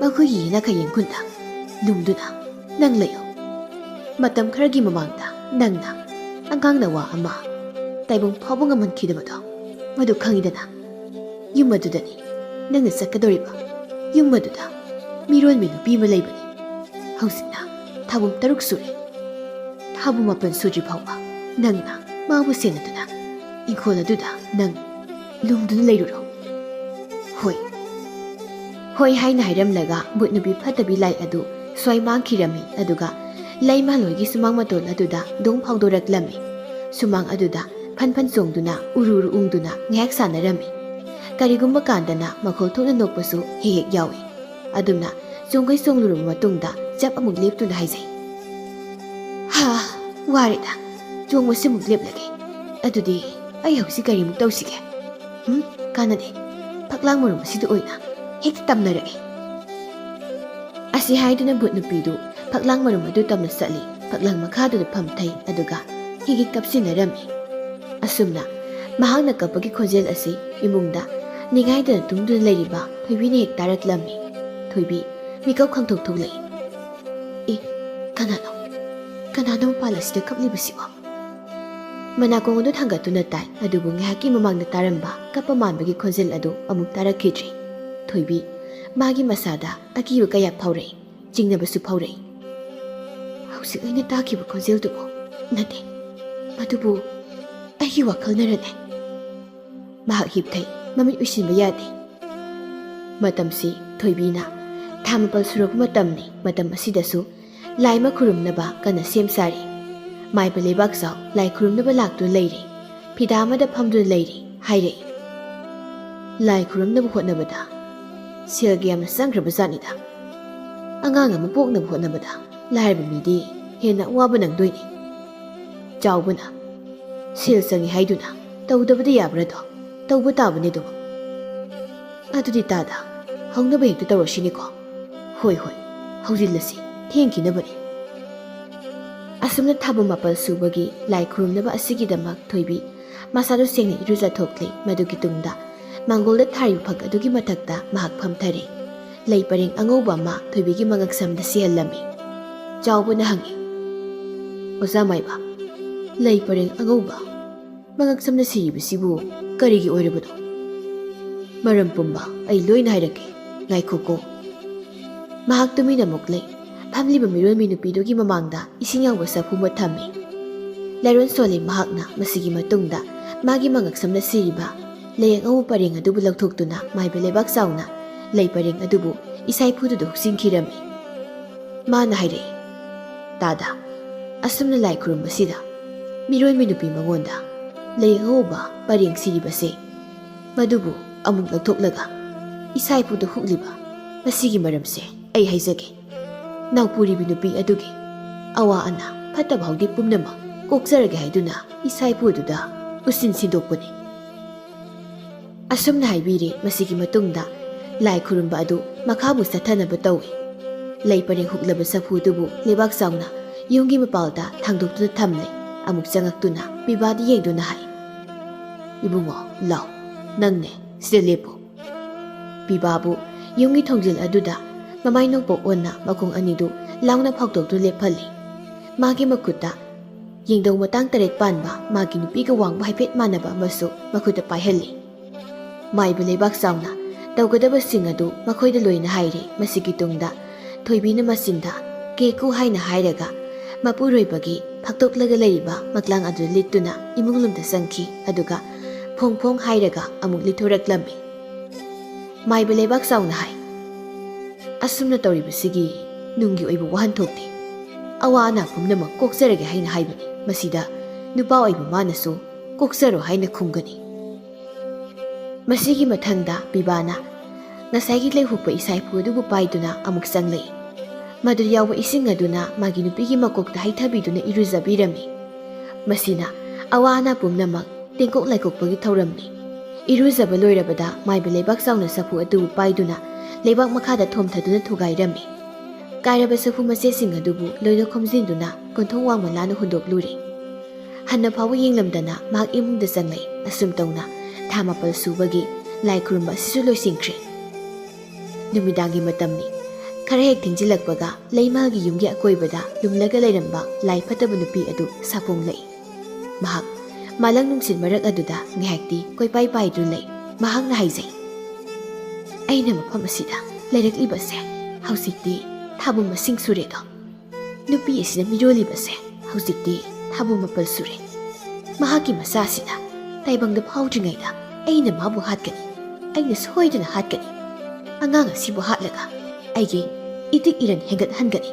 ꯃꯈꯣꯏꯒꯤ ꯌꯦꯅꯈꯥ ꯌꯦꯡꯈꯨꯟꯗ ꯂꯨꯝꯗꯨꯅ ꯅꯪ ꯂꯩꯌꯨ꯫ ꯃꯇꯝ ꯈꯔꯒꯤ ꯃꯃꯥꯡꯗ ꯅꯪꯅ ꯑꯉꯥꯡꯅ ꯋꯥ ꯑꯃ ꯇꯥꯏꯕꯪ ꯐꯥꯎꯕ ꯉꯝꯍꯟꯈꯤꯗꯕꯗꯣ, ꯃꯗꯨ ꯈꯪꯉꯤꯗꯅ? ꯌꯨꯝ ꯑꯗꯨꯗꯅꯤ ꯅꯪꯅ ꯆꯠꯀꯗꯧꯔꯤꯕ꯫ ꯌꯨꯝ ꯑꯗꯨꯗ ꯃꯤꯔꯣꯟꯕꯤ ꯅꯨꯄꯤ ꯑꯃ ꯂꯩꯕꯅꯤ꯫ ꯍꯧꯖꯤꯛꯅ ꯊꯥꯕꯝ ꯇꯔꯨꯛ ꯁꯨꯔꯦ꯫ ꯊꯥꯕꯝ ꯃꯥꯄꯟ ꯁꯨꯗ꯭ꯔꯤ ꯐꯥꯎꯕ ꯅꯪꯅ ꯃꯥꯕꯨ ꯁꯦꯟꯅꯗꯨꯅ ꯏꯪꯈꯣꯜ ꯑꯗꯨꯗ ꯅꯪ ꯂꯨꯝꯗꯨꯅ ꯂꯩꯔꯨꯔꯣ"꯫ "ꯍꯣꯏ"꯫ ꯍꯣꯏ ꯍꯥꯏꯅ ꯍꯥꯏꯔꯝꯂꯒ ꯕꯨꯠ ꯅꯨꯄꯤ ꯐꯠꯇꯕꯤ ꯂꯥꯏ ꯑꯗꯨ ꯁ꯭ꯋꯥꯏ ꯃꯥꯡꯈꯤꯔꯝꯃꯤ꯫ ꯑꯗꯨꯒ ꯂꯩꯃꯥꯂꯣꯏꯒꯤ ꯁꯨꯃꯥꯡ ꯃꯇꯣꯟ ꯑꯗꯨꯗ ꯗꯣꯡ ꯐꯥꯎꯗꯣꯔꯛꯂꯝꯃꯤ꯫ ꯁꯨꯃꯥꯡ ꯑꯗꯨꯗ ꯐꯟ ꯐꯟ ꯆꯣꯡꯗꯨꯅ ꯎꯔꯨ ꯎꯔꯨ ꯎꯪꯗꯨꯅ ꯉꯥꯏꯍꯥꯛ ꯁꯥꯟꯅꯔꯝꯃꯤ꯫ ꯀꯔꯤꯒꯨꯝꯕ ꯀꯥꯟꯗꯅ ꯃꯈꯣꯜ ꯊꯣꯛꯅ ꯅꯣꯛꯄꯁꯨ ꯍꯦꯛ ꯍꯦꯛ ꯌꯥꯎꯏ꯫ ꯑꯗꯨꯝꯅ ꯆꯣꯡꯈꯩ ꯆꯣꯡꯂꯨꯔꯕ ꯃꯇꯨꯡꯗ ꯆꯞ ꯑꯃꯨꯛ ꯂꯦꯞꯇꯨꯅ ꯍꯥꯏꯖꯩ, "ꯍꯥ, ꯋꯥꯔꯦꯗ꯫ ꯆꯣꯡꯕꯁꯤꯃꯨꯛ ꯂꯦꯞꯂꯒꯦ꯫ ꯑꯗꯨꯗꯤ ꯑꯩ ꯍꯧꯖꯤꯛ ꯀꯔꯤꯃꯨꯛ ꯇꯧꯁꯤꯒꯦ? ꯎꯝ, ꯀꯥꯟꯅꯗꯦ꯫ ꯐꯛꯂꯥꯡ ꯃꯔꯨꯝ ꯑꯁꯤꯗ ꯑꯣꯏꯅ ꯍꯦꯛꯇ ꯇꯝꯅꯔꯒꯦ꯫" ꯑꯁꯤ ꯍꯥꯏꯗꯨꯅ ꯕꯨꯠ ꯅꯨꯄꯤꯗꯨ ꯐꯛꯂꯥꯡ ꯃꯔꯨꯝ ꯑꯗꯨ ꯇꯝꯅ ꯆꯠꯂꯤ꯫ ꯐꯛꯂꯥꯡ ꯃꯈꯥꯗꯨꯗ ꯐꯝꯊꯩ, ꯑꯗꯨꯒ ꯍꯤꯒꯤꯠ ꯀꯞꯁꯤꯟꯅꯔꯝꯃꯤ꯫ ꯑꯁꯨꯝꯅ ꯃꯍꯥꯛꯅ ꯀꯞꯄꯒꯤ ꯈꯣꯟꯖꯦꯜ ꯑꯁꯤ ꯏꯃꯨꯡꯗ ꯅꯤꯡꯉꯥꯏꯗꯅ ꯇꯨꯝꯗꯨꯅ ꯂꯩꯔꯤꯕ ꯊꯣꯏꯕꯤꯅ ꯍꯦꯛ ꯇꯥꯔꯛꯂꯝꯃꯤ꯫ ꯊꯣꯏꯕꯤ ꯃꯤꯀꯞ ꯈꯪꯊꯣꯛ ꯊꯣꯛꯂꯛꯏ꯫ "ꯑꯦ, ꯀꯅꯥꯅꯣ? ꯀꯅꯥꯅꯣ ꯃꯄꯥꯟ ꯑꯁꯤꯗ ꯀꯞꯂꯤꯕꯁꯤꯕꯣ?" ꯃꯅꯥꯀꯣꯡ ꯑꯗꯨ ꯊꯥꯡꯒꯠꯇꯨꯅ ꯇꯥꯏ, ꯑꯗꯨꯕꯨ ꯉꯥꯏꯍꯥꯛꯀꯤ ꯃꯃꯥꯡꯗ ꯇꯥꯔꯝꯕ ꯀꯞꯄ ꯃꯥꯟꯕꯒꯤ ꯈꯣꯟꯖꯦꯜ ꯑꯗꯨ ꯑꯃꯨꯛ ꯇꯥꯔꯛꯈꯤꯗ꯭ꯔꯤ꯫ ꯊꯣꯏꯕꯤ ꯃꯥꯒꯤ ꯃꯁꯥꯗ ꯑꯀꯤꯕ ꯀꯌꯥ ꯐꯥꯎꯔꯛꯏ, ꯆꯤꯡꯅꯕꯁꯨ ꯐꯥꯎꯔꯛꯏ꯫ "ꯍꯧꯖꯤꯛ ꯑꯩꯅ ꯇꯥꯈꯤꯕ ꯈꯣꯟꯖꯦꯜꯗꯨꯕꯨ ꯅꯠꯇꯦ, ꯃꯗꯨꯕꯨ ꯑꯩꯒꯤ ꯋꯥꯈꯜꯅꯔꯅꯦ?" ꯃꯍꯥꯛ ꯍꯤꯞꯊꯩ, ꯃꯃꯤꯠ ꯎꯏꯁꯤꯟꯕ ꯌꯥꯗꯦ꯫ ꯃꯇꯝꯁꯤ ꯊꯣꯏꯕꯤꯅ ꯊꯥ ꯃꯥꯄꯜ ꯁꯨꯔꯛꯄ ꯃꯇꯝꯅꯤ꯫ ꯃꯇꯝ ꯑꯁꯤꯗꯁꯨ ꯂꯥꯏ ꯑꯃ ꯈꯨꯔꯨꯝꯅꯕ ꯀꯟꯅ ꯁꯦꯝ ꯁꯥꯔꯤ꯫ ꯃꯥꯏꯕ ꯂꯩꯕꯥꯛ ꯆꯥꯎ ꯂꯥꯏ ꯈꯨꯔꯨꯝꯅꯕ ꯂꯥꯛꯇꯨꯅ ꯂꯩꯔꯤ꯫ ꯐꯤꯗꯥ ꯑꯃꯗ ꯐꯝꯗꯨꯅ ꯂꯩꯔꯤ ꯍꯥꯏꯔꯛꯏ꯫ "ꯂꯥꯏ ꯈꯨꯔꯨꯝꯅꯕ ꯍꯣꯠꯅꯕꯗ ꯁꯦꯜꯒ ꯌꯥꯝꯅ ꯆꯪꯈ꯭ꯔꯕ ꯖꯥꯠꯅꯤꯗ꯫ ꯑꯉꯥꯡ ꯑꯃ ꯄꯣꯛꯅꯕ ꯍꯣꯠꯅꯕꯗ ꯂꯥꯏꯔꯕ ꯃꯤꯗꯤ ꯍꯦꯟꯅ ꯑꯋꯥꯕ ꯅꯪꯗꯣꯏꯅꯤ꯫" ꯆꯥꯎꯕꯅ, "ꯁꯦꯜ ꯆꯪꯉꯤ ꯍꯥꯏꯗꯨꯅ ꯇꯧꯗꯕꯗꯤ ꯌꯥꯕ꯭ꯔꯥꯗꯣ? ꯇꯧꯕ ꯇꯥꯕꯅꯦ ꯑꯗꯨꯝ꯫ ꯑꯗꯨꯗꯤ ꯇꯥꯗ, ꯍꯧꯅꯕ ꯍꯦꯛꯇ ꯇꯧꯔꯁꯤꯅꯦꯀꯣ꯫" "ꯍꯣꯏ, ꯍꯣꯏ, ꯍꯧꯖꯤꯜꯂꯁꯤ, ꯊꯦꯡꯈꯤꯅꯕꯅꯦ꯫" ꯑꯁꯨꯝꯅ ꯊꯥꯕꯜ ꯃꯥꯄꯜ ꯁꯨꯕꯒꯤ ꯂꯥꯏ ꯈꯨꯔꯨꯝꯅꯕ ꯑꯁꯤꯒꯤꯗꯃꯛ ꯊꯣꯏꯕꯤ ꯃꯁꯥꯗꯨ ꯁꯦꯡꯅ ꯏꯔꯨꯖꯊꯣꯛꯂꯦ꯫ ꯃꯗꯨꯒꯤ ꯇꯨꯡꯗ ꯃꯥꯡꯒꯣꯜꯗ ꯊꯥꯔꯤꯕ ꯐꯛ ꯑꯗꯨꯒꯤ ꯃꯊꯛꯇ ꯃꯍꯥꯛ ꯐꯝꯊꯔꯦ꯫ ꯂꯩ ꯄꯔꯦꯡ ꯑꯉꯧꯕ ꯑꯃ ꯊꯣꯏꯕꯤꯒꯤ ꯃꯉꯛꯁꯝꯗ ꯁꯤꯍꯜꯂꯝꯃꯤ꯫ ꯆꯥꯎꯕꯅ ꯍꯪꯉꯤ, "ꯑꯣꯖꯥ ꯃꯥꯏꯕ, ꯂꯩ ꯄꯔꯦꯡ ꯑꯉꯧꯕ ꯃꯉꯛꯁꯝꯗ ꯁꯤꯔꯤꯕꯁꯤꯕꯨ ꯀꯔꯤꯒꯤ ꯑꯣꯏꯔꯕꯅꯣ?" "ꯃꯔꯝ ꯄꯨꯝꯕ ꯑꯩ ꯂꯣꯏꯅ ꯍꯥꯏꯔꯛꯀꯦ, ꯉꯥꯏꯈꯣꯀꯣ꯫" ꯃꯍꯥꯛ ꯇꯨꯃꯤꯟꯅ ꯑꯃꯨꯛ ꯂꯩ꯫ ꯐꯝꯂꯤꯕ ꯃꯤꯔꯣꯟꯕꯤ ꯅꯨꯄꯤꯗꯨꯒꯤ ꯃꯃꯥꯡꯗ ꯏꯁꯤꯡ ꯌꯥꯎꯕ ꯆꯐꯨ ꯑꯃ ꯊꯝꯃꯤ꯫ ꯂꯥꯏꯔꯣꯟ ꯁꯣꯜꯂꯤ ꯃꯍꯥꯛꯅ꯫ ꯃꯁꯤꯒꯤ ꯃꯇꯨꯡꯗ ꯃꯥꯒꯤ ꯃꯉꯛꯁꯝꯗ ꯁꯤꯔꯤꯕ ꯂꯩ ꯑꯉꯧꯕ ꯄꯔꯦꯡ ꯑꯗꯨꯕꯨ ꯂꯧꯊꯣꯛꯇꯨꯅ ꯃꯥꯏꯕ ꯂꯩꯕꯥꯛ ꯆꯥꯎꯅ ꯂꯩ ꯄꯔꯦꯡ ꯑꯗꯨꯕꯨ ꯏꯁꯥꯏꯐꯨꯗꯨꯗ ꯍꯨꯛꯆꯤꯟꯈꯤꯔꯝꯃꯤ꯫ ꯃꯥꯅ ꯍꯥꯏꯔꯛꯏ, "ꯇꯥꯗ, ꯑꯁꯨꯝꯅ ꯂꯥꯏ ꯈꯨꯔꯨꯝꯕꯁꯤꯗ ꯃꯤꯔꯣꯟꯕꯤ ꯅꯨꯄꯤ ꯃꯉꯣꯟꯗ ꯂꯩ ꯑꯉꯧꯕ ꯄꯔꯦꯡ ꯁꯤꯔꯤꯕꯁꯦ, ꯃꯗꯨꯕꯨ ꯑꯃꯨꯛ ꯂꯧꯊꯣꯛꯂꯒ ꯏꯁꯥꯏꯐꯨꯗ ꯍꯨꯛꯂꯤꯕ ꯃꯁꯤꯒꯤ ꯃꯔꯝꯁꯦ ꯑꯩ ꯍꯥꯏꯖꯒꯦ꯫ ꯅꯥꯎꯄꯨꯔꯤꯕꯤ ꯅꯨꯄꯤ ꯑꯗꯨꯒꯤ ꯑꯋꯥ ꯑꯅꯥ ꯐꯠꯇꯕ ꯍꯥꯎꯗꯤ ꯄꯨꯝꯅꯃꯛ ꯀꯣꯛꯆꯔꯒꯦ ꯍꯥꯏꯗꯨꯅ ꯏꯁꯥꯏꯐꯨꯗꯨꯗ ꯎꯁꯤꯟ ꯁꯤꯟꯗꯣꯛꯄꯅꯤ꯫" ꯑꯁꯨꯝꯅ ꯍꯥꯏꯕꯤꯔꯦ꯫ ꯃꯁꯤꯒꯤ ꯃꯇꯨꯡꯗ ꯂꯥꯏ ꯈꯨꯔꯨꯝꯕ ꯑꯗꯨ ꯃꯈꯥꯕꯨ ꯆꯠꯊꯅꯕ ꯇꯧꯏ꯫ ꯂꯩ ꯄꯔꯦꯡ ꯍꯨꯛꯂꯕ ꯆꯐꯨꯗꯨꯕꯨ ꯂꯩꯕꯥꯛ ꯆꯥꯎꯅ ꯌꯨꯝꯒꯤ ꯃꯄꯥꯜꯗ ꯊꯥꯡꯗꯣꯛꯇꯨꯅ ꯊꯝꯂꯦ꯫ ꯑꯃꯨꯛ ꯆꯪꯉꯛꯇꯨꯅ ꯄꯤꯕꯥꯗ ꯌꯦꯡꯗꯨꯅ ꯍꯥꯏ, "ꯏꯕꯨꯡꯉꯣ, ꯂꯥꯎ, ꯅꯪꯅꯦ, ꯁꯤꯗ ꯂꯦꯞꯄꯨ꯫" ꯄꯤꯕꯥꯕꯨ ꯌꯨꯝꯒꯤ ꯊꯣꯡꯖꯤꯜ ꯑꯗꯨꯗ ꯃꯃꯥꯏ ꯅꯣꯛꯄ ꯑꯣꯟꯅ ꯃꯈꯣꯡ ꯑꯅꯤꯗꯨ ꯂꯥꯎꯅ ꯐꯥꯎꯗꯣꯛꯇꯨꯅ ꯂꯦꯞꯍꯜꯂꯤ꯫ ꯃꯥꯒꯤ ꯃꯈꯨꯠꯇ ꯌꯦꯡꯗꯧ ꯃꯇꯥꯡ ꯇꯔꯦꯠ ꯄꯥꯟꯕ ꯃꯥꯒꯤ ꯅꯨꯄꯤꯒ ꯋꯥꯡꯕ ꯍꯥꯏꯐꯦꯠ ꯃꯥꯟꯅꯕ ꯑꯃꯁꯨ ꯃꯈꯨꯠꯇ ꯄꯥꯏꯍꯜꯂꯤ꯫ ꯃꯥꯏꯕ ꯂꯩꯕꯥꯛ ꯆꯥꯎꯅ ꯇꯧꯒꯗꯕꯁꯤꯡ ꯑꯗꯨ ꯃꯈꯣꯏꯗ ꯂꯣꯏꯅ ꯍꯥꯏꯔꯦ꯫ ꯃꯁꯤꯒꯤ ꯇꯨꯡꯗ ꯊꯣꯏꯕꯤꯅ ꯃꯆꯤꯟꯗ "ꯀꯦꯀꯨ" ꯍꯥꯏꯅ ꯍꯥꯏꯔꯒ ꯃꯄꯨꯔꯣꯏꯕꯒꯤ ꯐꯥꯛꯇꯣꯛꯂꯒ ꯂꯩꯔꯤꯕ ꯃꯛꯂꯥꯡ ꯑꯗꯨ ꯂꯤꯠꯇꯨꯅ ꯏꯃꯨꯡ ꯂꯣꯝꯗ ꯆꯪꯈꯤ꯫ ꯑꯗꯨꯒ ꯐꯣꯡ ꯐꯣꯡ ꯍꯥꯏꯔꯒ ꯑꯃꯨꯛ ꯂꯤꯠꯊꯣꯔꯛꯂꯝꯃꯤ꯫ ꯃꯥꯏꯕ ꯂꯩꯕꯥꯛ ꯆꯥꯎꯅ ꯍꯥꯏ, "ꯑꯁꯨꯝꯅ ꯇꯧꯔꯤꯕꯁꯤꯒꯤ ꯅꯨꯡꯒꯤ ꯑꯣꯏꯕ ꯋꯥꯍꯟꯊꯣꯛꯇꯤ ꯑꯋꯥ ꯑꯅꯥ ꯄꯨꯝꯅꯃꯛ ꯀꯣꯛꯆꯔꯒꯦ ꯍꯥꯏꯅ ꯍꯥꯏꯕꯅꯤ꯫ ꯃꯁꯤꯗ ꯅꯨꯄꯥ ꯑꯣꯏꯕ ꯃꯥꯅꯁꯨ ꯀꯣꯛꯆꯔꯣ ꯍꯥꯏꯅ ꯈꯨꯝꯒꯅꯤ꯫" ꯃꯁꯤꯒꯤ ꯃꯊꯪꯗ ꯄꯤꯕꯥꯅ ꯉꯁꯥꯏꯒꯤ ꯂꯩꯍꯨꯛꯄ ꯏꯁꯥꯏꯐꯨ ꯑꯗꯨꯕꯨ ꯄꯥꯏꯗꯨꯅ ꯑꯃꯨꯛ ꯆꯪꯂꯛꯏ꯫ ꯃꯗꯨ ꯌꯥꯎꯕ ꯏꯁꯤꯡ ꯑꯗꯨꯅ ꯃꯥꯒꯤ ꯅꯨꯄꯤꯒꯤ ꯃꯀꯣꯛꯇ ꯍꯩꯊꯕꯤꯗꯨꯅ ꯏꯔꯨꯖꯕꯤꯔꯝꯃꯤ꯫ ꯃꯁꯤꯅ ꯑꯋꯥ ꯑꯅꯥ ꯄꯨꯝꯅꯃꯛ ꯇꯦꯡꯀꯣꯛ ꯂꯥꯏꯀꯣꯛꯄꯒꯤ ꯊꯧꯔꯝꯅꯤ꯫ ꯏꯔꯨꯖꯕ ꯂꯣꯏꯔꯕꯗ ꯃꯥꯏꯕ ꯂꯩꯕꯥꯛ ꯆꯥꯎꯅ ꯆꯐꯨ ꯑꯗꯨꯕꯨ ꯄꯥꯏꯗꯨꯅ ꯂꯩꯕꯥꯛ ꯃꯈꯥꯗ ꯊꯣꯝꯊꯗꯨꯅ ꯊꯨꯒꯥꯏꯔꯝꯃꯤ꯫ ꯀꯥꯏꯔꯕ ꯆꯐꯨ ꯃꯆꯦꯠꯁꯤꯡ ꯑꯗꯨꯕꯨ ꯂꯣꯏꯅ ꯈꯣꯝꯖꯤꯟꯗꯨꯅ ꯀꯣꯟꯊꯣꯡ ꯋꯥꯡꯃ ꯂꯥꯟꯅ ꯍꯨꯟꯗꯣꯛꯂꯨꯔꯦ꯫ ꯍꯟꯅ ꯐꯥꯎꯕ ꯌꯦꯡꯂꯝꯗꯅ ꯃꯍꯥꯛ ꯏꯃꯨꯡꯗ ꯆꯪꯂꯛꯏ꯫ ꯑꯁꯨꯝ ꯇꯧꯅ ꯊꯥ ꯃꯥꯄꯜ ꯁꯨꯕꯒꯤ ꯂꯥꯏ ꯈꯨꯔꯨꯝꯕ ꯑꯁꯤꯁꯨ ꯂꯣꯏꯁꯤꯟꯈ꯭ꯔꯦ꯫ ꯅꯨꯃꯤꯗꯥꯡꯒꯤ ꯃꯇꯝꯅꯤ꯫ ꯈꯔ ꯍꯦꯛ ꯊꯦꯡꯖꯤꯜꯂꯛꯄꯒ ꯂꯩꯃꯥꯒꯤ ꯌꯨꯝꯒꯤ ꯑꯀꯣꯏꯕꯗ ꯂꯨꯝꯂꯒ ꯂꯩꯔꯝꯕ ꯂꯥꯏ ꯐꯠꯇꯕ ꯅꯨꯄꯤ ꯑꯗꯨ ꯁꯥꯐꯣꯡꯂꯛꯏ꯫ ꯃꯍꯥꯛ ꯃꯥꯂꯪ ꯅꯨꯡꯁꯤꯠ ꯃꯔꯛ ꯑꯗꯨꯗ ꯉꯥꯏꯍꯥꯛꯇꯤ ꯀꯣꯏꯄꯥꯏ ꯄꯥꯏꯗꯨꯅ ꯂꯩ꯫ ꯃꯍꯥꯛꯅ ꯍꯥꯏꯖꯩ, "ꯑꯩꯅ ꯃꯐꯝ ꯑꯁꯤꯗ ꯂꯩꯔꯛꯂꯤꯕꯁꯦ ꯍꯧꯖꯤꯛꯇꯤ ꯊꯥꯕꯨꯝ ꯃꯁꯤꯡ ꯁꯨꯔꯦꯗꯣ꯫ ꯅꯨꯄꯤ ꯑꯁꯤꯅ ꯃꯤꯔꯣꯜꯂꯤꯕꯁꯦ ꯍꯧꯖꯤꯛꯇꯤ ꯊꯥꯕꯨꯝ ꯃꯥꯄꯜ ꯁꯨꯔꯦ꯫ ꯃꯍꯥꯛꯀꯤ ꯃꯆꯥꯁꯤꯅ ꯇꯥꯏꯕꯪꯗ ꯐꯥꯎꯗ꯭ꯔꯤꯉꯩꯗ ꯑꯩꯅ ꯃꯥꯕꯨ ꯍꯥꯠꯀꯅꯤ꯫ ꯑꯩꯅ ꯁꯣꯏꯗꯅ ꯍꯥꯠꯀꯅꯤ꯫" ꯑꯉꯥꯡ ꯑꯁꯤꯕꯨ ꯍꯥꯠꯂꯒ ꯑꯩꯒꯤ ꯏꯇꯤꯛ ꯏꯔꯟ ꯍꯦꯟꯒꯠꯍꯟꯒꯅꯤ꯫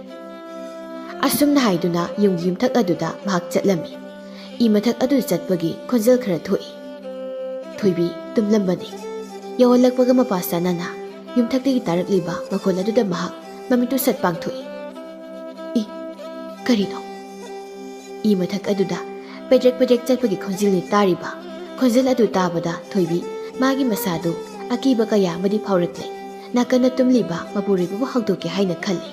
ꯑꯁꯨꯝꯅ ꯍꯥꯏꯗꯨꯅ ꯌꯨꯝꯒꯤ ꯌꯨꯝꯊꯛ ꯑꯗꯨꯗ ꯃꯍꯥꯛ ꯆꯠꯂꯝꯃꯤ꯫ ꯏ ꯃꯊꯛ ꯑꯗꯨ ꯆꯠꯄꯒꯤ ꯈꯣꯟꯖꯦꯜ ꯈꯔ ꯊꯣꯛꯏ꯫ ꯊꯣꯏꯕꯤ ꯇꯨꯝꯂꯝꯕꯅꯤ꯫ ꯌꯧꯍꯜꯂꯛꯄꯒ ꯃꯄꯥ ꯆꯥꯅꯅ ꯌꯨꯝꯊꯛꯇꯒꯤ ꯇꯥꯔꯛꯂꯤꯕ ꯃꯈꯣꯜ ꯑꯗꯨꯗ ꯃꯍꯥꯛ ꯃꯃꯤꯠꯇꯨ ꯁꯠ ꯄꯥꯡꯊꯣꯛꯏ꯫ "ꯏ, ꯀꯔꯤꯅꯣ?" ꯏ ꯃꯊꯛ ꯑꯗꯨꯗ ꯄꯦꯗ꯭ꯔꯦꯛ ꯄꯦꯗ꯭ꯔꯦꯛ ꯆꯠꯄꯒꯤ ꯈꯣꯟꯖꯦꯜꯅꯤ ꯇꯥꯔꯤꯕ꯫ ꯈꯣꯟꯖꯦꯜ ꯑꯗꯨ ꯇꯥꯕꯗ ꯊꯣꯏꯕꯤ ꯃꯥꯒꯤ ꯃꯁꯥꯗꯨ ꯑꯀꯤꯕ ꯀꯌꯥ ꯑꯃꯗꯤ ꯐꯥꯎꯔꯛꯂꯦ꯫ ꯅꯥꯀꯟꯗ ꯇꯨꯝꯂꯤꯕ ꯃꯄꯨꯔꯣꯏꯕꯕꯨ ꯍꯧꯗꯣꯛꯀꯦ ꯍꯥꯏꯅ ꯈꯜꯂꯤ꯫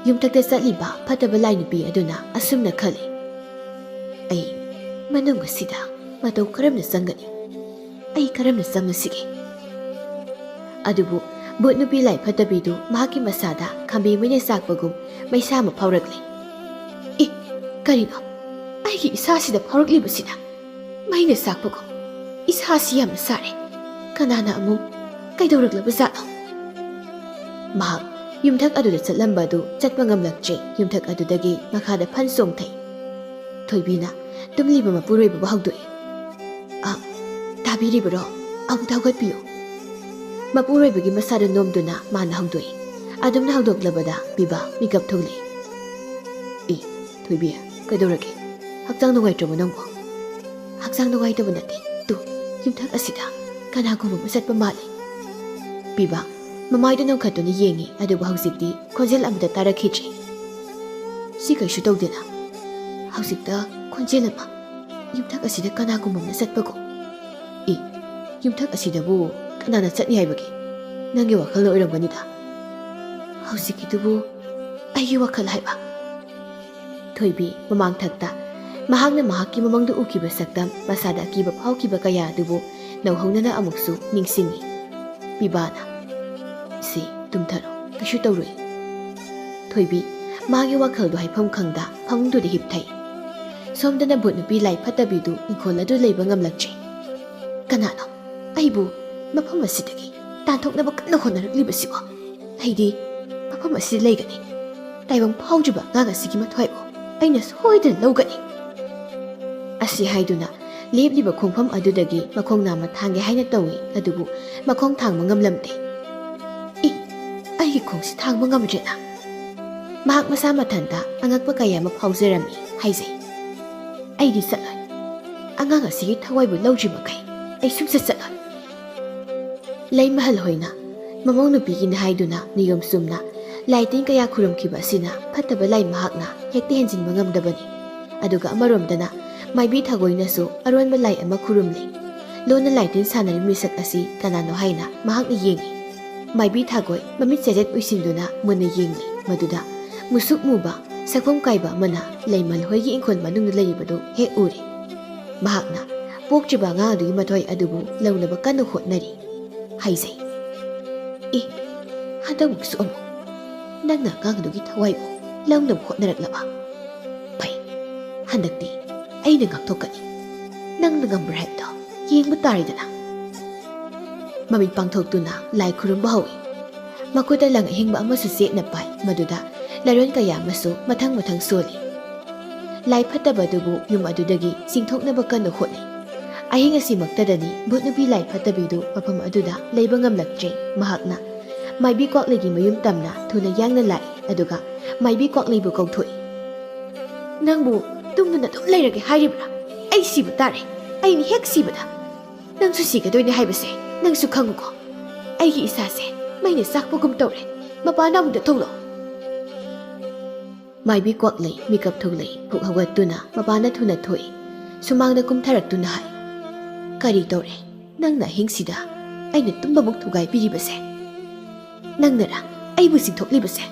ꯌꯨꯝꯊꯛꯇ ꯆꯠꯂꯤꯕ ꯐꯠꯇꯕ ꯂꯥꯏ ꯅꯨꯄꯤ ꯑꯗꯨꯅ ꯑꯁꯨꯝꯅ ꯈꯜꯂꯤ, "ꯑꯩ ꯃꯅꯨꯡ ꯑꯁꯤꯗ ꯃꯇꯧ ꯀꯔꯝꯅ ꯆꯪꯒꯅꯤ? ꯑꯩ ꯀꯔꯝꯅ ꯆꯪꯉꯁꯤꯒꯦ?" ꯑꯗꯨꯕꯨ ꯚꯨꯠ ꯅꯨꯄꯤ ꯂꯥꯏ ꯐꯠꯇꯕꯤꯗꯨ ꯃꯍꯥꯛꯀꯤ ꯃꯁꯥꯗ ꯈꯥꯝꯕꯤ ꯃꯩꯅ ꯆꯥꯛꯄꯒꯨꯝ ꯃꯩꯁꯥ ꯑꯃ ꯐꯥꯎꯔꯛꯂꯦ꯫ "ꯏ, ꯀꯔꯤꯅꯣ ꯑꯩꯒꯤ ꯏꯁꯥꯁꯤꯗ ꯐꯥꯎꯔꯛꯂꯤꯕꯁꯤꯅ? ꯃꯩꯅ ꯆꯥꯛꯄꯒꯨꯝ ꯏꯁꯥꯁꯤ ꯌꯥꯝꯅ ꯁꯥꯔꯦ꯫ ꯀꯅꯥꯅ ꯑꯃꯨꯛ ꯀꯩꯗꯧꯔꯛꯂꯕꯖꯥꯠꯅꯣ?" ꯃꯍꯥꯛ ꯌꯨꯝꯊꯛ ꯑꯗꯨꯗ ꯆꯠꯂꯝꯕ ꯑꯗꯨ ꯆꯠꯄ ꯉꯝꯂꯛꯇ꯭ꯔꯦ꯫ ꯌꯨꯝꯊꯛ ꯑꯗꯨꯗꯒꯤ ꯃꯈꯥꯗ ꯐꯟ ꯆꯣꯡꯊꯩ꯫ ꯊꯣꯏꯕꯤꯅ ꯇꯨꯝꯂꯤꯕ ꯃꯄꯨꯔꯣꯏꯕꯕꯨ ꯍꯧꯗꯣꯛꯏ꯫ "ꯑ, ꯇꯥꯕꯤꯔꯤꯕꯔꯣ? ꯑꯃꯨꯛꯇ ꯍꯧꯒꯠꯄꯤꯌꯨ꯫" ꯃꯄꯨꯔꯣꯏꯕꯒꯤ ꯃꯁꯥꯗꯨ ꯅꯣꯝꯗꯨꯅ ꯃꯥꯅ ꯍꯧꯗꯣꯛꯏ꯫ ꯑꯗꯨꯝꯅ ꯍꯧꯗꯣꯛꯂꯕꯗ ꯄꯤꯕꯥ ꯃꯤꯀꯞ ꯊꯣꯛꯂꯛꯏ꯫ "ꯑꯦ, ꯊꯣꯏꯕꯤ, ꯀꯩꯗꯧꯔꯒꯦ? ꯍꯛꯆꯥꯡ ꯅꯨꯡꯉꯥꯏꯇ꯭ꯔꯕꯣ ꯅꯪꯕꯣ?" "ꯍꯛꯆꯥꯡ ꯅꯨꯡꯉꯥꯏꯇꯕ ꯅꯠꯇꯦ꯫ ꯇꯨ, ꯌꯨꯝꯊꯛ ꯑꯁꯤꯗ ꯀꯅꯥꯒꯨꯝꯕ ꯑꯃ ꯆꯠꯄ ꯃꯥꯜꯂꯤ꯫" ꯄꯤꯕꯥ ꯃꯃꯥꯏꯗꯨ ꯅꯣꯡꯈꯠꯇꯨꯅ ꯌꯦꯡꯉꯤ, ꯑꯗꯨꯕꯨ ꯍꯧꯖꯤꯛꯇꯤ ꯈꯣꯟꯖꯦꯜ ꯑꯃꯠꯇ ꯇꯥꯔꯛꯈꯤꯗ꯭ꯔꯤ꯫ "ꯁꯤ ꯀꯩꯁꯨ ꯇꯧꯗꯦꯅ꯫ ꯍꯧꯖꯤꯛꯇ ꯈꯣꯟꯖꯦꯜ ꯑꯃ, ꯌꯨꯝꯊꯛ ꯑꯁꯤꯗ ꯀꯅꯥꯒꯨꯝꯕ ꯑꯃ ꯆꯠꯄꯒꯨꯝ꯫" "ꯏ, ꯌꯨꯝꯊꯛ ꯑꯁꯤꯗꯕꯨ ꯀꯅꯥꯅ ꯆꯠꯅꯤ ꯍꯥꯏꯕꯒꯦ? ꯅꯪꯒꯤ ꯋꯥꯈꯜꯅ ꯑꯣꯏꯔꯝꯒꯅꯤꯗ꯫" "ꯍꯧꯖꯤꯛꯀꯤꯗꯨꯕꯨ ꯑꯩꯒꯤ ꯋꯥꯈꯜ ꯍꯥꯏꯕ?" ꯊꯣꯏꯕꯤ ꯃꯃꯥꯡꯊꯛꯇ ꯃꯍꯥꯛꯅ ꯃꯍꯥꯛꯀꯤ ꯃꯃꯪꯗ ꯎꯈꯤꯕ ꯁꯛꯇꯝ, ꯃꯁꯥꯗ ꯑꯀꯤꯕ ꯐꯥꯎꯈꯤꯕ ꯀꯌꯥ ꯑꯗꯨꯕꯨ ꯅꯧꯍꯧꯅꯅ ꯑꯃꯨꯛꯁꯨ ꯅꯤꯡꯁꯤꯡꯏ꯫ ꯄꯤꯕꯥꯅ, "ꯁꯤ ꯇꯨꯝꯊꯔꯣ, ꯀꯩꯁꯨ ꯇꯧꯔꯣꯏ꯫" ꯊꯣꯏꯕꯤ ꯃꯥꯒꯤ ꯋꯥꯈꯜꯗꯨ ꯍꯥꯏꯐꯝ ꯈꯪꯗ ꯐꯃꯨꯡꯗꯨꯗ ꯍꯤꯞꯊꯩ꯫ ꯁꯣꯝꯗꯅ ꯚꯨꯠ ꯅꯨꯄꯤ ꯂꯥꯏ ꯐꯠꯇꯕꯤꯗꯨ ꯏꯪꯈꯣꯜ ꯑꯗꯨ ꯂꯩꯕ ꯉꯝꯂꯛꯇ꯭ꯔꯦ꯫ "ꯀꯅꯥꯅꯣ ꯑꯩꯕꯨ ꯃꯐꯝ ꯑꯁꯤꯗꯒꯤ ꯇꯥꯟꯊꯣꯛꯅꯕ ꯀꯟꯅ ꯍꯣꯠꯅꯔꯛꯂꯤꯕꯁꯤꯕꯣ? ꯑꯩꯗꯤ ꯃꯐꯝ ꯑꯁꯤꯗ ꯂꯩꯒꯅꯤ꯫ ꯇꯥꯏꯕꯪ ꯐꯥꯎꯗ꯭ꯔꯤꯕ ꯑꯉꯥꯡ ꯑꯁꯤꯒꯤ ꯃꯊ꯭ꯋꯥꯏꯕꯨ ꯑꯩꯅ ꯁꯣꯏꯗꯅ ꯂꯧꯒꯅꯤ꯫" ꯑꯁꯤ ꯍꯥꯏꯗꯨꯅ ꯂꯦꯞꯂꯤꯕ ꯈꯣꯡꯐꯝ ꯑꯗꯨꯗꯒꯤ ꯃꯈꯣꯡ ꯅꯥꯝꯃ ꯊꯥꯡꯒꯦ ꯍꯥꯏꯅ ꯇꯧꯏ, ꯑꯗꯨꯕꯨ ꯃꯈꯣꯡ ꯊꯥꯡꯕ ꯉꯝꯂꯝꯗꯦ꯫ ꯑꯩꯒꯤ ꯈꯣꯡꯁꯤ ꯊꯥꯡꯕ ꯉꯝꯗ꯭ꯔꯦꯅ꯫ ꯃꯍꯥꯛ ꯃꯁꯥ ꯃꯊꯟꯇ ꯑꯉꯛꯄ ꯀꯌꯥ ꯑꯃ ꯐꯥꯎꯖꯔꯝꯃꯤ ꯍꯥꯏꯖꯩ꯫ "ꯑꯩꯗꯤ ꯆꯠꯂꯣꯏ꯫ ꯑꯉꯥꯡ ꯑꯁꯤꯒꯤ ꯊꯋꯥꯏꯕꯨ ꯂꯧꯗ꯭ꯔꯤ ꯃꯈꯩ ꯑꯩ ꯁꯨꯡꯆꯠ ꯆꯠꯂꯣꯏ"꯫ ꯂꯩꯃꯍꯜ ꯍꯣꯏꯅ ꯃꯃꯧ ꯅꯨꯄꯤꯒꯤꯅꯤ ꯍꯥꯏꯗꯨꯅ ꯅꯤꯌꯣꯝ ꯆꯨꯝꯅ ꯂꯥꯏ ꯇꯤꯟ ꯀꯌꯥ ꯈꯨꯔꯨꯝꯈꯤꯕ ꯑꯁꯤꯅ ꯐꯠꯇꯕ ꯂꯥꯏ ꯃꯍꯥꯛꯅ ꯍꯦꯛꯇ ꯍꯦꯟꯖꯤꯟꯕ ꯉꯝꯗꯕꯅꯤ꯫ ꯑꯗꯨꯒ ꯑꯃꯔꯣꯝꯗꯅ ꯃꯥꯏꯕꯤ ꯊꯥꯒꯣꯏꯅꯁꯨ ꯑꯔꯣꯟꯕ ꯂꯥꯏ ꯑꯃ ꯈꯨꯔꯨꯝꯂꯤ꯫ ꯂꯣꯟꯅ ꯂꯥꯏ ꯇꯤꯟ ꯁꯥꯟꯅꯔꯤꯕ ꯃꯤꯁꯛ ꯑꯁꯤ ꯀꯅꯥꯅꯣ ꯍꯥꯏꯅ ꯃꯍꯥꯛꯅ ꯌꯦꯡꯏ꯫ ꯃꯥꯏꯕꯤ ꯊꯥꯒꯣꯏ ꯃꯃꯤꯠ ꯆꯦꯖꯦꯠ ꯎꯏꯁꯤꯟꯗꯨꯅ ꯃꯨꯟꯅ ꯌꯦꯡꯂꯤ꯫ ꯃꯗꯨꯗ ꯃꯨꯁꯨꯛ ꯃꯨꯕ ꯁꯛꯐꯝ ꯀꯥꯏꯕ ꯑꯃꯅ ꯂꯩꯃꯜ ꯍꯣꯏꯒꯤ ꯏꯪꯈꯣꯜ ꯃꯅꯨꯡꯗ ꯂꯩꯔꯤꯕꯗꯨ ꯍꯦꯛ ꯎꯔꯦ꯫ ꯃꯍꯥꯛꯅ ꯄꯣꯛꯇ꯭ꯔꯤꯕ ꯑꯉꯥꯡ ꯑꯗꯨꯒꯤ ꯃꯊ꯭ꯋꯥꯏ ꯑꯗꯨꯕꯨ ꯂꯧꯅꯕ ꯀꯟꯅ ꯍꯣꯠꯅꯔꯤ ꯍꯥꯏꯖꯩ꯫ "ꯑꯦ, ꯍꯟꯗꯛꯃꯨꯛꯁꯨ ꯑꯃꯨꯛ ꯅꯪꯅ ꯑꯉꯥꯡ ꯑꯗꯨꯒꯤ ꯊꯋꯥꯏꯕꯨ ꯂꯧꯅꯕ ꯍꯣꯠꯅꯔꯛꯂꯕ? ꯐꯩ, ꯍꯟꯗꯛꯇꯤ ꯑꯩꯅ ꯉꯥꯛꯊꯣꯛꯀꯅꯤ꯫ ꯅꯪꯅ ꯉꯝꯕ꯭ꯔꯥ ꯍꯥꯏꯕꯗꯣ ꯌꯦꯡꯕ ꯇꯥꯔꯦꯗꯅ"꯫ ꯃꯃꯤꯠ ꯄꯥꯡꯊꯣꯛꯇꯨꯅ ꯂꯥꯏ ꯈꯨꯔꯨꯝꯕ ꯍꯧꯏ꯫ ꯃꯈꯨꯠꯇ ꯂꯪ ꯑꯍꯤꯡꯕ ꯑꯃꯁꯨ ꯆꯦꯠꯅ ꯄꯥꯏ꯫ ꯃꯗꯨꯗ ꯂꯥꯏꯔꯣꯟ ꯀꯌꯥ ꯑꯃꯁꯨ ꯃꯊꯪ ꯃꯊꯪ ꯁꯣꯜꯂꯤ꯫ ꯂꯥꯏ ꯐꯠꯇꯕ ꯑꯗꯨꯕꯨ ꯌꯨꯝ ꯑꯗꯨꯗꯒꯤ ꯆꯤꯡꯊꯣꯛꯅꯕ ꯀꯟꯅ ꯍꯣꯠꯅꯩ꯫ ꯑꯍꯤꯡ ꯑꯁꯤꯃꯛꯇꯗꯅꯤ ꯚꯨꯠ ꯅꯨꯄꯤ ꯂꯥꯏ ꯐꯠꯇꯕꯤꯗꯨ ꯃꯐꯝ ꯑꯗꯨꯗ ꯂꯩꯕ ꯉꯝꯂꯛꯇ꯭ꯔꯦ꯫ ꯃꯍꯥꯛꯅ ꯃꯥꯏꯕꯤ ꯀ꯭ꯋꯥꯛꯂꯩꯒꯤ ꯃꯌꯨꯝ ꯇꯝꯅ ꯊꯨꯅ ꯌꯥꯡꯅ ꯂꯥꯛꯏ, ꯑꯗꯨꯒ ꯃꯥꯏꯕꯤ ꯀ꯭ꯋꯥꯛꯂꯩꯕꯨ ꯀꯧꯊꯣꯛꯏ꯫ "ꯅꯪꯕꯨ ꯇꯨꯝꯗꯨꯅ ꯑꯗꯨꯝ ꯂꯩꯔꯒꯦ ꯍꯥꯏꯔꯤꯕ꯭ꯔꯥ? ꯑꯩ ꯁꯤꯕ ꯇꯥꯔꯦ꯫ ꯑꯩꯅ ꯍꯦꯛ ꯁꯤꯕꯗ ꯅꯪꯁꯨ ꯁꯤꯒꯗꯣꯏꯅꯦ ꯍꯥꯏꯕꯁꯦ ꯅꯪꯁꯨ ꯈꯪꯉꯨꯀꯣ꯫ ꯑꯩꯒꯤ ꯏꯁꯥꯁꯦ ꯃꯩꯅ ꯆꯥꯛꯄꯒꯨꯝ ꯇꯧꯔꯦ꯫ ꯃꯄꯥꯟꯗ ꯑꯃꯨꯛꯇ ꯊꯣꯛꯂꯛꯑꯣ"꯫ ꯃꯥꯏꯕꯤ ꯀ꯭ꯋꯥꯛꯂꯩ ꯃꯤꯀꯞ ꯊꯣꯛꯂꯛꯏ꯫ ꯐꯨꯛ ꯍꯧꯒꯠꯇꯨꯅ ꯃꯄꯥꯟꯗ ꯊꯨꯅ ꯊꯣꯛꯏ꯫ ꯁꯨꯃꯥꯡꯗ ꯀꯨꯝꯊꯔꯛꯇꯨꯅ ꯍꯥꯏ, "ꯀꯔꯤ ꯇꯧꯔꯦ? ꯅꯪꯅ ꯑꯍꯤꯡꯁꯤꯗ ꯑꯩꯅ ꯇꯨꯝꯕꯃꯨꯛ ꯊꯨꯒꯥꯏꯕꯤꯔꯤꯕꯁꯦ? ꯅꯪꯅꯔ ꯑꯩꯕꯨ ꯆꯤꯡꯊꯣꯛꯂꯤꯕꯁꯦ?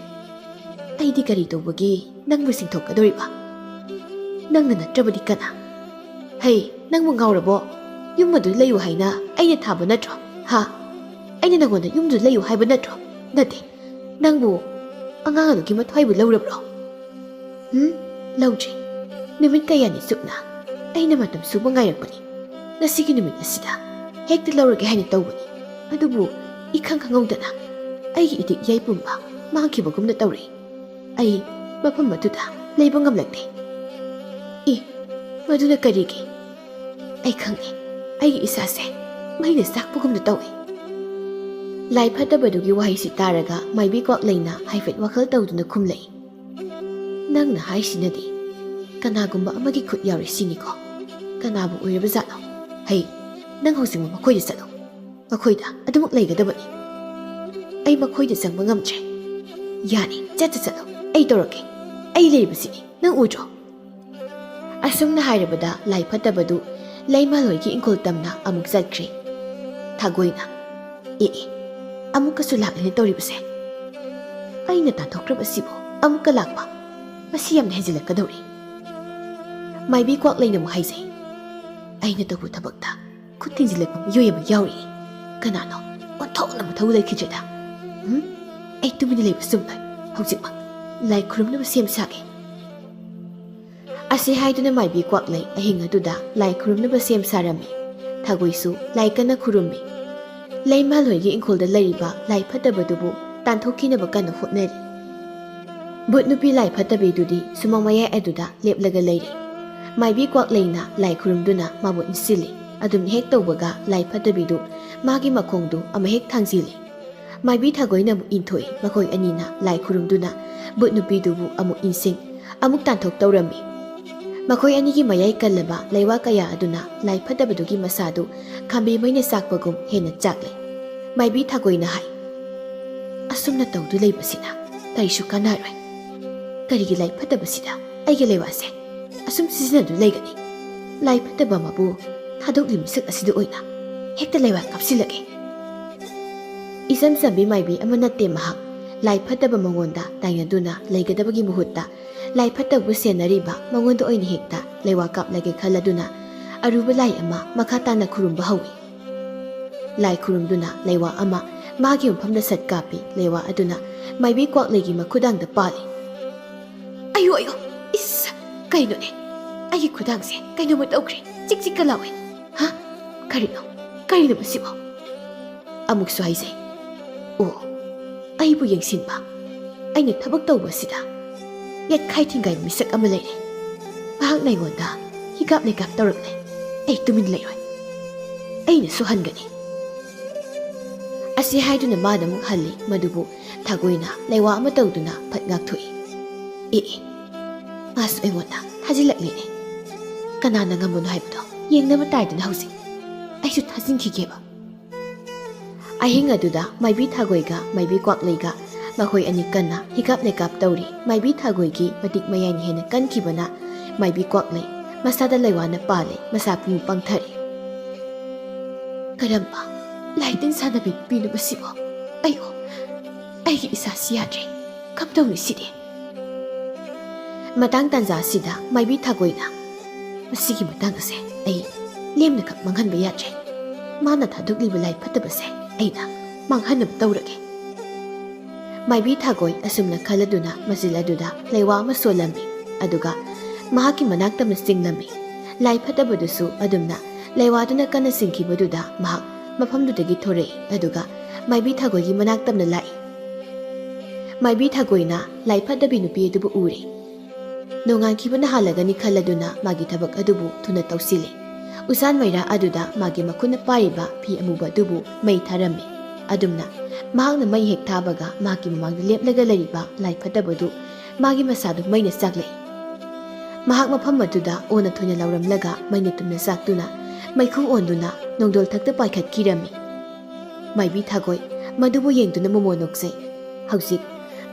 ꯑꯩꯗꯤ ꯀꯔꯤ ꯇꯧꯕꯒꯤ ꯅꯪꯕꯨ ꯆꯤꯡꯊꯣꯛꯀꯗꯧꯔꯤꯕ? ꯅꯪꯅ ꯅꯠꯇ꯭ꯔꯕꯗꯤ ꯀꯅꯥ? ꯍꯩ, ꯅꯪꯕꯨ ꯉꯥꯎꯔꯕꯣ? ꯌꯨꯝ ꯑꯗꯨ ꯂꯩꯌꯨ ꯍꯥꯏꯅ ꯑꯩꯅ ꯊꯥꯕ ꯅꯠꯇ꯭ꯔꯣ? ꯍꯥ? ꯑꯩꯅ ꯅꯉꯣꯟꯗ ꯌꯨꯝꯗꯨ ꯂꯩꯌꯨ ꯍꯥꯏꯕ ꯅꯠꯇ꯭ꯔꯣ? ꯅꯠꯇꯦ꯫ ꯅꯪꯕꯨ ꯑꯉꯥꯡ ꯑꯗꯨꯒꯤ ꯃꯊ꯭ꯋꯥꯏꯕꯨ ꯂꯧꯔꯕ꯭ꯔꯣ? ꯎꯝ, ꯂꯧꯗ꯭ꯔꯤ꯫ ꯅꯨꯃꯤꯠ ꯀꯌꯥꯅꯤ ꯆꯨꯞꯅ ꯑꯩꯅ ꯃꯇꯝ ꯁꯨꯕ ꯉꯥꯏꯔꯛꯄꯅꯤ꯫ ꯉꯁꯤꯒꯤ ꯅꯨꯃꯤꯠ ꯑꯁꯤꯗ ꯍꯦꯛꯇ ꯂꯧꯔꯒꯦ ꯍꯥꯏꯅ ꯇꯧꯕꯅꯤ꯫ ꯑꯗꯨꯕꯨ ꯏꯈꯪ ꯈꯪꯍꯧꯗꯅ ꯑꯩꯒꯤ ꯏꯗꯤꯛ ꯏꯌꯥꯏ ꯄꯨꯝꯕ ꯃꯥꯡꯈꯤꯕꯒꯨꯝꯅ ꯇꯧꯔꯛꯏ꯫ ꯑꯩ ꯃꯐꯝ ꯑꯗꯨꯗ ꯂꯩꯕ ꯉꯝꯂꯛꯇꯦ꯫ ꯏ, ꯃꯗꯨꯅ ꯀꯔꯤꯒꯤ? ꯑꯩ ꯈꯪꯉꯦ, ꯑꯩꯒꯤ ꯏꯁꯥꯁꯦ ꯃꯩꯅ ꯆꯥꯛꯄꯒꯨꯝꯅ ꯇꯧꯏ"꯫ ꯂꯥꯏ ꯐꯠꯇꯕꯗꯨꯒꯤ ꯋꯥꯍꯩꯁꯤ ꯇꯥꯔꯒ ꯃꯥꯏꯕꯤ ꯀ꯭ꯋꯥꯛꯂꯩꯅ ꯍꯥꯏꯐꯦꯠ ꯋꯥꯈꯜ ꯇꯧꯗꯨꯅ ꯈꯨꯝꯂꯛꯏ꯫ "ꯅꯪꯅ ꯍꯥꯏꯁꯤꯅꯗꯤ ꯀꯅꯥꯒꯨꯝꯕ ꯑꯃꯒꯤ ꯈꯨꯠ ꯌꯥꯎꯔꯦ ꯁꯤꯅꯤꯀꯣ? ꯀꯅꯥꯕꯨ ꯑꯣꯏꯔꯕ ꯖꯥꯠꯅꯣ? ꯍꯩ, ꯅꯪ ꯍꯧꯖꯤꯛꯃꯛ ꯃꯈꯣꯏꯗ ꯆꯠꯂꯣ꯫ ꯃꯈꯣꯏꯗ ꯑꯗꯨꯃꯛ ꯂꯩꯒꯗꯕꯅꯤ꯫ ꯑꯩ ꯃꯈꯣꯏꯗ ꯆꯪꯕ ꯉꯝꯗ꯭ꯔꯦ꯫ ꯌꯥꯅꯤ, ꯆꯠꯇ ꯆꯠꯂꯣ꯫ ꯑꯩ ꯇꯧꯔꯛꯀꯦ꯫ ꯑꯩ ꯂꯩꯔꯤꯕꯁꯤꯅꯤ꯫ ꯅꯪ ꯎꯗ꯭ꯔꯣ?" ꯑꯁꯨꯝꯅ ꯍꯥꯏꯔꯕꯗ ꯂꯥꯏ ꯐꯠꯇꯕꯗꯨ ꯂꯩꯃꯥꯂꯣꯏꯒꯤ ꯏꯪꯈꯣꯜ ꯇꯝꯅ ꯑꯃꯨꯛ ꯆꯠꯈ꯭ꯔꯦ꯫ ꯊꯥꯒꯣꯏꯅ, "ꯑꯦ ꯑꯦ, ꯑꯃꯨꯛꯀꯁꯨ ꯂꯥꯛꯂꯦꯅ ꯇꯧꯔꯤꯕꯁꯦ꯫ ꯑꯩꯅ ꯇꯥꯟꯊꯣꯛꯈ꯭ꯔꯕꯁꯤꯕꯨ ꯑꯃꯨꯛꯀ ꯂꯥꯛꯄ? ꯃꯁꯤ ꯌꯥꯝꯅ ꯍꯦꯟꯖꯤꯜꯂꯛꯀꯗꯧꯔꯤ꯫" ꯃꯥꯏꯕꯤ ꯀ꯭ꯋꯥꯛꯂꯩꯅ ꯑꯃꯨꯛ ꯍꯥꯏꯖꯩ, "ꯑꯩꯅ ꯇꯧꯕ ꯊꯕꯛꯇ ꯈꯨꯠ ꯊꯤꯡꯖꯤꯜꯂꯛꯄ ꯃꯤꯑꯣꯏ ꯑꯃ ꯌꯥꯎꯔꯤ꯫ ꯀꯅꯥꯅꯣ? ꯑꯣꯟꯊꯣꯛꯅ ꯃꯊꯧ ꯂꯩꯈꯤꯗ꯭ꯔꯦꯗ꯫ ꯎꯝ? ꯑꯩ ꯇꯨꯃꯤꯟꯅ ꯂꯩꯕ ꯆꯨꯝꯂꯣꯏ꯫ ꯍꯧꯖꯤꯛꯃꯛ ꯂꯥꯏ ꯈꯨꯔꯨꯝꯅꯕ ꯁꯦꯝ ꯁꯥꯒꯦ꯫" ꯑꯁꯤ ꯍꯥꯏꯗꯨꯅ ꯃꯥꯏꯕꯤ ꯀ꯭ꯋꯥꯛꯂꯩ ꯑꯍꯤꯡ ꯑꯗꯨꯗ ꯂꯥꯏ ꯈꯨꯔꯨꯝꯅꯕ ꯁꯦꯝ ꯁꯥꯔꯝꯃꯤ꯫ ꯊꯥꯒꯣꯏꯁꯨ ꯂꯥꯏ ꯀꯟꯅ ꯈꯨꯔꯨꯝꯃꯤ꯫ ꯂꯩꯃꯥꯂꯣꯏꯒꯤ ꯏꯪꯈꯣꯜꯗ ꯂꯩꯔꯤꯕ ꯂꯥꯏ ꯐꯠꯇꯕꯗꯨꯕꯨ ꯇꯥꯟꯊꯣꯛꯈꯤꯅꯕ ꯀꯟꯅ ꯍꯣꯠꯅꯔꯤ꯫ ꯚꯨꯠ ꯅꯨꯄꯤ ꯂꯥꯏ ꯐꯠꯇꯕꯤꯗꯨꯗꯤ ꯁꯨꯃꯥꯡ ꯃꯌꯥꯏ ꯑꯗꯨꯗ ꯂꯦꯞꯂꯒ ꯂꯩꯔꯤ꯫ ꯃꯥꯏꯕꯤ ꯀ꯭ꯋꯥꯛꯂꯩꯅ ꯂꯥꯏ ꯈꯨꯔꯨꯝꯗꯨꯅ ꯃꯥꯕꯨ ꯏꯟꯁꯤꯜꯂꯤ꯫ ꯑꯗꯨꯝ ꯍꯦꯛ ꯇꯧꯕꯒ ꯂꯥꯏ ꯐꯠꯇꯕꯤꯗꯨ ꯃꯥꯒꯤ ꯃꯈꯣꯡꯗꯨ ꯑꯃꯍꯦꯛ ꯊꯥꯡꯖꯤꯜꯂꯤ꯫ ꯃꯥꯏꯕꯤ ꯊꯥꯒꯣꯏꯅ ꯑꯃꯨꯛ ꯏꯟꯊꯣꯛꯏ꯫ ꯃꯈꯣꯏ ꯑꯅꯤꯅ ꯂꯥꯏ ꯈꯨꯔꯨꯝꯗꯨꯅ ꯚꯨꯠ ꯅꯨꯄꯤꯗꯨꯕꯨ ꯑꯃꯨꯛ ꯏꯟꯁꯤꯟ, ꯑꯃꯨꯛ ꯇꯥꯟꯊꯣꯛ ꯇꯧꯔꯝꯃꯤ꯫ ꯃꯈꯣꯏ ꯑꯅꯤꯒꯤ ꯃꯌꯥꯏ ꯀꯜꯂꯕ ꯂꯩꯋꯥ ꯀꯌꯥ ꯑꯗꯨꯅ ꯂꯥꯏ ꯐꯠꯇꯕꯗꯨꯒꯤ ꯃꯁꯥꯗꯨ ꯈꯥꯝꯕꯤ ꯃꯩꯅ ꯆꯥꯛꯄꯒꯨꯝ ꯍꯦꯟꯅ ꯆꯥꯛꯂꯦ꯫ ꯃꯥꯏꯕꯤ ꯊꯥꯒꯣꯏꯅ ꯍꯥꯏ, "ꯑꯁꯨꯝꯅ ꯇꯧꯗꯨ ꯂꯩꯕꯁꯤꯅ ꯀꯔꯤꯁꯨ ꯀꯥꯟꯅꯔꯣꯏ꯫ ꯀꯔꯤꯒꯤ ꯂꯥꯏ ꯐꯠꯇꯕꯁꯤꯗ ꯑꯩꯒꯤ ꯂꯩꯋꯥꯁꯦ ꯑꯁꯨꯝ ꯁꯤꯖꯤꯟꯅꯗꯨ ꯂꯩꯒꯅꯤ? ꯂꯥꯏ ꯐꯠꯇꯕ ꯑꯃꯕꯨ ꯊꯥꯗꯣꯛꯂꯤ ꯃꯤꯁꯛ ꯑꯁꯤꯗ ꯑꯣꯏꯅ ꯍꯦꯛꯇ ꯂꯩꯋꯥ ꯀꯥꯞꯁꯤꯜꯂꯒꯦ꯫" ꯏꯆꯝ ꯆꯝꯕꯤ ꯃꯥꯏꯕꯤ ꯑꯃ ꯅꯠꯇꯦ ꯃꯍꯥꯛ꯫ ꯂꯥꯏ ꯐꯠꯇꯕ ꯃꯉꯣꯟꯗ ꯇꯥꯏꯅꯗꯨꯅ ꯂꯩꯒꯗꯕꯒꯤ ꯃꯍꯨꯠꯇ ꯂꯥꯏ ꯐꯠꯇꯕꯕꯨ ꯁꯦꯟꯅꯔꯤꯕ ꯃꯉꯣꯟꯗ ꯑꯣꯏꯅ ꯍꯦꯛꯇ ꯂꯩꯋꯥ ꯀꯥꯞꯂꯒꯦ ꯈꯜꯂꯗꯨꯅ ꯑꯔꯨꯕ ꯂꯥꯏ ꯑꯃ ꯃꯈꯥ ꯇꯥꯅ ꯈꯨꯔꯨꯝꯕ ꯍꯧꯏ꯫ ꯂꯥꯏ ꯈꯨꯔꯨꯝꯗꯨꯅ ꯂꯩꯋꯥ ꯑꯃ ꯃꯥꯒꯤ ꯃꯐꯝꯗ ꯁꯠ ꯀꯥꯞꯄꯤ꯫ ꯂꯩꯋꯥ ꯑꯗꯨꯅ ꯃꯥꯏꯕꯤ ꯀ꯭ꯋꯥꯛꯂꯩꯒꯤ ꯃꯈꯨꯗꯥꯡꯗ ꯄꯥꯜꯂꯤ꯫ "ꯑꯌꯣ, ꯑꯌꯣ, ꯏꯁ, ꯀꯩꯅꯣꯅꯦ? ꯑꯩꯒꯤ ꯈꯨꯗꯥꯡꯁꯦ ꯀꯩꯅꯣꯝꯃ ꯇꯧꯈ꯭ꯔꯦ꯫ ꯆꯤꯛ ꯆꯤꯛꯀ ꯂꯥꯎꯋꯦ꯫ ꯍꯥ? ꯀꯔꯤꯅꯣ? ꯀꯔꯤꯅꯣ ꯃꯁꯤꯕꯣ?" ꯑꯃꯨꯛꯁꯨ ꯍꯥꯏꯖꯩ, "ꯑꯣ, ꯑꯩꯕꯨ ꯌꯦꯡꯁꯤꯟꯕ, ꯑꯩꯅ ꯊꯕꯛ ꯇꯧꯕꯁꯤꯗ ꯌꯦꯠꯈꯥꯏ ꯊꯤꯡꯒꯥꯏ ꯃꯤꯁꯛ ꯑꯃ ꯂꯩꯔꯦ꯫ ꯃꯍꯥꯛꯅ ꯑꯩꯉꯣꯟꯗ ꯍꯤꯒꯥꯞ ꯂꯩꯒꯥꯞ ꯇꯧꯔꯛꯂꯦ꯫ ꯑꯩ ꯇꯨꯃꯤꯟ ꯂꯩꯔꯣꯏ꯫ ꯑꯩꯅꯁꯨ ꯍꯟꯒꯅꯤ꯫" ꯑꯁꯤ ꯍꯥꯏꯗꯨꯅ ꯃꯥꯅ ꯑꯃꯨꯛ ꯍꯜꯂꯤ꯫ ꯃꯗꯨꯕꯨ ꯊꯥꯒꯣꯏꯅ ꯂꯩꯋꯥ ꯑꯃ ꯇꯧꯗꯨꯅ ꯐꯠ ꯉꯥꯛꯊꯣꯛꯏ꯫ ꯑꯦ ꯑꯦ, ꯃꯥꯁꯨ ꯑꯩꯉꯣꯟꯗ ꯊꯥꯖꯤꯜꯂꯛꯂꯦꯅꯦ꯫ ꯀꯅꯥꯅ ꯉꯝꯕꯅꯣ ꯍꯥꯏꯕꯗꯣ ꯌꯦꯡꯅꯕ ꯇꯥꯏꯗꯅ ꯍꯧꯖꯤꯛ꯫ ꯑꯩꯁꯨ ꯊꯥꯖꯤꯟꯈꯤꯒꯦꯕ꯫ ꯑꯍꯤꯡ ꯑꯗꯨꯗ ꯃꯥꯏꯕꯤ ꯊꯥꯒꯣꯏꯒ ꯃꯥꯏꯕꯤ ꯀ꯭ꯋꯥꯛꯂꯩꯒ ꯃꯈꯣꯏ ꯑꯅꯤ ꯀꯟꯅ ꯍꯤꯒꯥꯞ ꯂꯩꯀꯥꯞ ꯇꯧꯔꯤ꯫ ꯃꯥꯏꯕꯤ ꯊꯥꯒꯣꯏꯒꯤ ꯃꯇꯤꯛ ꯃꯌꯥꯏꯅ ꯍꯦꯟꯅ ꯀꯟꯈꯤꯕꯅ ꯃꯥꯏꯕꯤ ꯀ꯭ꯋꯥꯛꯂꯩ ꯃꯁꯥꯗ ꯂꯩꯋꯥꯅ ꯄꯥꯜꯂꯦ, ꯃꯁꯥ ꯄꯨꯡ ꯄꯪꯊꯔꯦ꯫ ꯀꯔꯝꯕ ꯂꯥꯏꯇꯤꯟ ꯁꯥꯟꯅꯕꯤ ꯅꯨꯄꯤꯅꯣ ꯃꯁꯤꯕꯣ? ꯑꯩꯌꯣ, ꯑꯩꯒꯤ ꯏꯁꯥꯁꯤ ꯌꯥꯗ꯭ꯔꯦ꯫ ꯀꯝꯗꯧꯅꯤ ꯁꯤꯗꯤ? ꯃꯇꯥꯡ ꯇꯥꯟꯖꯥ ꯑꯁꯤꯗ ꯃꯥꯏꯕꯤ ꯊꯥꯒꯣꯏꯅ, "ꯃꯁꯤꯒꯤ ꯃꯇꯥꯡ ꯑꯁꯦ ꯑꯩ ꯂꯦꯝꯅꯈꯛ ꯃꯥꯡꯍꯟꯕ ꯌꯥꯗ꯭ꯔꯦ꯫ ꯃꯥꯅ ꯊꯥꯗꯣꯛꯂꯤꯕ ꯂꯥꯏ ꯐꯠꯇꯕꯁꯦ ꯑꯩꯅ ꯃꯥꯡꯍꯟꯅꯕ ꯇꯧꯔꯒꯦ꯫" ꯃꯥꯏꯕꯤ ꯊꯥꯒꯣꯏ ꯑꯁꯨꯝꯅ ꯈꯜꯂꯗꯨꯅ ꯃꯆꯤꯜ ꯑꯗꯨꯗ ꯂꯩꯋꯥ ꯑꯃ ꯁꯣꯜꯂꯝꯃꯤ꯫ ꯑꯗꯨꯒ ꯃꯍꯥꯛꯀꯤ ꯃꯅꯥꯛ ꯇꯝꯅ ꯆꯤꯡꯂꯝꯃꯤ꯫ ꯂꯥꯏ ꯐꯠꯇꯕꯗꯨꯁꯨ ꯑꯗꯨꯝꯅ ꯂꯩꯋꯥꯗꯨꯅ ꯀꯟꯅ ꯆꯤꯡꯈꯤꯕꯗꯨꯗ ꯃꯍꯥꯛ ꯃꯐꯝꯗꯨꯗꯒꯤ ꯊꯣꯔꯛꯏ꯫ ꯑꯗꯨꯒ ꯃꯥꯏꯕꯤ ꯊꯥꯒꯣꯏꯒꯤ ꯃꯅꯥꯛ ꯇꯝꯅ ꯂꯥꯛꯏ꯫ ꯃꯥꯏꯕꯤ ꯊꯥꯒꯣꯏꯅ ꯂꯥꯏ ꯐꯠꯇꯕꯤ ꯅꯨꯄꯤ ꯑꯗꯨꯕꯨ ꯎꯔꯦ꯫ ꯅꯣꯡꯉꯥꯟꯈꯤꯕꯅ ꯍꯥꯜꯂꯒꯅꯤ ꯈꯜꯂꯗꯨꯅ ꯃꯥꯒꯤ ꯊꯕꯛ ꯑꯗꯨꯕꯨ ꯊꯨꯅ ꯇꯧꯁꯤꯜꯂꯤ꯫ ꯎꯆꯥꯟ ꯃꯩꯔꯥ ꯑꯗꯨꯗ ꯃꯥꯒꯤ ꯃꯈꯨꯠꯅ ꯄꯥꯏꯔꯤꯕ ꯐꯤ ꯑꯃꯨꯕ ꯑꯗꯨꯕꯨ ꯃꯩ ꯊꯥꯔꯝꯃꯤ꯫ ꯑꯗꯨꯝꯅ ꯃꯍꯥꯛꯅ ꯃꯩ ꯍꯦꯛ ꯊꯥꯕꯒ ꯃꯍꯥꯛꯀꯤ ꯃꯃꯥꯡꯗ ꯂꯦꯞꯂꯒ ꯂꯩꯔꯤꯕ ꯂꯥꯏ ꯐꯠꯇꯕꯗꯨ ꯃꯥꯒꯤ ꯃꯁꯥꯗꯨ ꯃꯩꯅ ꯆꯥꯛꯂꯛꯏ꯫ ꯃꯍꯥꯛ ꯃꯐꯝ ꯑꯗꯨꯗ ꯑꯣꯟꯅ ꯊꯣꯏꯅ ꯂꯥꯎꯔꯝꯂꯒ ꯃꯩꯅ ꯇꯨꯝꯅ ꯆꯥꯛꯇꯨꯅ ꯃꯩꯈꯨ ꯑꯣꯟꯗꯨꯅ ꯅꯣꯡꯗꯣꯜ ꯊꯛꯇ ꯄꯥꯏꯈꯠꯈꯤꯔꯝꯃꯤ꯫ ꯃꯥꯏꯕꯤ ꯊꯥꯒꯣꯏ ꯃꯗꯨꯕꯨ ꯌꯦꯡꯗꯨꯅ ꯃꯣꯃꯣ ꯅꯣꯛꯆꯩ꯫ ꯍꯧꯖꯤꯛ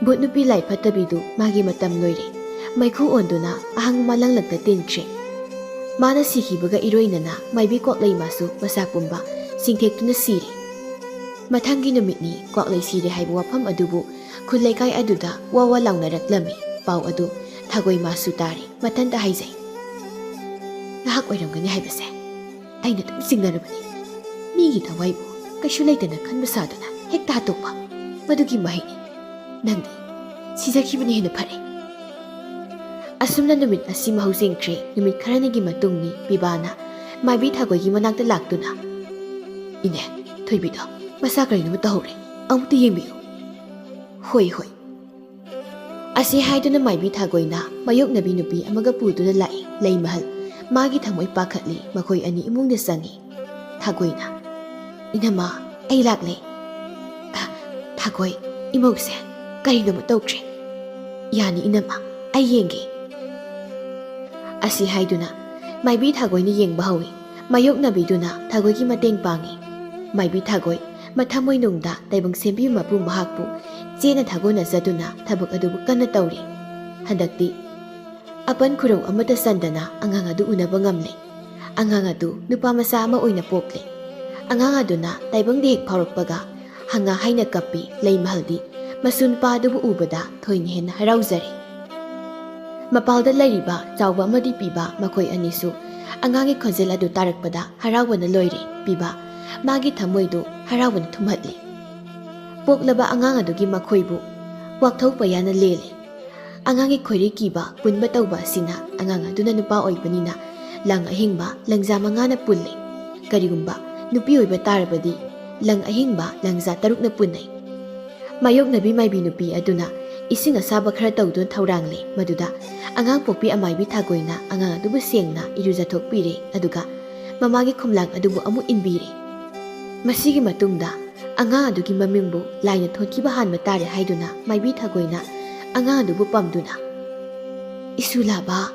ꯚꯨꯠ ꯅꯨꯄꯤ ꯂꯥꯏ ꯐꯠꯇꯕꯤꯗꯨ ꯃꯥꯒꯤ ꯃꯇꯝ ꯂꯣꯏꯔꯦ꯫ ꯃꯩꯈꯨ ꯑꯣꯟꯗꯨꯅ ꯑꯍꯥꯡꯕ ꯃꯥꯂꯪꯂꯛꯇ ꯇꯤꯟꯈ꯭ꯔꯦ꯫ ꯃꯥꯅ ꯁꯤꯈꯤꯕꯒ ꯏꯔꯣꯏꯅꯅ ꯃꯥꯏꯕꯤ ꯀ꯭ꯋꯥꯛꯂꯩ ꯃꯥꯁꯨ ꯃꯁꯥ ꯄꯨꯝꯕ ꯁꯤꯡꯊꯦꯛꯇꯨꯅ ꯁꯤꯔꯦ꯫ ꯃꯊꯪꯒꯤ ꯅꯨꯃꯤꯠꯅꯤ ꯀ꯭ꯋꯥꯛꯂꯩ ꯁꯤꯔꯦ ꯍꯥꯏꯕ ꯋꯥꯐꯝ ꯑꯗꯨꯕꯨ ꯈꯨꯜ ꯂꯩꯀꯥꯏ ꯑꯗꯨꯗ ꯋꯥ ꯋꯥ ꯂꯥꯎꯅꯔꯛꯂꯝꯃꯤ꯫ ꯄꯥꯎ ꯑꯗꯨ ꯊꯥꯒꯣꯏ ꯃꯥꯁꯨ ꯇꯥꯔꯦ꯫ ꯃꯊꯟꯇ ꯍꯥꯏꯖꯩ, "ꯉꯥꯏꯍꯥꯛ ꯑꯣꯏꯔꯝꯒꯅꯤ ꯍꯥꯏꯕꯁꯦ ꯑꯩꯅ ꯑꯗꯨꯝ ꯆꯤꯡꯅꯔꯕꯅꯤ꯫ ꯃꯤꯒꯤ ꯊꯋꯥꯏꯕꯨ ꯀꯩꯁꯨ ꯂꯩꯇꯅ ꯈꯟꯕ ꯁꯥꯗꯨꯅ ꯍꯦꯛꯇ ꯍꯥꯠꯇꯣꯛꯄ, ꯃꯗꯨꯒꯤ ꯃꯍꯩꯅꯤ꯫ ꯅꯪꯗꯤ ꯁꯤꯖꯈꯤꯕꯅ ꯍꯦꯟꯅ ꯐꯔꯦ꯫" ꯑꯁꯨꯝꯅ ꯅꯨꯃꯤꯠ ꯑꯁꯤ ꯃꯍꯧ ꯆꯦꯟꯈ꯭ꯔꯦ꯫ ꯅꯨꯃꯤꯠ ꯈꯔꯅꯤꯒꯤ ꯃꯇꯨꯡꯅꯤ ꯄꯤꯕꯥꯅ ꯃꯥꯏꯕꯤ ꯊꯥꯒꯣꯏꯒꯤ ꯃꯅꯥꯛꯇ ꯂꯥꯛꯇꯨꯅ, "ꯏꯅꯦ, ꯊꯣꯏꯕꯤꯗꯣ ꯃꯁꯥ ꯀꯔꯤꯅꯣꯃ ꯇꯧꯍꯧꯔꯦ, ꯑꯃꯨꯛꯇ ꯌꯦꯡꯕꯤꯌꯨ꯫" "ꯍꯣꯏ, ꯍꯣꯏ꯫" ꯑꯁꯤ ꯍꯥꯏꯗꯨꯅ ꯃꯥꯏꯕꯤ ꯊꯥꯒꯣꯏꯅ ꯃꯥꯌꯣꯛꯅꯕꯤ ꯅꯨꯄꯤ ꯑꯃꯒ ꯄꯨꯗꯨꯅ ꯂꯥꯛꯏ꯫ ꯂꯩꯃꯍꯜ ꯃꯥꯒꯤ ꯊꯃꯣꯏ ꯄꯥꯈꯠꯂꯤ꯫ ꯃꯈꯣꯏ ꯑꯅꯤ ꯏꯃꯨꯡꯗ ꯆꯪꯉꯤ꯫ ꯊꯥꯒꯣꯏꯅ, "ꯏꯅꯝꯃ, ꯑꯩ ꯂꯥꯛꯂꯦ꯫ "ꯊꯥꯒꯣꯏ, ꯏꯃꯧꯁꯦ ꯀꯔꯤꯅꯣꯃ ꯇꯧꯈ꯭ꯔꯦ꯫ ꯌꯥꯅꯤ ꯏꯅꯝꯃ, ꯑꯩ ꯌꯦꯡꯒꯦ"꯫ ꯑꯁꯤ ꯍꯥꯏꯗꯨꯅ ꯃꯥꯏꯕꯤ ꯊꯥꯒꯣꯏꯅ ꯌꯦꯡꯕ ꯍꯧꯏ꯫ ꯃꯥꯌꯣꯛꯅꯕꯤꯗꯨꯅ ꯊꯥꯒꯣꯏꯒꯤ ꯃꯇꯦꯡ ꯄꯥꯡꯏ꯫ ꯃꯥꯏꯕꯤ ꯊꯥꯒꯣꯏ ꯃꯊꯃꯣꯏꯅꯨꯡꯗ ꯇꯥꯏꯕꯪ ꯁꯦꯝꯕꯤ ꯃꯄꯨ ꯃꯍꯥꯛꯄꯨ ꯆꯦꯠꯅ ꯊꯥꯒꯣꯟꯅꯖꯗꯨꯅ ꯊꯕꯛ ꯑꯗꯨꯕꯨ ꯀꯟꯅ ꯇꯧꯔꯤ꯫ ꯍꯟꯗꯛꯇꯤ ꯑꯄꯟ ꯈꯨꯔꯧ ꯑꯃꯠꯇ ꯆꯟꯗꯅ ꯑꯉꯥꯡ ꯑꯗꯨ ꯎꯅꯕ ꯉꯝꯂꯦ꯫ ꯑꯉꯥꯡ ꯑꯗꯨ ꯅꯨꯄꯥ ꯃꯆꯥ ꯑꯃ ꯑꯣꯏꯅ ꯄꯣꯛꯂꯦ꯫ ꯑꯉꯥꯡ ꯑꯗꯨꯅ ꯇꯥꯏꯕꯪꯗ ꯍꯦꯛ ꯐꯥꯎꯔꯛꯄꯒ ꯍꯪꯉꯥ ꯍꯥꯏꯅ ꯀꯞꯄꯤ꯫ ꯂꯩꯃꯍꯜꯗꯤ ꯃꯁꯨ ꯅꯨꯄꯥ ꯑꯗꯨꯕꯨ ꯎꯕꯗ ꯊꯣꯏꯅ ꯍꯦꯟꯅ ꯍꯔꯥꯎꯖꯔꯦ꯫ ꯃꯄꯥꯜꯗ ꯂꯩꯔꯤꯕ ꯆꯥꯎꯕ ꯑꯃꯗꯤ ꯄꯤꯕ ꯃꯈꯣꯏ ꯑꯅꯤꯁꯨ ꯑꯉꯥꯡꯒꯤ ꯈꯣꯟꯖꯦꯜ ꯑꯗꯨ ꯇꯥꯔꯛꯄꯗ ꯍꯔꯥꯎꯕꯅ ꯂꯣꯏꯔꯦ꯫ ꯄꯤꯕ ꯃꯥꯒꯤ ꯊꯃꯣꯏꯗꯨ ꯍꯔꯥꯎꯕꯅ ꯊꯨꯝꯍꯠꯂꯦ꯫ ꯄꯣꯛꯂꯕ ꯑꯉꯥꯡ ꯑꯗꯨꯒꯤ ꯃꯈꯣꯏꯕꯨ ꯋꯥꯛꯊꯧ ꯄꯌꯥꯅ ꯂꯦꯜꯂꯦ꯫ ꯑꯉꯥꯡꯒꯤ ꯈꯣꯏꯔꯤ ꯀꯤꯕ ꯄꯨꯟꯕ ꯇꯧꯕ ꯑꯁꯤꯅ ꯑꯉꯥꯡ ꯑꯗꯨꯅ ꯅꯨꯄꯥ ꯑꯣꯏꯕꯅꯤꯅ ꯂꯪ ꯑꯍꯤꯡꯕ ꯂꯪꯖꯥ ꯃꯉꯥꯅ ꯄꯨꯜꯂꯤ꯫ ꯀꯔꯤꯒꯨꯝꯕ ꯅꯨꯄꯤ ꯑꯣꯏꯕ ꯇꯥꯔꯕꯗꯤ ꯂꯪ ꯑꯍꯤꯡꯕ ꯂꯪꯖꯥ ꯇꯔꯨꯛꯅ ꯄꯨꯟꯅꯩ꯫ ꯃꯥꯌꯣꯛꯅꯕꯤ ꯃꯥꯏꯕꯤ ꯅꯨꯄꯤ ꯑꯗꯨꯅ ꯏꯁꯤꯡ ꯑꯁꯥꯕ ꯈꯔ ꯇꯧꯗꯨꯅ ꯊꯧꯔꯥꯡꯂꯦ꯫ ꯃꯗꯨꯗ ꯑꯉꯥꯡ ꯄꯣꯛꯄꯤ ꯑꯃꯥꯏꯕꯤ ꯊꯥꯒꯣꯏꯅ ꯑꯉꯥꯡ ꯑꯗꯨꯕꯨ ꯁꯦꯡꯅ ꯏꯔꯨꯖꯊꯣꯛꯄꯤꯔꯦ꯫ ꯑꯗꯨꯒ ꯃꯃꯥꯒꯤ ꯈꯨꯝꯂꯥꯡ ꯑꯗꯨꯕꯨ ꯑꯃꯨꯛ ꯏꯟꯕꯤꯔꯦ꯫ ꯃꯁꯤꯒꯤ ꯃꯇꯨꯡꯗ ꯑꯉꯥꯡ ꯑꯗꯨꯒꯤ ꯃꯃꯤꯡꯕꯨ ꯂꯥꯏꯅ ꯊꯣꯟꯈꯤꯕ ꯍꯥꯟꯕ ꯇꯥꯔꯦ ꯍꯥꯏꯗꯨꯅ ꯃꯥꯏꯕꯤ ꯊꯥꯒꯣꯏꯅ ꯑꯉꯥꯡ ꯑꯗꯨꯕꯨ ꯄꯝꯗꯨꯅ, "ꯏꯁꯨ ꯂꯥꯕ"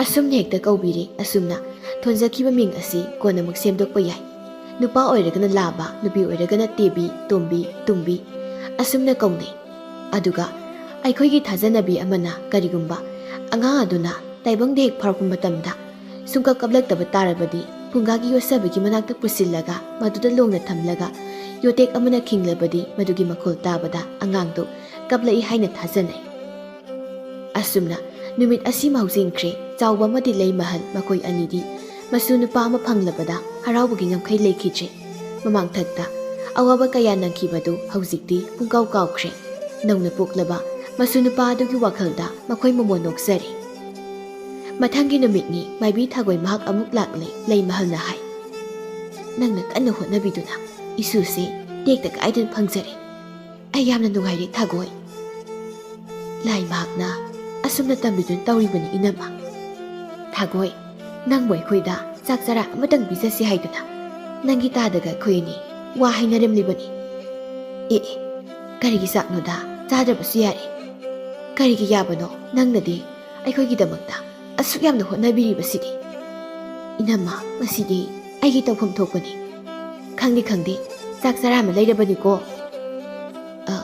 ꯑꯁꯨꯝꯅ ꯍꯦꯛꯇ ꯀꯧꯕꯤꯔꯦ꯫ ꯑꯁꯨꯝꯅ ꯊꯣꯟꯖꯈꯤꯕ ꯃꯤꯡ ꯑꯁꯤ ꯀꯣꯟꯅꯃꯨꯛ ꯁꯦꯝꯗꯣꯛꯄ ꯌꯥꯏ꯫ ꯅꯨꯄꯥ ꯑꯣꯏꯔꯒꯅ ꯂꯥꯕ, ꯅꯨꯄꯤ ꯑꯣꯏꯔꯒꯅ ꯇꯦꯕꯤ, ꯇꯣꯝꯕꯤ, ꯇꯨꯝꯕꯤ ꯑꯁꯨꯝꯅ ꯀꯧꯅꯩ꯫ ꯑꯗꯨꯒ ꯑꯩꯈꯣꯏꯒꯤ ꯊꯥꯖꯅꯕꯤ ꯑꯃꯅ ꯀꯔꯤꯒꯨꯝꯕ ꯑꯉꯥꯡ ꯑꯗꯨꯅ ꯇꯥꯏꯕꯪꯗ ꯍꯦꯛ ꯐꯥꯎꯔꯛꯄ ꯃꯇꯝꯗ ꯁꯨꯡꯀꯞ ꯀꯞꯂꯛꯇꯕ ꯇꯥꯔꯕꯗꯤ ꯐꯨꯡꯒꯥꯒꯤ ꯌꯣꯠꯁꯕꯤꯒꯤ ꯃꯅꯥꯛꯇ ꯄꯨꯁꯤꯜꯂꯒ ꯃꯗꯨꯗ ꯂꯣꯡꯅ ꯊꯝꯂꯒ ꯌꯣꯇꯦꯛ ꯑꯃꯅ ꯈꯤꯡꯂꯕꯗꯤ ꯃꯗꯨꯒꯤ ꯃꯈꯣꯜ ꯇꯥꯕꯗ ꯑꯉꯥꯡꯗꯨ ꯀꯞꯂꯛꯏ ꯍꯥꯏꯅ ꯊꯥꯖꯅꯩ꯫ ꯑꯁꯨꯝꯅ ꯅꯨꯃꯤꯠ ꯑꯁꯤꯃ ꯍꯧꯖꯤꯟꯈ꯭ꯔꯦ꯫ ꯆꯥꯎꯕ ꯑꯃꯗꯤ ꯂꯩꯃꯍꯜ ꯃꯈꯣꯏ ꯑꯅꯤꯗꯤ ꯃꯁꯨ ꯅꯨꯄꯥ ꯑꯃ ꯐꯪꯂꯕꯗ ꯍꯔꯥꯎꯕꯒꯤ ꯉꯝꯈꯩ ꯂꯩꯈꯤꯗ꯭ꯔꯦ꯫ ꯃꯃꯥꯡꯊꯛꯇ ꯑꯋꯥꯕ ꯀꯌꯥ ꯅꯪꯈꯤꯕꯗꯨ ꯍꯧꯖꯤꯛꯇꯤ ꯄꯨꯡꯀꯥꯎ ꯀꯥꯎꯈ꯭ꯔꯦ꯫ ꯅꯧꯅ ꯄꯣꯛꯂꯕ ꯃꯁꯨ ꯅꯨꯄꯥ ꯑꯗꯨꯒꯤ ꯋꯥꯈꯜꯗ ꯃꯈꯣꯏ ꯃꯃꯣꯟ ꯅꯣꯛꯆꯔꯦ꯫ ꯃꯊꯪꯒꯤ ꯅꯨꯃꯤꯠꯅꯤ꯫ ꯃꯥꯏꯕꯤ ꯊꯥꯒꯣꯏ ꯃꯍꯥꯛ ꯑꯃꯨꯛ ꯂꯥꯛꯂꯦ꯫ ꯂꯩꯃꯍꯜꯅ ꯍꯥꯏ, "ꯅꯪꯅ ꯀꯟꯅ ꯍꯣꯠꯅꯕꯤꯗꯨꯅ ꯏꯁꯨꯁꯦ ꯇꯦꯛꯇ ꯀꯥꯏꯗꯅ ꯐꯪꯖꯔꯦ꯫ ꯑꯩ ꯌꯥꯝꯅ ꯅꯨꯡꯉꯥꯏꯔꯦ ꯊꯥꯒꯣꯏ꯫ ꯂꯥꯏ ꯃꯍꯥꯛꯅ ꯑꯁꯨꯝꯅ ꯇꯝꯕꯤꯗꯨꯅ ꯇꯧꯔꯤꯕꯅꯤ ꯏꯅꯝꯃ꯫ ꯊꯥꯒꯣꯏ, ꯅꯪꯕꯨ ꯑꯩꯈꯣꯏꯗ ꯆꯥꯛ ꯆꯔꯥ ꯑꯃꯇꯪ ꯄꯤꯖꯁꯤ ꯍꯥꯏꯗꯨꯅ ꯅꯪꯒꯤ ꯇꯥꯗꯒ ꯑꯩꯈꯣꯏ ꯑꯅꯤ ꯋꯥ ꯍꯥꯏꯅꯔꯝꯂꯤꯕꯅꯤ"꯫ ꯑꯦ ꯑꯦ, ꯀꯔꯤꯒꯤ ꯆꯥꯛꯅꯣꯗ? ꯆꯥꯗ꯭ꯔꯕꯁꯨ ꯌꯥꯔꯦ꯫ ꯀꯔꯤꯒꯤ ꯌꯥꯕꯅꯣ? ꯅꯪꯅꯗꯤ ꯑꯩꯈꯣꯏꯒꯤꯗꯃꯛꯇ ꯑꯁꯨꯛ ꯌꯥꯝꯅ ꯍꯣꯠꯅꯕꯤꯔꯤꯕꯁꯤꯗꯤ꯫ ꯏꯅꯝꯃ, ꯃꯁꯤꯗꯤ ꯑꯩꯒꯤ ꯇꯧꯐꯝ ꯊꯣꯛꯄꯅꯤ꯫ ꯈꯪꯗꯦ ꯈꯪꯗꯦ, ꯆꯥꯛ ꯆꯔꯥ ꯑꯃ ꯂꯩꯔꯕꯅꯤꯀꯣ꯫ ꯑ,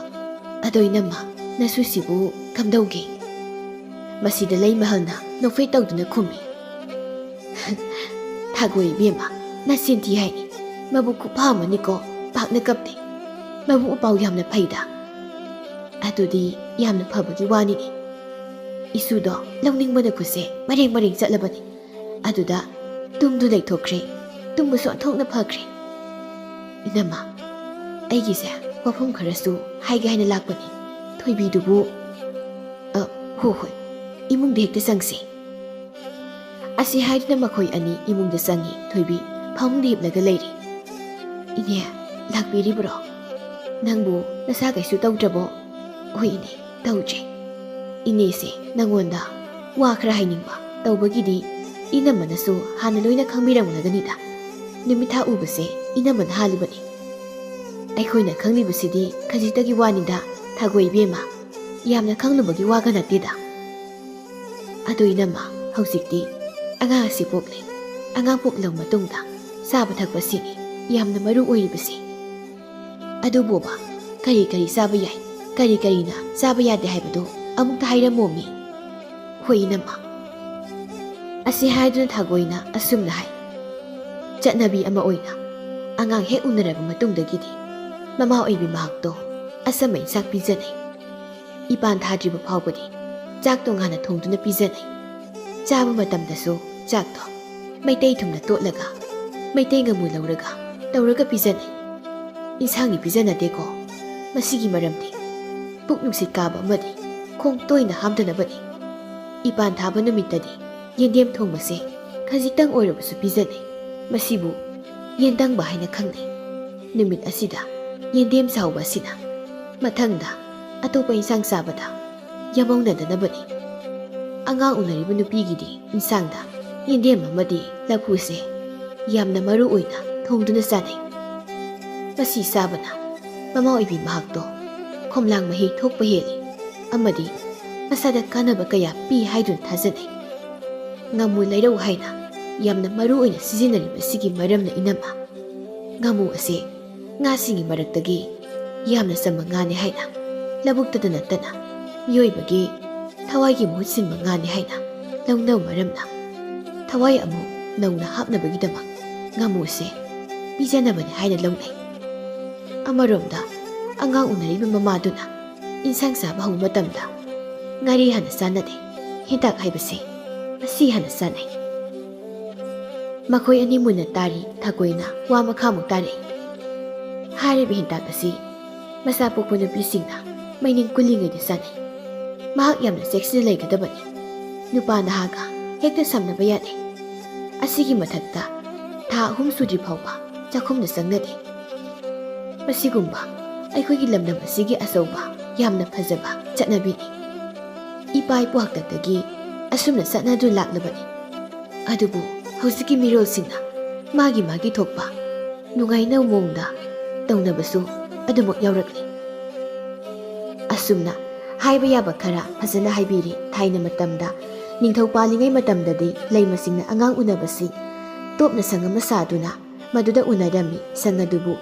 ꯑꯗꯣ ꯏꯅꯝꯃ, ꯅꯁꯨꯁꯤꯕꯨ ꯀꯝꯗꯧꯒꯦ? ꯃꯁꯤꯗ ꯂꯩꯃꯍꯜꯅ ꯅꯣꯛꯐꯦꯠ ꯇꯧꯗꯨꯅ ꯈꯨꯝꯃꯤ꯫ ꯊꯥꯒꯣꯏ ꯏꯕꯦꯝꯃ, ꯅꯆꯤꯟ ꯊꯤ ꯍꯥꯏꯅꯤ꯫ ꯃꯕꯨꯛ ꯈꯨꯐ ꯑꯃꯅꯤꯀꯣ, ꯄꯥꯛꯅ ꯀꯞꯇꯦ꯫ ꯃꯕꯨꯛ ꯃꯄꯥꯎ ꯌꯥꯝꯅ ꯐꯩꯗ꯫ ꯑꯗꯨꯗꯤ ꯌꯥꯝꯅ ꯐꯕꯒꯤ ꯋꯥꯅꯤꯅꯦ꯫ ꯏꯁꯨꯗꯣ ꯂꯧꯅꯤꯡꯕꯅ ꯈꯨꯠꯁꯦ ꯃꯔꯦꯡ ꯃꯔꯦꯡ ꯆꯠꯂꯕꯅꯤ꯫ ꯑꯗꯨꯗ ꯇꯨꯝꯗꯨ ꯂꯩꯊꯣꯛꯈ꯭ꯔꯦ꯫ ꯇꯨꯝꯕꯁꯨ ꯑꯣꯟꯊꯣꯛꯅ ꯐꯈ꯭ꯔꯦ꯫ ꯏꯅꯝꯃ, ꯑꯩꯒꯤꯁꯦ ꯋꯥꯐꯝ ꯈꯔꯁꯨ ꯍꯥꯏꯒꯦ ꯍꯥꯏꯅ ꯂꯥꯛꯄꯅꯤ꯫ ꯊꯣꯏꯕꯤꯗꯨꯕꯨ, ꯑ, ꯍꯣ ꯍꯣꯏ, ꯏꯃꯨꯡꯗ ꯍꯦꯛꯇ ꯆꯪꯁꯤ꯫ ꯑꯁꯤ ꯍꯥꯏꯗꯨꯅ ꯃꯈꯣꯏ ꯑꯅꯤ ꯏꯃꯨꯡꯗ ꯆꯪꯉꯤ꯫ ꯊꯣꯏꯕꯤ ꯐꯃꯨꯡꯗ ꯍꯤꯞꯂꯒ ꯂꯩꯔꯤ꯫ "ꯏꯅꯦ, ꯂꯥꯛꯄꯤꯔꯤꯕ꯭ꯔꯣ? ꯅꯪꯕꯨ ꯅꯁꯥ ꯀꯩꯁꯨ ꯇꯧꯗ꯭ꯔꯕꯣ?" "ꯍꯣꯏ ꯏꯅꯦ, ꯇꯧꯗ꯭ꯔꯦ꯫ ꯏꯅꯦꯁꯦ ꯅꯪꯉꯣꯟꯗ ꯋꯥ ꯈꯔ ꯍꯥꯏꯅꯤꯡꯕ꯫ ꯇꯧꯕꯒꯤꯗꯤ ꯏꯅꯝꯃꯅꯁꯨ ꯍꯥꯟꯅ ꯂꯣꯏꯅ ꯈꯪꯕꯤꯔꯝꯂꯒꯅꯤꯗ꯫ ꯅꯨꯃꯤꯠ ꯊꯥ ꯎꯕꯁꯦ ꯏꯅꯝꯃꯅ ꯍꯥꯜꯂꯤꯕꯅꯤ꯫ ꯑꯩꯈꯣꯏꯅ ꯈꯪꯂꯤꯕꯁꯤꯗꯤ ꯈꯖꯤꯛꯇꯒꯤ ꯋꯥꯅꯤꯗ, ꯊꯥꯒꯣꯏ ꯏꯕꯦꯝꯃ꯫ ꯌꯥꯝꯅ ꯈꯪꯂꯨꯕꯒꯤ ꯋꯥꯒ ꯅꯠꯇꯦꯗ꯫ ꯑꯗꯨ ꯏꯅꯝꯃ, ꯍꯧꯖꯤꯛꯇꯤ ꯑꯉꯥꯡ ꯑꯁꯤ ꯄꯣꯛꯂꯦ꯫ ꯑꯉꯥꯡ ꯄꯣꯛꯂꯕ ꯃꯇꯨꯡꯗ ꯆꯥꯕ ꯊꯛꯄꯁꯤꯅꯤ ꯌꯥꯝꯅ ꯃꯔꯨ ꯑꯣꯏꯔꯤꯕꯁꯤ꯫ ꯑꯗꯨꯕꯨꯕ, ꯀꯔꯤ ꯀꯔꯤ ꯆꯥꯕ ꯌꯥꯏ, ꯀꯔꯤ ꯀꯔꯤꯅ ꯆꯥꯕ ꯌꯥꯗꯦ ꯍꯥꯏꯕꯗꯨ ꯑꯃꯨꯛꯇ ꯍꯥꯏꯔꯝꯃꯣꯃꯤ꯫" "ꯍꯣꯏ ꯏꯅꯝꯃ꯫" ꯑꯁꯤ ꯍꯥꯏꯗꯨꯅ ꯊꯥꯒꯣꯏꯅ ꯑꯁꯨꯝꯅ ꯍꯥꯏ꯫ ꯆꯠꯅꯕꯤ ꯑꯃ ꯑꯣꯏꯅ ꯑꯉꯥꯡ ꯍꯦꯛ ꯎꯅꯔꯕ ꯃꯇꯨꯡꯗꯒꯤꯗꯤ ꯃꯃꯥ ꯑꯣꯏꯕꯤ ꯃꯍꯥꯛꯇꯣ ꯑꯆꯝꯕ ꯏꯟꯁꯥꯡ ꯄꯤꯖꯅꯩ꯫ ꯏꯄꯥꯟ ꯊꯥꯗ꯭ꯔꯤꯕ ꯐꯥꯎꯕꯗꯤ ꯆꯥꯛ ꯇꯣꯉꯥꯟꯅ ꯊꯣꯡꯗꯨꯅ ꯄꯤꯖꯅꯩ꯫ ꯆꯥꯕ ꯃꯇꯝꯗꯁꯨ ꯆꯥꯛꯇꯣ ꯃꯩꯇꯩ ꯊꯨꯝꯅ ꯇꯣꯠꯂꯒ, ꯃꯩꯇꯩ ꯉꯥꯃꯨ ꯂꯧꯔꯒ ꯇꯧꯔꯒ ꯄꯤꯖꯅꯩ꯫ ꯏꯟꯁꯥꯡꯗꯤ ꯄꯤꯖꯅꯗꯦꯀꯣ꯫ ꯃꯁꯤꯒꯤ ꯃꯔꯝꯗꯤ ꯄꯨꯛ ꯅꯨꯡꯁꯤꯠ ꯀꯥꯕ ꯑꯃꯗꯤ ꯈꯣꯡ ꯇꯣꯏꯅ ꯍꯥꯝꯗꯅꯕꯅꯤ꯫ ꯏꯄꯥꯟ ꯊꯥꯕ ꯅꯨꯃꯤꯠꯇꯗꯤ ꯌꯦꯟꯗꯦꯝ ꯊꯣꯡꯕꯁꯦ ꯈꯖꯤꯛꯇꯪ ꯑꯣꯏꯔꯕꯁꯨ ꯄꯤꯖꯅꯩ꯫ ꯃꯁꯤꯕꯨ ꯌꯦꯟꯗꯪꯕ ꯍꯥꯏꯅ ꯈꯪꯅꯩ꯫ ꯅꯨꯃꯤꯠ ꯑꯁꯤꯗ ꯌꯦꯟꯗꯦꯝ ꯆꯥꯎꯕ ꯑꯁꯤꯅ ꯃꯊꯪꯗ ꯑꯇꯣꯞꯄ ꯏꯟꯁꯥꯡ ꯆꯥꯕꯗ ꯌꯥꯃꯧꯅꯗꯅꯕꯅꯤ꯫ ꯑꯉꯥꯡ ꯎꯅꯔꯤꯕ ꯅꯨꯄꯤꯒꯤꯗꯤ ꯏꯟꯁꯥꯡꯗ ꯌꯦꯟꯗꯦꯝ ꯑꯃꯗꯤ ꯂꯐꯨꯁꯦ ꯌꯥꯝꯅ ꯃꯔꯨ ꯑꯣꯏꯅ ꯊꯣꯡꯗꯨꯅ ꯆꯥꯅꯩ꯫ ꯃꯁꯤ ꯆꯥꯕꯅ ꯃꯃꯥ ꯑꯣꯏꯕꯤ ꯃꯍꯥꯛꯇꯣ ꯈꯣꯝꯂꯥꯡ ꯃꯍꯤ ꯊꯣꯛꯄ ꯍꯦꯜꯂꯤ ꯑꯃꯗꯤ ꯃꯁꯥꯗ ꯀꯥꯟꯅꯕ ꯀꯌꯥ ꯄꯤ ꯍꯥꯏꯗꯨꯅ ꯊꯥꯖꯅꯩ꯫ ꯉꯥꯃꯨ ꯂꯩꯔꯧ ꯍꯥꯏꯅ ꯌꯥꯝꯅ ꯃꯔꯨ ꯑꯣꯏꯅ ꯁꯤꯖꯤꯟꯅꯔꯤꯕꯁꯤꯒꯤ ꯃꯔꯝꯅ ꯏꯅꯝꯃ, ꯉꯥꯃꯨ ꯑꯁꯤ ꯉꯥꯁꯤꯡꯒꯤ ꯃꯔꯛꯇꯒꯤ ꯌꯥꯝꯅ ꯆꯝꯕ ꯉꯥꯅꯤ ꯍꯥꯏꯅ ꯂꯧꯕꯨꯛꯇꯗ ꯅꯠꯇꯅ ꯃꯤꯑꯣꯏꯕꯒꯤ ꯊꯋꯥꯏꯒꯤ ꯃꯍꯨꯠ ꯁꯤꯟꯕ ꯉꯥꯅꯤ ꯍꯥꯏꯅ ꯂꯧꯅꯕ ꯃꯔꯝꯅ ꯊꯋꯥꯏ ꯑꯃꯨꯛ ꯅꯧꯅ ꯍꯥꯞꯅꯕꯒꯤꯗꯃꯛ ꯉꯥꯃꯨꯁꯦ ꯄꯤꯖꯅꯕꯅꯤ ꯍꯥꯏꯅ ꯂꯧꯅꯩ꯫ ꯑꯃꯔꯣꯝꯗ ꯑꯉꯥꯡ ꯎꯅꯔꯤꯕ ꯃꯃꯥꯗꯨꯅ ꯏꯟꯁꯥꯡ ꯆꯥꯕ ꯍꯧꯕ ꯃꯇꯝꯗ ꯉꯥꯔꯤ ꯍꯥꯟꯅ ꯆꯥꯅꯗꯦ, ꯍꯦꯟꯇꯥꯛ ꯍꯥꯏꯕꯁꯦ ꯃꯁꯤ ꯍꯥꯟꯅ ꯆꯥꯅꯩ꯫ ꯃꯈꯣꯏ ꯑꯅꯤ ꯃꯨꯟꯅ ꯇꯥꯔꯤ, ꯊꯀꯣꯏꯅ ꯋꯥ ꯃꯈꯥꯃꯨꯛ ꯇꯥꯔꯛꯏ꯫ ꯍꯥꯏꯔꯤꯕ ꯍꯦꯟꯇꯥꯛ ꯑꯁꯤ ꯃꯆꯥ ꯄꯣꯛꯄ ꯅꯨꯄꯤꯁꯤꯡꯅ ꯃꯩꯅꯤꯡ ꯀꯨꯜꯂꯤꯉꯩꯗ ꯆꯥꯅꯩ꯫ ꯃꯍꯥꯛ ꯌꯥꯝꯅ ꯆꯦꯛꯁꯤꯟꯅ ꯂꯩꯒꯗꯕꯅꯤ꯫ ꯅꯨꯄꯥ ꯅꯍꯥꯒ ꯍꯦꯛꯇ ꯁꯝꯅꯕ ꯌꯥꯗꯦ꯫ ꯑꯁꯤꯒꯤ ꯃꯊꯛꯇ ꯊꯥ ꯑꯍꯨꯝ ꯁꯨꯗ꯭ꯔꯤ ꯐꯥꯎꯕ ꯆꯥꯛꯈꯨꯝꯗ ꯆꯪꯅꯗꯦ꯫ ꯃꯁꯤꯒꯨꯝꯕ ꯑꯩꯈꯣꯏꯒꯤ ꯂꯝꯗꯝ ꯑꯁꯤꯒꯤ ꯑꯆꯧꯕ ꯌꯥꯝꯅ ꯐꯖꯕ ꯆꯠꯅꯕꯤꯅꯤ꯫ ꯏꯄꯥ ꯏꯄꯨ ꯍꯥꯛꯇꯛꯇꯒꯤ ꯑꯁꯨꯝꯅ ꯆꯠꯅꯗꯨꯅ ꯂꯥꯛꯂꯕꯅꯤ꯫ ꯑꯗꯨꯕꯨ ꯍꯧꯖꯤꯛꯀꯤ ꯃꯤꯔꯣꯜꯁꯤꯡꯅ ꯃꯥꯒꯤ ꯃꯥꯒꯤ ꯊꯣꯛꯄ ꯅꯨꯡꯉꯥꯏꯅꯕ ꯃꯑꯣꯡꯗ ꯇꯧꯅꯕꯁꯨ ꯑꯗꯨꯃꯛ ꯌꯥꯎꯔꯛꯂꯤ꯫ ꯑꯁꯨꯝꯅ ꯍꯥꯏꯕ ꯌꯥꯕ ꯈꯔ ꯐꯖꯅ ꯍꯥꯏꯕꯤꯔꯤ꯫ ꯊꯥꯏꯅ ꯃꯇꯝꯗ ꯅꯤꯡꯊꯧ ꯄꯥꯜꯂꯤꯉꯩ ꯃꯇꯝꯗꯗꯤ ꯂꯩꯃꯁꯤꯡꯅ ꯑꯉꯥꯡ ꯎꯅꯕꯁꯤ ꯇꯣꯞꯅ ꯁꯪ ꯑꯃ ꯁꯥꯗꯨꯅ ꯃꯗꯨꯗ ꯎꯅꯔꯝꯃꯤ꯫ ꯁꯪ ꯑꯗꯨꯕꯨ